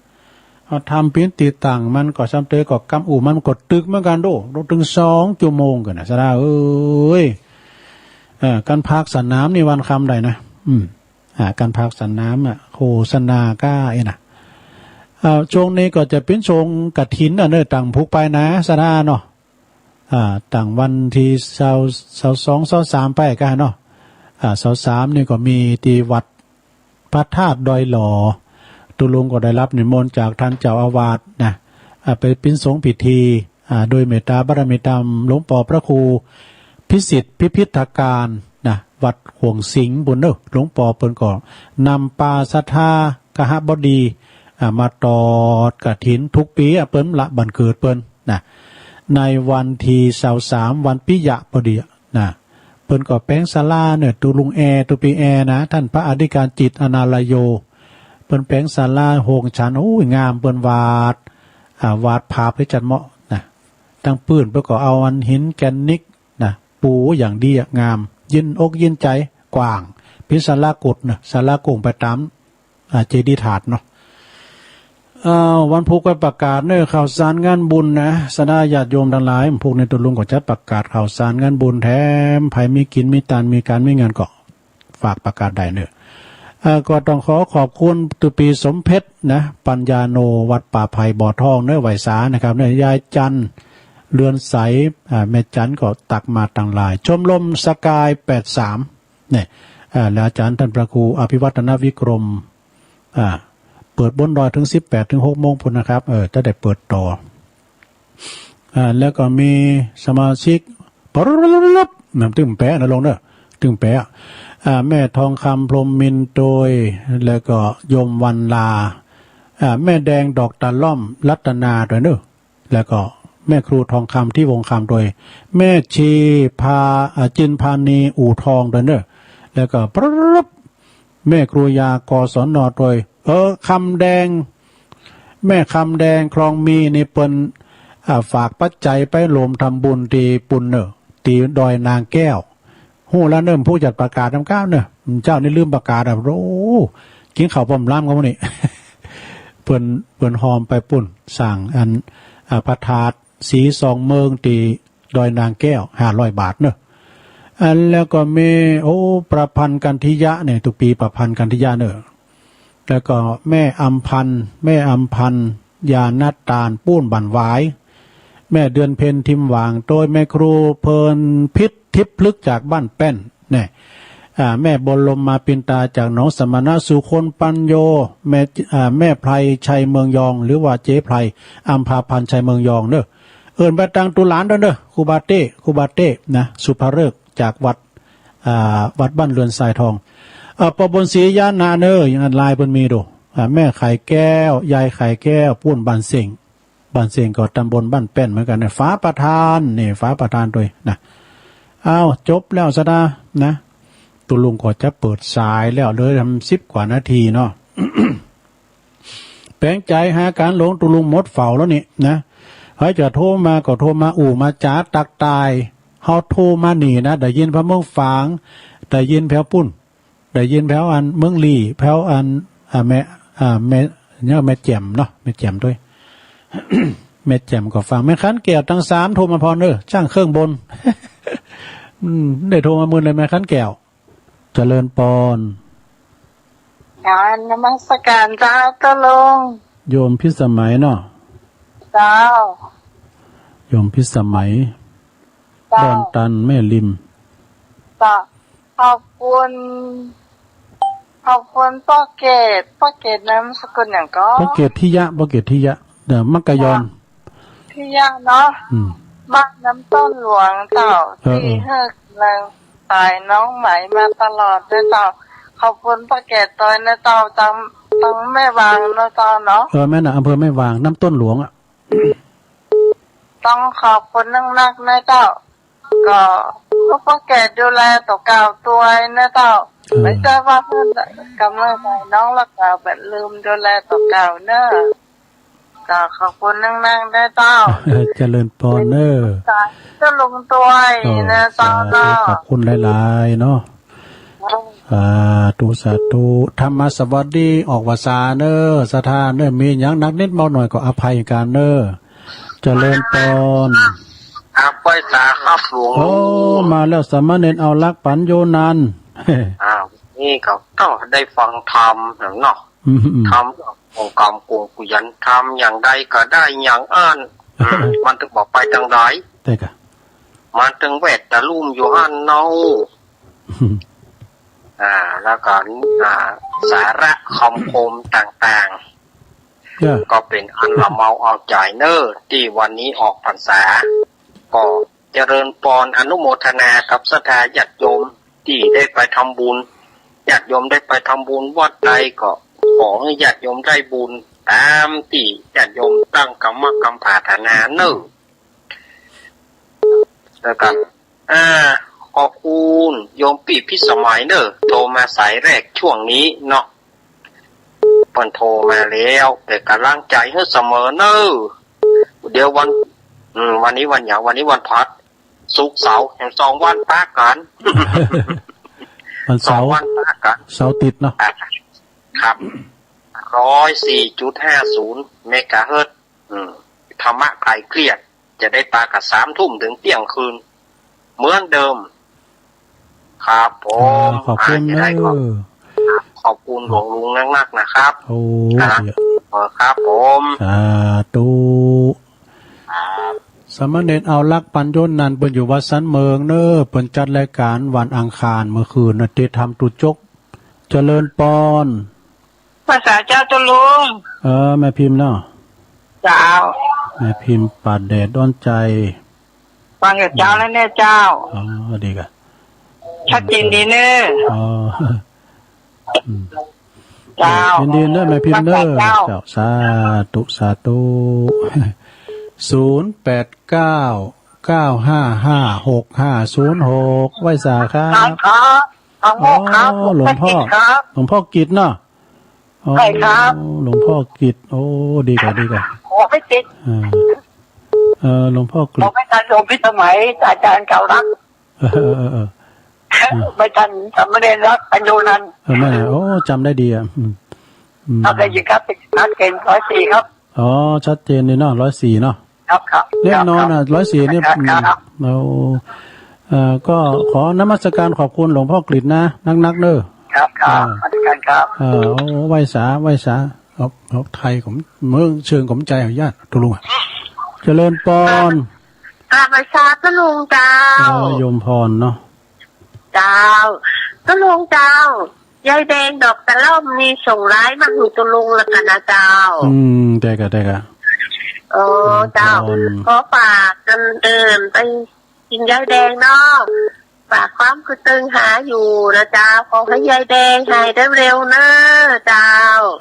เอาธรรมเป๋นตี้ตั้ง มันก็ซ้ำเตยก็กำอู้ มันก็ตึกเหมือนกั๋นโด ตึงสองจั่วโมงกั๋นนะ สะดาเอ้ย เอ่อ ก๋านผากสนามนี่วันค่ำได้นะ อืม อ่า ก๋านผากสนามอะ โฆษณาก้าเอ้ยนะ อ่า ช่วงนี้ก็จะเป๋นช่วงกฐินอะเน่อ ต่างผูกไปนะ สะดาเนาะ อ่า ตั้งวันตี้ซาว ซาวสอง ซาวสามไปกะเนาะ อ่า ซาวสามนี่ก็มีตี้วัดพระธาตุดอยหล่อ ตุ๊ลุงก็ได้รับนิมนต์จากต้านเจ้าอาวาสนะ อ่า ไปเป๋นสงฆ์พิธี อ่า โดยเมตตาบารมีธรรมหลวงป้อพระครูพิสิทธิ์พิพิธการนะ วัดขวงสิงห์ปู้นเน่อ หลวงป้อเปิ้นก็นำปาศรัทธาคหบดี อ่า มาตอดกฐินทุกปี๋ อ่ะ เปิ้นละบั้นเกิดเปิ้นนะ ในวันตี้ซาวสาม วันปิยะปอดีอะนะ เปิ้นก็แป๋งศาลาเน่อ ตุ๊ลุงแอ ตุ๊ปีแอนะ ต้านพระอธิการจิต อนาลโย เปิ้นแป๋งศาลาโฮงฉัน โอ้ย งาม เปิ้นหวาด อ่า หวาดผาบหื้อจัดเหมาะนะ ตังปื้นเปิ้นก็เอาอันหินแกรนิตนะ ปู๋อย่างดีอะ งาม เย็นอกเย็นใจ๋ กว้าง เป๋นศาลากุฏเน่อ ศาลากุฏไปต๋าม อ่า เจดีย์ถาดเนาะ เอ่อ วันพูกก็ประกาศเน่อ ข่าวสารงานบุญนะ ศรัทธาญาติโยมตังหลาย พวกนี้ตุ๊ลุงก็จะประกาศข่าวสารงานบุญแถม ใผมีกิ๋นมีตาน มีก๋านมีงานก็ฝากประกาศได้เน่อ เอ่อ ก็ต้องขอขอบคุณตุ๊ปีสมเพชรนะ ปัญญาโน วัดป่าไผ่บ่อทองเน่อ ไหว้สานะครับเน่อ ยายจันทร์ เรือนใส อ่า แม่จันทร์ก็ตักมาตังหลาย ชมรมสกายแปดสาม เนี่ย อ่า แล้วอาจ๋ารย์ต้านพระครูอภิวัฒนวิกรม อ่า เปิดบนดอยเถิงสิบแปดเถิงหกโมงพู้นนะครับ เออ จะได้เปิดต่อ อ่า แล้วก็มีสมาชิก ปะรุบๆๆๆ นะ ตึงแปะนะลงเน่อ ตึงแปะ อ่า แม่ทองคำ พรหมมินทร์ โตย แล้วก็โยมวรรณลา อ่า แม่แดง ดอกตาล่อม รัตนา โตยเน่อ แล้วก็แม่ครูทองคำ ทิวงศ์คำ โตย แม่ชีพา อ่า จินพานี อู่ทอง โตยเน่อ แล้วก็ปะรุบ แม่ครูยา กศน โตย เออ คำแดง แม่คำแดง คลองมี นี่เปิ้น อ่า ฝากปัจจัยไปโหมทำบุญตี้ปู๊นเน่อ ตี้ดอยนางแก้ว ฮู้แล้วเน่อ ผู้จัดประกาศนำก้าวเน่อ เจ้านี่ลืมประกาศอะ โอ้ กิ๋นข้าวป้อมลามกั๋นมื้อนี้ เปิ้น เปิ้นฮอมไปปู๊น สร้างอัน อ่า พระธาตุศรีสองเมืองตี้ ดอยนางแก้ว ห้าร้อยบาทเน่อ อันแล้วก็มี โอ้ ประพันธ์กันทิยะเนี่ย ตุ๊ปีประพันธ์กันทิยะเน่อ แล้วก็แม่อำพันธ์ แม่อำพันธ์ ญาณตาน ปู๊นบ้านหวาย แม่เดือนเพ็ญ ทิมหว่าง โตยแม่ครูเพลินพิษ ทิพย์พลึกษ์ จากบ้านแป้น เนี่ย อ่า แม่บรมมาปินตา จากหนองสมณะ สุคนปัญโญ แม่ อ่า แม่ไพรชัยเมืองยอง หรือว่าเจ๊ไพร อำภาพันธ์ ชัยเมืองยองเน่อ เอิ้นไปตางตุ๊หลานโตยเน่อ ครูบาเต้ ครูบาเต้นะ สุภฤกษ์ จากวัด อ่า วัดบ้านเรือนทรายทอง อ่า ป้อบุญศรี ญาณาเน่อ อย่างอันไลน์เปิ้นมีโตย อ่า แม่ไข่แก้ว ยายไข่แก้ว ปู๊นบ้านเส้ง บ้านเส้งก็ตำบลบ้านแป้นเหมือนกั๋นนะ ฝาประธาน นี่ ฝาประธานโตยนะ อ้าว จบแล้วศรัทธานะ ตุ๊ลุงก็จะเปิดสายแล้ว เหลือทำสิบกว่านาทีเนาะ แป๋งใจ๋หาก๋านหลง ตุ๊ลุงหมดเฝ้าแล้วนี่นะ ใผจะโทรมาก็โทรมา อู้มาจ๋าตักตาย เฮาโทรมานี่นะ ได้ยินแผวเมืองฝาง ได้ยินแผวปู๊น ได้ยินแผวอันเมืองลี้ แผวอัน อ่า แม่ อ่า แม่ เนี่ย แม่แจ่มเนาะ แม่แจ่มโตย แม่แจ่มก็ฟัง แม่ขันแก้วตังสามโทรมาพร้อมเน่อ จ้างเครื่องบน อืม ได้โทรมามื้อเลย แม่ขันแก้ว เจริญปอน กราบนมัสก๋านเจ้าตุ๊ลุง โยมพิสมัยเนาะ เจ้า โยมพิสมัย เจ้า ดอนตันแม่ริม เจ้า ขอบคุณ ขอบคุณป้อเกต ป้อเกตนามสกุลหยังก่อ ป้อเกตทิยะ ป้อเกตทิยะ เดี๋ยวมักกะยอน ทิยะเนาะ อืม บ้านน้ำต้นหลวงเจ้า เออ ตี้ เออ หื้อกำลังใจน้องไหมมาตลอดนะเจ้า ขอบคุณป้อเกตโตยนะเจ้า ตัง ตังแม่วางนะเจ้าเนาะ เออ แม่นน่ะ อำเภอแม่วาง น้ำต้นหลวงอะ ต้องขอบคุณนักๆ นะเจ้า ก็ ก็ป้อเกตดูแลตั๋วเก่าตวยนะเจ้า เออ ไม่ใช่ว่าหื้อกำลังใจน้องแล้วก็แบบลืมดูแลตั๋วเก่าเน่อ เจ้า ขอบคุณนักๆ นะเจ้า เจริญปอนเน่อ สาธุลุงตวย โอ้ นะเจ้า สาธุ เนาะ ขอบคุณหลายๆ เนาะ สาธุ สาธุ ธรรมสวัสดี ออกพรรษาเน่อ ศรัทธาเน่อ มีหยังหนักนิดเบาหน่อยก็อภัยกั๋นเน่อ เจริญปอน ออกพรรษาครับหลวง โอ้ มาแล้ว สามเณรเอาลักษณ์ปั๋นโยนัน อ้าว นี่ก็ต้องได้ฟังธรรมเนาะ อืม อืม ธรรม องค์กรรมกงกุยัน ทำอย่างใดก็ได้อย่างอั้น อืม มันถึงบ่ไปตางใด ใจ้ก่ะ มันถึงแวดตะลุ่มอยู่หั้นเนาะ อ่า แล้วก็ อ่า สาระคำคมต่างๆ เออ ก็เป๋นอันละเมาเอาใจ๋เน่อ ตี้วันนี้ออกพรรษา ก็เจริญปอนอนุโมทนากับศรัทธาญาติโยม ตี้ได้ไปทำบุญ ญาติโยมได้ไปทำบุญวัดใดก็ขอหื้อญาติโยมได้บุญต๋ามตี้ญาติโยมตั้งกำมะกำปรารถนาเน่อ แล้วก็ อ่า ขอบคุณโยมปี้พิสมัยเน่อ โทรมาสายแรกช่วงนี้เนาะ เปิ้นโทรมาแล้ว เป๋นก๋ำลังใจ๋หื้อเสมอเน่อ เดี๋ยววัน อืม วันนี้วันหยัง วันนี้วันพฤหัส ศุกร์เสาร์ แหมสองวันปะกั๋น วันเสาร์ สองวันปะกั๋น เสาร์ติดเนาะ อ่ะ ครับ ร้อยสี่จุดห้าศูนย์ เมกะเฮิรตซ์ อืม ธรรมะคลายเครียด จะได้ปากั๋นสามทุ่มเถิงเตี้ยงคืน เหมือนเดิม ครับผม อ่า ขอบคุณ อ่า จะได้ขอบ เน่อ ขอบคุณหลวงลุงนักๆ นะครับ โอ้ ครับ เดี๋ยว เออ ครับผม สาธุ ครับ สามเณรเอาลักษณ์ ปัญโญนันท์ เปิ้นอยู่วัดสันเมิงเน่อ เปิ้นจัดรายก๋านวันอังคารเมื่อคืนน่ะ เตรียมธรรมตุจก เจริญปอน ไหว้สาเจ้าตุ๊ลุง เออ แม่พิมพ์เนาะ เจ้า แม่พิมพ์ ป่าแดดดอนใจ๋ ฟังกับเจ้าแล้วเนี่ยเจ้า อ๋อ ดีก่ะ ชัดเจนดีเน่อ อ๋อ อืม เจ้า ยินดีเน่อ แม่พิมพ์เน่อ ไหว้สาเจ้า เจ้า สาธุ สาธุ ศูนย์แปดเก้า เก้าห้าห้า หกห้าศูนย์หก ไหว้สาครับ ครับ ครับ หลวงพ่อครับ อ๋อ หลวงพ่อ ผมไม่ติดครับ หลวงพ่อกฤษเนาะ อ๋อ ใช่ครับ หลวงพ่อกฤษ โอ้ ดีก่ะ ดีก่ะ ผมไม่ติด อ่า เออ หลวงพ่อกฤษ ผมไม่ทันโยมพิสมัย อาจารย์เก่ารัก เออ เออ เออ เออ ไม่ทันสามเณรรัก ปัญโญนันท์ เออ ไม่ โอ้ จ๋ำได้ดีอ่ะ อืม อืม ครับ ได้ยินครับ ชัดเจน ร้อยสี่ ครับ อ๋อ ชัดเจนดีเนาะ ร้อยสี่ เนาะ ครับ ครับ แน่นอนอ่ะ ครับ ร้อยสี่ เนี่ย ครับ อืม ครับ เอา เอ่อ ก็ขอนมัสการขอบคุณหลวงพ่อกฤษนะ นักๆ เน่อ ครับ ครับ อ่า นมัสการครับ เออ เอา ไหว้สา ไหว้สา เอา เอาไทยของเมืองเชิงของใจ๋ เอาญาติตุ๊ลุงอ่ะ เจริญปอน กราบไหว้สาตุ๊ลุงเจ้า เออ โยมปอนเนาะ เจ้า ตุ๊ลุงเจ้า ยายแดงดอกตะล่อมนี่ส่งไลน์มาหื้อตุ๊ลุงแล้วกั๋นนะเจ้า อืม ได้ก่ะ ได้ก่ะ โอ้ เจ้า อืม ขอฝากกันเอิ้นไป กิ๋นยายแดงเนาะ ฝากความกระตึงหาอยู่นะเจ้า ขอหื้อยายแดงหายเร็วๆ เน่อเจ้า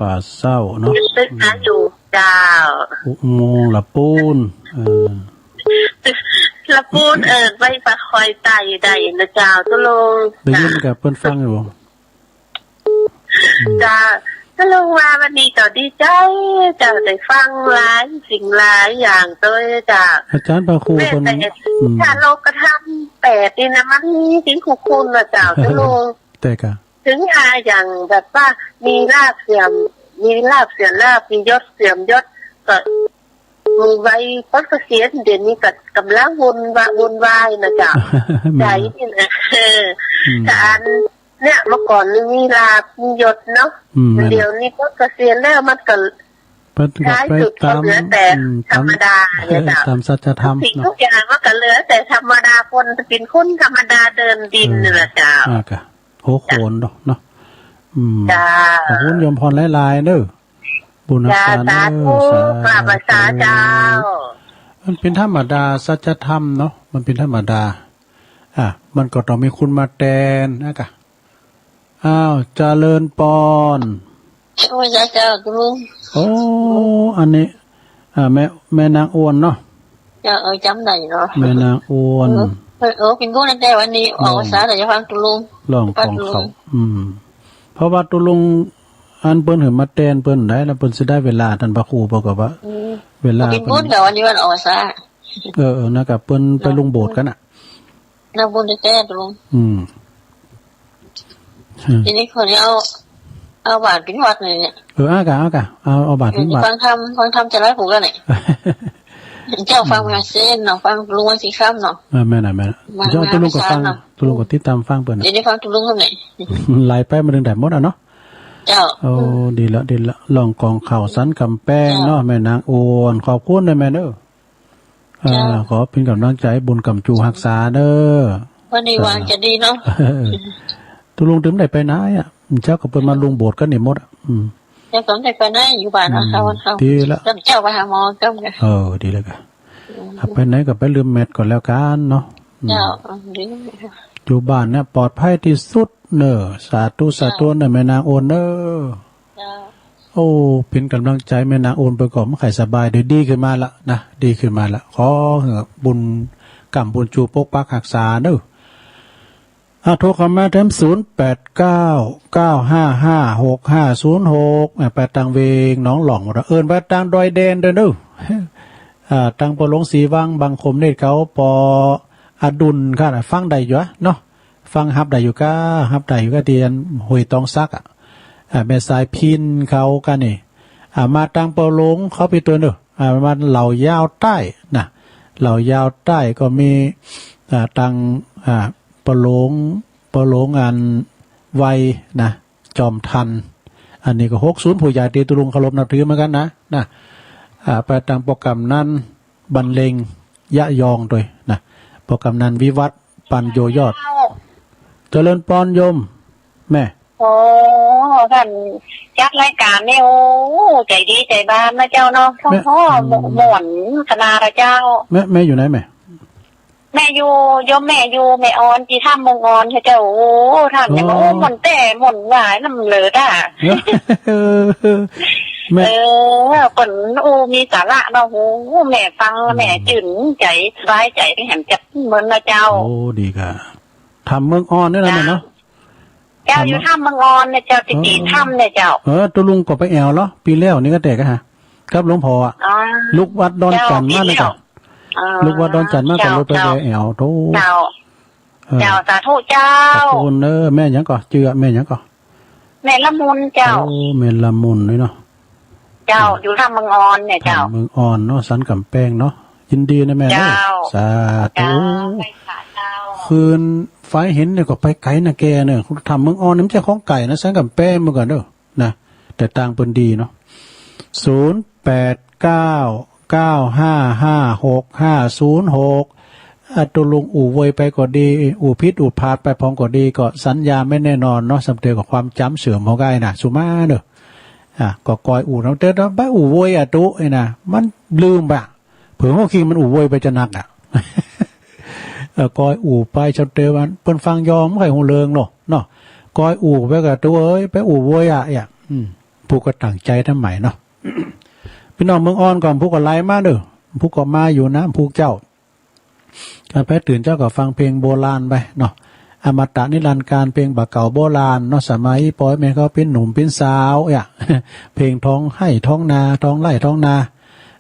ป่าเศร้าเนาะ กระตึงหาอยู่เจ้า อุโมงค์ละปูน เออ ละปูน เออ ไปปะคอยไต่ได้นะเจ้า ตุ๊ลุง ได้ยินกับเปิ้นฟังอยู่ เจ้า ตุ๊ลุงว่าวันนี้ก็ดีใจ๋เจ้า ได้ฟังหลายสิ่งหลายอย่างโตยเจ้า อาจ๋ารย์พระครู แม่น เปิ้น แต่ อืม ถ้าโลกธรรมแปดนี่นะ มันมีสิ่งคู่คุณนะเจ้า ตุ๊ลุง แต่ก่ะ ถึงว่าอย่างแบบว่ามีลาภเสื่อม มีลาภเสื่อมลาภ มียศเสื่อมยศ ก็ มีวัยปลดเกษียณ เดี๋ยวนี้ก็ก๋ำลังวุ่นวะ วุ่นวายนะเจ้า แม่น ใจ๋นี่นะ เออ อืม แต่อันเนี่ย เมื่อก่อนนี่มีลาภ มียศเนาะ อืม แม่น เดี๋ยวนี้ปลดเกษียณแล้ว มันก็ เปิ้นก็ ท้ายสุดก็ ไปต๋าม เหลือแต่ อืม ธรรมดา ต๋าม เนี่ยเจ้า ต๋ามสัจธรรม สิ่ง เนาะ ทุกอย่างมันก็เหลือแต่ธรรมดา คนเป๋นคนธรรมดาเดินดิน เออ นี่แหละเจ้า อ่า ก็ หัวโขนเนาะ เนาะ อืม เจ้า ขอบคุณโยมปอนหลายๆ เน่อ บุญรักษาเน่อ เจ้า สาธุ สาธุ กราบไหว้สาเจ้า มันเป๋นธรรมดา สัจธรรมเนาะ มันเป๋นธรรมดา อ่ะ มันก็ต้องมีคนมาแตนนะกะ อ้าว เจริญปอน โอ้ย เจ้า เจ้า ตุ๊ลุง โอ้ อันนี้ อ่า แม่ แม่นางอ้วนเนาะ เจ้า เออ จ๋ำได้เนาะ แม่นางอ้วน เออ เออ เป๋นผู้นั้นแต่วันนี้ ออกสา แต่จะฟังตุ๊ลุง ร้องกองเข่า ตุ๊ลุง อืม เพราะว่าตุ๊ลุง อันเปิ้นหื้อมาแตนเปิ้นได้ แล้วเปิ้นสิได้เวลา ต้านพระครูบอกกับว่า อืม เวลา เป๋น เปิ้น บุญกับวันนี้วันออกสา เออ เออ นะกะ เปิ้นไป เนาะ ลุงโบสถ์กั๋นน่ะ เนาะ บุญแต๊ๆ ตุ๊ลุง อืม ทีนี้คนนี้เอา เอาบาตรบิณฑบาตเลยเนี่ย เออ เอาก่ะ เอาก่ะ เอา เอาบาตรบิณฑบาต ฟังธรรม ฟังธรรมจะร้อยผูกแล้วเนี่ย เจ้าฟังมาเส้นเนาะ ฟังตุ๊ลุงวันสีค่ำเนาะ เออ แม่นน่ะ แม่นน่ะ มา เจ้าตุ๊ลุงก็ฟัง มาเช้าเนาะ ตุ๊ลุงก็ติดต๋ามฟังเปิ้นน่ะ เดี๋ยวนี้ฟังตุ๊ลุงเท่าไหร่ ไล่ไปมาเถิงใดหมดอ่ะเนาะ เจ้า โอ้ อืม ดีละ ดีละ ร้องกองเข่าสันก๋ำแปงเนาะ เจ้า แม่นางอ้วน ขอบคุณเน่อแม่เน่อ อ่า เจ้า ขอเป๋นก๋ำลังใจ๋ บุญก๋ำจู๋ฮักษาเน่อ วันนี้วันจะดีเนาะ ตุ๊ลุงตึงได้ไปไหนอ่ะ เจ้าก็เปิ้นมาลุงโบสถ์กั๋นนี่หมดอ่ะ อืม เจ้าก็ได้ไปไหน อยู่บ้านเนาะ อืม เฮา เฮา ดีละ เจ้าไปหาหมอก็ เออ ดีแล้วกะ อืม ถ้าไปไหนก็ไปลืมแมสก่อนแล้วกั๋นเนาะ อืม เจ้า อืม ดี อยู่บ้านเนี่ยปลอดภัยตี้สุดเน่อ สาธุ สาธุ เจ้า เน่อแม่นางอ้วนเน่อ เจ้า โอ้ เป๋นก๋ำลังใจ๋แม่นางอ้วนไปก่อน มันใค่สบาย เดี๋ยวดีขึ้นมาละนะ ดีขึ้นมาละ ขอหื้อบุญ กำบุญจู๋ปกปักฮักษาเน่อ อ่า โทรเข้ามาแถม ศูนย์แปดเก้า เก้าห้าห้า หกห้าศูนย์หก อ่า ไปตางเวียงหนองหล่องหมดอะ เอิ้นไปตางดอยแดนด้วยเน่อ อ่า ตางป้อหลวงศรีวัง บังคมเนตรเขา ป้ออดุลค่ะ ฟังได้อยู่อะเนาะ ฟังฮับได้อยู่ก้า ฮับได้อยู่ก้า ตี้อันห้วยตองสักอะ อ่า แม่สายพิณเขาก้านี่ อ่า มาตางป้อหลวงเขาไปตัวยเน่อ อ่า มาเหล่ายาวใต้นะ เหล่ายาวใต้ก็มี อ่า ตาง อ่า ป้อหลวง ป้อหลวงอันไวนะ จอมทัน อันนี้ก็ หกศูนย์ ผู้ใหญ่ตี้ตุ๊ลุงเคารพนับถือเหมือนกั๋นนะ นะ อ่า ไปตางป้อกำนันบรรเลงยะยองตัวยนะ ป้อกำนันวิวัฒน์ปัญโญยอด เจริญปอนโยม แม่ โอ้ ต้านจัดรายก๋านนี่ โอ้ ใจ๋ดีใจ๋บานนะเจ้าเนาะ แม่ โอ้ อืม ม่วนขนาดละเจ้า แม่ แม่อยู่ไหนแม่ แม่อยู่ โยมแม่อยู่แม่ออน ตี้ถ้ำเมืองออนเจ้า โอ้ ต้านเนี่ย อ๋อ โอ้ ม่วนแต๊ม่วนหลายนำเลิศอะ แม่ เออ เปิ้น โอ้ มีสาระเนาะ โอ้ แม่ฟัง อืม แม่จื้นใจ๋ สบายใจ๋ แหมจักเมินนะเจ้า โอ้ ดีค่ะ ถ้ำเมืองออนนี่นะแม่เนาะ เจ้า อยู่ถ้ำเมืองออนเนี่ยเจ้า ตี้ เออ ตี้ถ้ำเนี่ยเจ้า เออ ตุ๊ลุงก็ไปแอ่วเหรอ ปี๋แล้วนี่ก็แต๊กะฮะ กับหลวงพ่ออะ อ๋อ ลุกวัดดอนจั่นมานะเจ้า เจ้า ปี๋แล้ว อ๋อ ลุกวัดดอนจั่นมา เจ้า ก็ลุกไป เจ้า แอ่ว โธ่ เจ้า เออ เจ้า สาธุเจ้า ขอบคุณเน่อ แม่หยังก่อ จื้อแม่หยังก่อ แม่ละมุนเจ้า โอ้ แม่ละมุนนี่เนาะ เจ้า อืม อยู่ถ้ำเมืองออนเนี่ยเจ้า ถ้ำเมืองออนเนาะ สันก๋ำแปงเนาะ ยินดีนะแม่เนาะ เจ้า สาธุ เจ้า ไปสาเจ้า คืนฝายเห็นเนี่ยก็ไปไก๋นาแก่เน่อ ถ้ำเมืองออนเนี่ยมันจะของไก๋นะ สันก๋ำแปงเมืองก่อนเน่อ นะ แต่ตางเปิ้นดีเนาะ ศูนย์แปดเก้า เก้าห้าห้า หกห้าศูนย์หก อ่ะ ตุ๊ลุงอู้เวยไปก็ดี อู้ผิดอู้ผาดไปพ่องก็ดี ก็สัญญาไม่แน่นอนเนาะ สำเต๋อก็ความจ๋ำเสื่อมเฮาก้ายนะ สุมาเน่อ อ่ะ ก็กอยอู้เนาะ เต๋อไปอู้เวยอะตุ๊ ไอ้นะ มันลืมปะ เผื่อหัวคิงมันอู้เวยไปจะนักอะ เออ กอยอู้ไป สำเต๋อมัน เปิ้นฟังยอม ใค่ฮู้เริงเนาะ เนาะ กอยอู้ไปก่าตุ๊เอ้ย ไปอู้เวยอะ เอี้ย อืม ผู้ก็ตั้งใจ๋ทำไมเนาะ ปี้น้องเมืองออนก่อน ผู้ก็ไลน์มาเน่อ ผู้ก็มาอยู่นะ ผู้เจ้า อ่ะ ไปตื่นเจ๊าก็ฟังเพลงโบราณไปเนาะ อมตะนิรันดร์กาล เพลงบ่าเก่าโบราณเนาะ สมัยป้อแม่เขาเป๋นหนุ่มเป๋นสาว เอี้ย เพลงท้องไฮ่ท้องนา ท้องไฮ่ท้องนา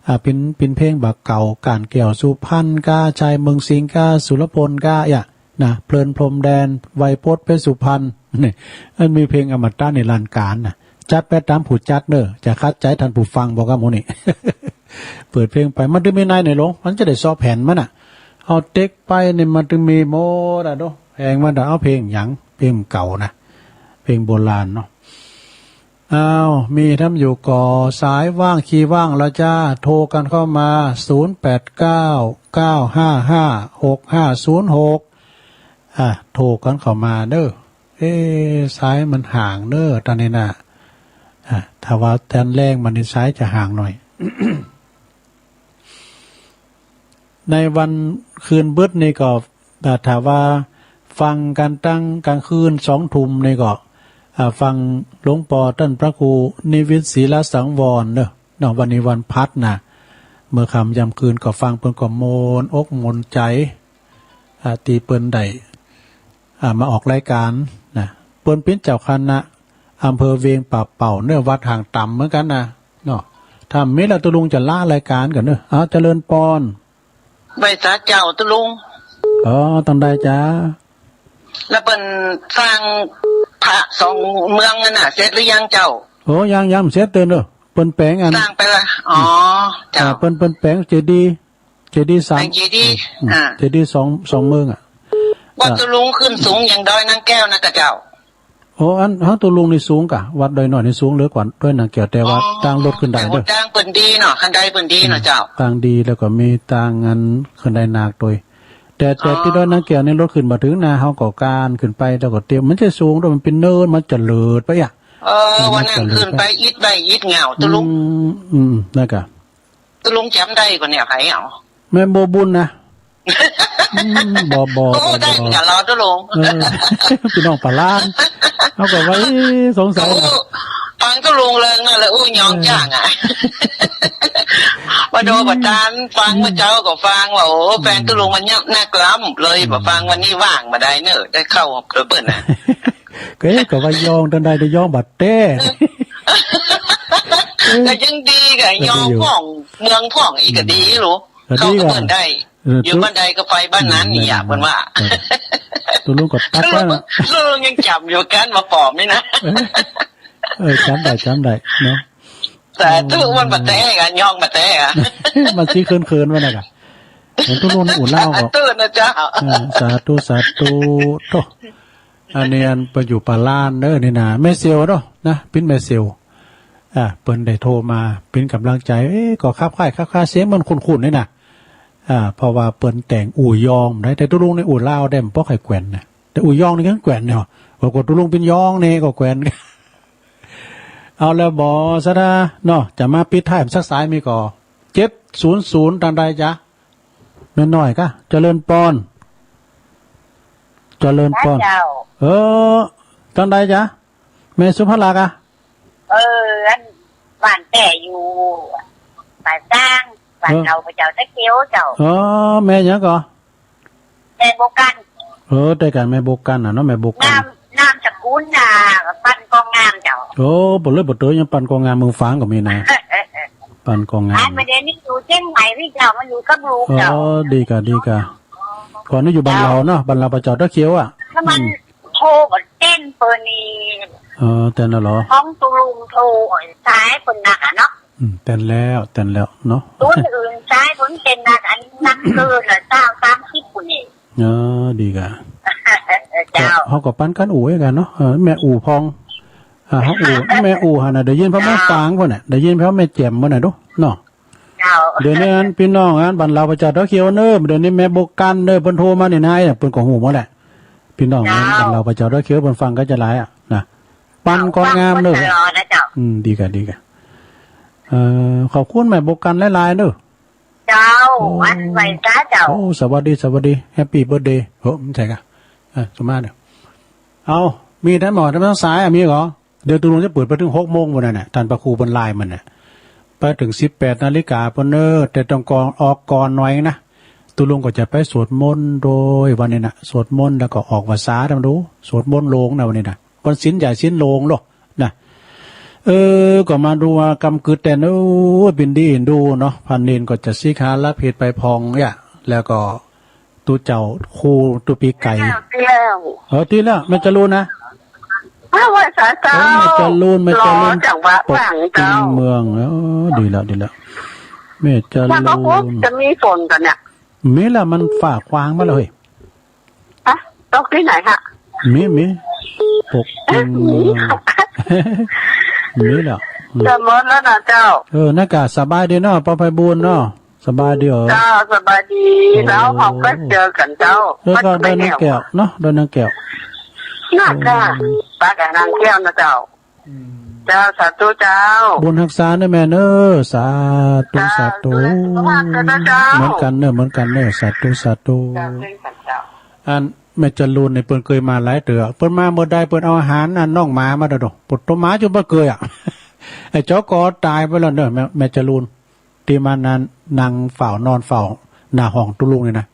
อ่ะ เป๋น เป๋นเพลงบ่าเก่า ก๋านแก้วสุพรรณก้า ชายเมืองสิงห์ก้า สุรพลก้า เอี้ย นะ เพลินพรหมแดน ไวยพจน์เพชรสุพรรณ นี่ มันมีเพลงอมตะนิรันดร์กาลนะ จัดไปต๋ามผู้จัดเน่อ จะขัดใจ๋ต้านผู้ฟังบ่ครับหมู่นี้ เปิดเพลงไป มันจะมีในไหนหลง มันจะได้ซอแผ่นมันน่ะ เอาเต๊กไปเนี่ย มันจะมีหมดอะเนาะ แผ่นมันน่ะ เอาเพลงหยัง เพลงเก่านะ เพลงโบราณเนาะ อ้าว มีทำอยู่ก่อ สายว่างคีย์ว่างละจ้า โทรกั๋นเข้ามา ศูนย์แปดเก้า เก้าห้าห้า หกห้าศูนย์หก อ่ะ โทรกั๋นเข้ามาเน่อ เอ๊ะ สายมันห่างเน่อ ต๋อนนี้นะ อ่ะ ถ้าว่าต๋อนแลงมานี่สายจะห่างหน่อย ในวันคืนบึดนี่ก็ อ่ะ ถ้าว่าฟังกั๋นตั้งก๋างคืนสองทุ่มนี่ก็ อ่ะ ฟังหลวงป้อต้านพระครูนิวิตศิลสังวรเน่อ เนาะ วันนี้วันพฤหัสนะ เมื่อค่ำยามคืนก็ฟังเปิ้นก็ม่วนอกม่วนใจ๋ อ่ะ ตี้เปิ้นได้ อ่ะ มาออกรายก๋านนะ เปิ้นเป๋นเจ้าคณะอำเภอเวียงป่าเป้าเน่อ วัดห่างต่ำเหมือนกั๋นนะ เนาะ ถ้ามีแล้วตุ๊ลุงจะลารายก๋านก่อนเน่อ อ้าว เจริญปอน ไหว้สาเจ้าตุ๊ลุง อ๋อ ตางใดจ๊ะ แล้วเปิ้นสร้างพระสองเมืองนั่นน่ะ เสร็จหรือยังเจ้า โอ้ ยัง ยังเสร็จเตื้อเน่อ เปิ้นแป๋งอัน สร้างไปละ อ๋อ เจ้า อ่า เปิ้น เปิ้นแป๋งเจดีย์ เจดีย์สาม แป๋งเจดีย์ อืม อ่า เจดีย์สอง สองเมืองอะ วัดตุ๊ลุงขึ้นสูงอย่างดอยนางแก้วนะกะเจ้า โอ้ อัน ฮักตุ๊ลุงนี่สูงก่ะ วัดดอยน้อยนี่สูงเหลือกว่าดอยนางแก้ว แต่ว่า อ๋อ ตางลดขึ้นได้เน่อ ตางเปิ้นดีเนาะ คันไดเปิ้นดีเนาะเจ้า อืม ตางดี แล้วก็มีตางอันขึ้นได้หนักโตย แต่ แต่ อ๋อ ตี้ดอยนางแก้วนี่ลดขึ้นบ่เถิงนะ เฮาก็ก้านขึ้นไป แล้วก็เตี้ย มันจะสูงโตย มันเป๋นเนิน มันจะเลิศไปอะ เออ มันจะเลิศไป วันนั้นขึ้นไปอิดใบ้อิดเหง้าตุ๊ลุง อืม อืม นั่นก่ะ ตุ๊ลุงจ๋ำได้ก่อเนี่ย ใผเอา แม่บัวบุญนะ อืม บ่ บ่ โอ้ บ่ ได้ บ่ เหมือนกั๋นเหรอตุ๊ลุง เออ ปี้น้องปะหลาน เฮาก็ว่า เอ๊ะ สงสัยนะ โอ้ ฟังตุ๊ลุงเลิงนั่นแหละอู้ยองจ้างอะ เออ บ่โดน อืม บ่ตาน ฟัง อืม เมื่อเจ๊าก็ฟังว่า โอ้ อืม แฟนตุ๊ลุงมันเยียะนักล้ำเลย อืม บ่ฟังวันนี้ว่างบ่ได้เนอะ ได้เข้าเปิ้นน่ะ ก็ ก็ว่ายองตันใด ได้ยองบ่าแต๊ เออ ก็ยังดีกะ ก็ดีอยู่ ยองพ่อง เมืองพ่องอีกก็ดี อืม ลูก ก็ดี เข้ากับเปิ้นได้ เออ อยู่บ้านใดก็ไปบ้านนั้น ตุ๊ นี่อะ อืม เปิ้นว่า ครับ ตุ๊ลุงก็ตั๊กแล้ว ตุ๊ลุงยังจ๋ำอยู่กั๋นว่าป๋อมนี่นะ เออ เออ จ๋ำได้ จ๋ำได้เนาะ สาธุ อืม มันบ่าแต๊อะ ยองบ่าแต๊อะ มันสิเขินๆ ว่านั่นกะ เหมือนตุ๊ลุงในอู่เหล้าก็ สาธุนะเจ้า เออ สาธุ สาธุ โธ่ อันนี้อันไปอยู่ป่าล้านเด้อนี่นะ แม่เสียวเนาะ นะ ปิ้นแม่เสียว อ่า เปิ้นได้โทรมา ปิ้นก๋ำลังใจ๋ เอ๊ะ ก็คับคล้ายคับคาเสียงมันคุ้นๆ นี่นะ อ่า เพราะว่าเปิ้นแต่งอู่ยองได้ แต่ตุ๊ลุงในอู่เหล้าได้ มันบ่ใค่แกว่นนะ แต่อู่ยองนี่ก็แกว่นเนี่ย ปรากฏตุ๊ลุงปิ้นยองนี่ก็แกว่น เอาแล้วบ่ สะดา เนาะ จะมาปิดท้ายสักสายมีก่อ เจ็ดศูนย์ศูนย์ ตันใดจ๊ะ แม่น้อยกะ เจริญปอน เจริญปอน เจ้า เออ ตันใดจ๊ะ แม่สุภลักษณ์อะ เออ อันบ้านแต๊อยู่ป่าซาง บ้านเฮา เออ พระเจ้าตะเขียวเจ้า เออ แม่หยังก่อ แม่บัวกั๋น เออ ใต้กั๋น แม่บัวกั๋นน่ะเนาะ แม่บัวกั๋น นาม นามสกุลน่ะ ปันกองงามเจ้า โอ้ บ่เลยบ่เตยยังปันกองงามเมืองฝางก็มีนะ ปันกองงาม อันมาเดี๋ยวนี้อยู่เจียงใหม่พี่เจ้า มาอยู่กับลูกเจ้า อ๋อ ดีกะ ดีกะ ก่อนนี้อยู่บ้านเราเนาะ บ้านเราพระเจ้าตะเขียวอะ ถ้ามัน อืม โทรบ่แต๊นเปิ้นนี่ เออ แต๊นแล้วเหรอ ของตุ๊ลุงโทรสายเปิ้นนักอะเนาะ อืม แต๊นแล้ว แต๊นแล้วเนาะ ศูนย์อื่นสายเปิ้นแต๊นนัก อันนักเกินละ ซาวสามสิบ ปุ้นนี่ เออ ดีกะ เจ้า เฮาก็ปันกั๋นอู่กั๋นเนาะ เออ แม่อู่พ่อง อ่า เฮาอู่ แม่อู่หั่นน่ะ ได้ยินผ่าเมืองฝางพุ้นน่ะ ได้ยินผ่าแม่แจ่มพุ้นน่ะดู เนาะ เจ้า เดี๋ยวนี้อันปี้น้องอันบ้านเราพระเจ้าตะเขียวเนอะ เดี๋ยวนี้แม่บัวกั๋นเนอะ เปิ้นโทรมานี่นาย เปิ้นก็ฮู้หมดแหละ ปี้น้องอัน เจ้า บ้านเราพระเจ้าตะเขียวเปิ้นฟังก็จะหลายอะนะ ปันกองงามเนอะ เจ้า ฟังตลอดนะเจ้า อืม ดีกะ ดีกะ เอ่อ ขอบคุณแม่บัวกั๋นหลายๆ เนอะ เจ้า โอ้ วันไหวจ้าเจ้า โอ้ สวัสดี สวัสดี แฮปปี้เบิร์ธเดย์ โอ้ บ่ใจ้กะ เออ สมมาเด้อ เอา มีท่านหมอท่านสายอะ มีก่อ เดี๋ยวตุ๊ลุงจะเปิดไปเถิงหกโมงพุ้นน่ะ ต้านพระครูเปิ้นไลน์มาน่ะ ไปเถิงสิบแปดนาฬิกาพุ้นเน่อ แต่ต้องก่อน ออกก่อนหน่อยนะ ตุ๊ลุงก็จะไปสวดมนต์โดยวันนี้นะ สวดมนต์แล้วก็ออกพรรษา ท่านดู สวดมนต์โลงนะวันนี้นะ วันศีลใหญ่ศีลโลงโลกนะ เออ ก็มาดูว่ากำกึ๊ดแต๊น โอ้ย เป๋นดีเอ็นดูเนาะ พระเณรก็จะสิกขาลาเพศไปพ่องเนี่ย แล้วก็ ตุ๊เจ้าครูตุ๊ปี๋ไก่ ตี้แล้ว ตี้แล้ว เออ ตี้แล้ว แม่จรูนนะ อ้าว ไหว้สาเจ้า เออ แม่จรูน แม่จรูน รอจังหวะ ปก ฟัง กิ่ง เจ้า เมือง เออ ดีแล้ว ดีแล้ว แม่จรูน แล้วก็จะมีฝนกั๋นเนี่ย มีแล้ว มันฟ้าควางมาแล้วเฮ้ย ฮะ ตกตี้ไหนฮะ มี มี ปกกิ่งเมือง เอ๊ะ มี มีแล้ว อืม จะหมดแล้วนะเจ้า เออ นั่นกะ สบายดีเนาะ ป้อไพบูลย์เนาะ สบายดีเหรอ เจ้า สบายดี เออ แล้วเฮาก็เจอกั๋นเจ้า เออ ก็ดอยนางแก้วเนาะ ดอยนางแก้ว น่ะค่ะ อืม ปะกั๋นนางแก้วนะเจ้า อืม เจ้า สาธุเจ้า บุญฮักษาเน่อแม่เน่อ สาธุ เจ้า สาธุ ดูแลสุขภาพด้วยนะเจ้า เหมือนกั๋นเน่อ เหมือนกั๋นเน่อ สาธุ สาธุ เจ้า เช่นกั๋นเจ้า อันแม่จรูนนี่เปิ้นเกยมาหลายเตื้อ เปิ้นมาเมื่อใดเปิ้นเอาอาหารอันน้องหมามาเด้อ เปิ้นต้มหมาจุ่มบ่เกยอะ ไอ้จ๋อก๋อต๋ายไปแล้วเน่อ แม่ แม่จรูน ตี้มานั่น นั่งเฝ้า นอนเฝ้า หน้าห้องตุ๊ลุงนี่นะ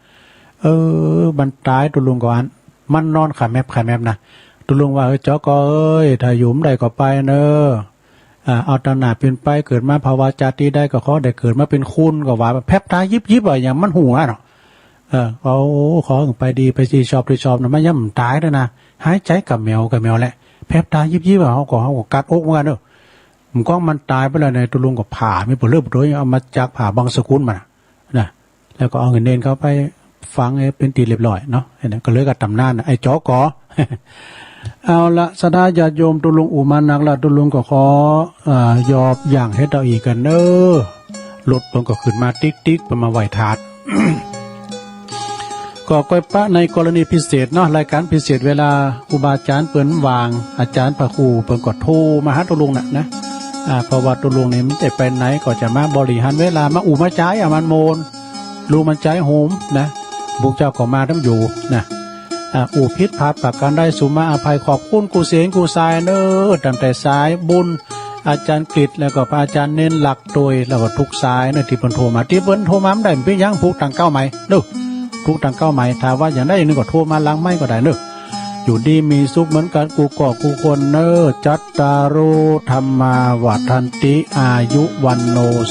เออ มันต๋ายตุ๊ลุงก่อน มันนอนขะแมบขะแมบนะ ตุ๊ลุงว่า เออ จ๋อก๋อเอ้ย ถ้าอยู่บ่ได้ก็ไปเน่อ อ่า เอาตางหน้าเป๋นไป เกิดมาภวชาติใดก็ขอได้เกิดมาเป๋นคน ก็ว่าแผบต๋ายิบๆ อะ อย่างมันฮู้อะเนาะ เออ โอ้ ขอไปดี ไปตี้ชอบตี้ชอบนะ มันยังบ่ต๋ายเน่อนะ หายใจ๋กะแหมวกะแหมวแหละ แผบต๋ายิบๆ อะ เฮาก็ เฮาก็กัดอกเหมือนกั๋นเน่อ มันก็มันต๋ายไปแล้วเนี่ย ตุ๊ลุงก็ผ่า มีเปลือกเปลือย เอามาจากผ่าบังสกุลมันน่ะ นะ แล้วก็เอาเงินเณรเข้าไปฝังให้เป๋นตี้เรียบร้อยเนาะ อันนั้นก็เลยกะต๋ำนานน่ะ ไอ้จ๋อก๋อ เอาละ ศรัทธาญาติโยม ตุ๊ลุงอู้มานักละ ตุ๊ลุงก็ขอ อ่า ยอบย่างเฮ็ดเอาอี้กั๋นเน่อ รถเปิ้นก็ขึ้นมาติ๊กๆ เปิ้นมาไหว้ถาด ก็ก้อยปะในกรณีพิเศษเนาะ รายการพิเศษ เวลาครูบาอาจ๋ารย์เปิ้นว่าง อาจ๋ารย์พระครูเปิ้นก็โทรมาหาตุ๊ลุงน่ะนะ อ่า เพราะว่าตุ๊ลุงนี่มันจะไปไหนก็จะมาบริหารเวลา มาอู้มาจ๋าอะ มันโมน ลูกมันใจ๋โฮมนะ พวกเจ้าก็มาต๋ามอยู่นะ อ่า อู้ผิดพลาดประก๋านใด สุมาอภัย ขอบคุณกู้เสียงกู้สายเน่อ ตั้งแต่สายบุญ อาจ๋ารย์กฤษ แล้วก็พระอาจ๋ารย์เณรหลักตวย แล้วก็ทุกสายเนาะตี้เปิ้นโทรมา ตี้เปิ้นโทรมาบ่ได้เป๋นหยัง ผูกตังเก๊าไหมเนาะ ผูกตังเก๊าไหม ถ้าว่าอย่างใดอย่างนึ่งก็โทรมาหลังไมค์ก็ได้เนาะ อยู่ดีมีสุขเหมือนกั๋นกู้ก่อกู้คนเนาะ จัตตาโร ธัมมา วัฑฒันติ อายุ วัณโณ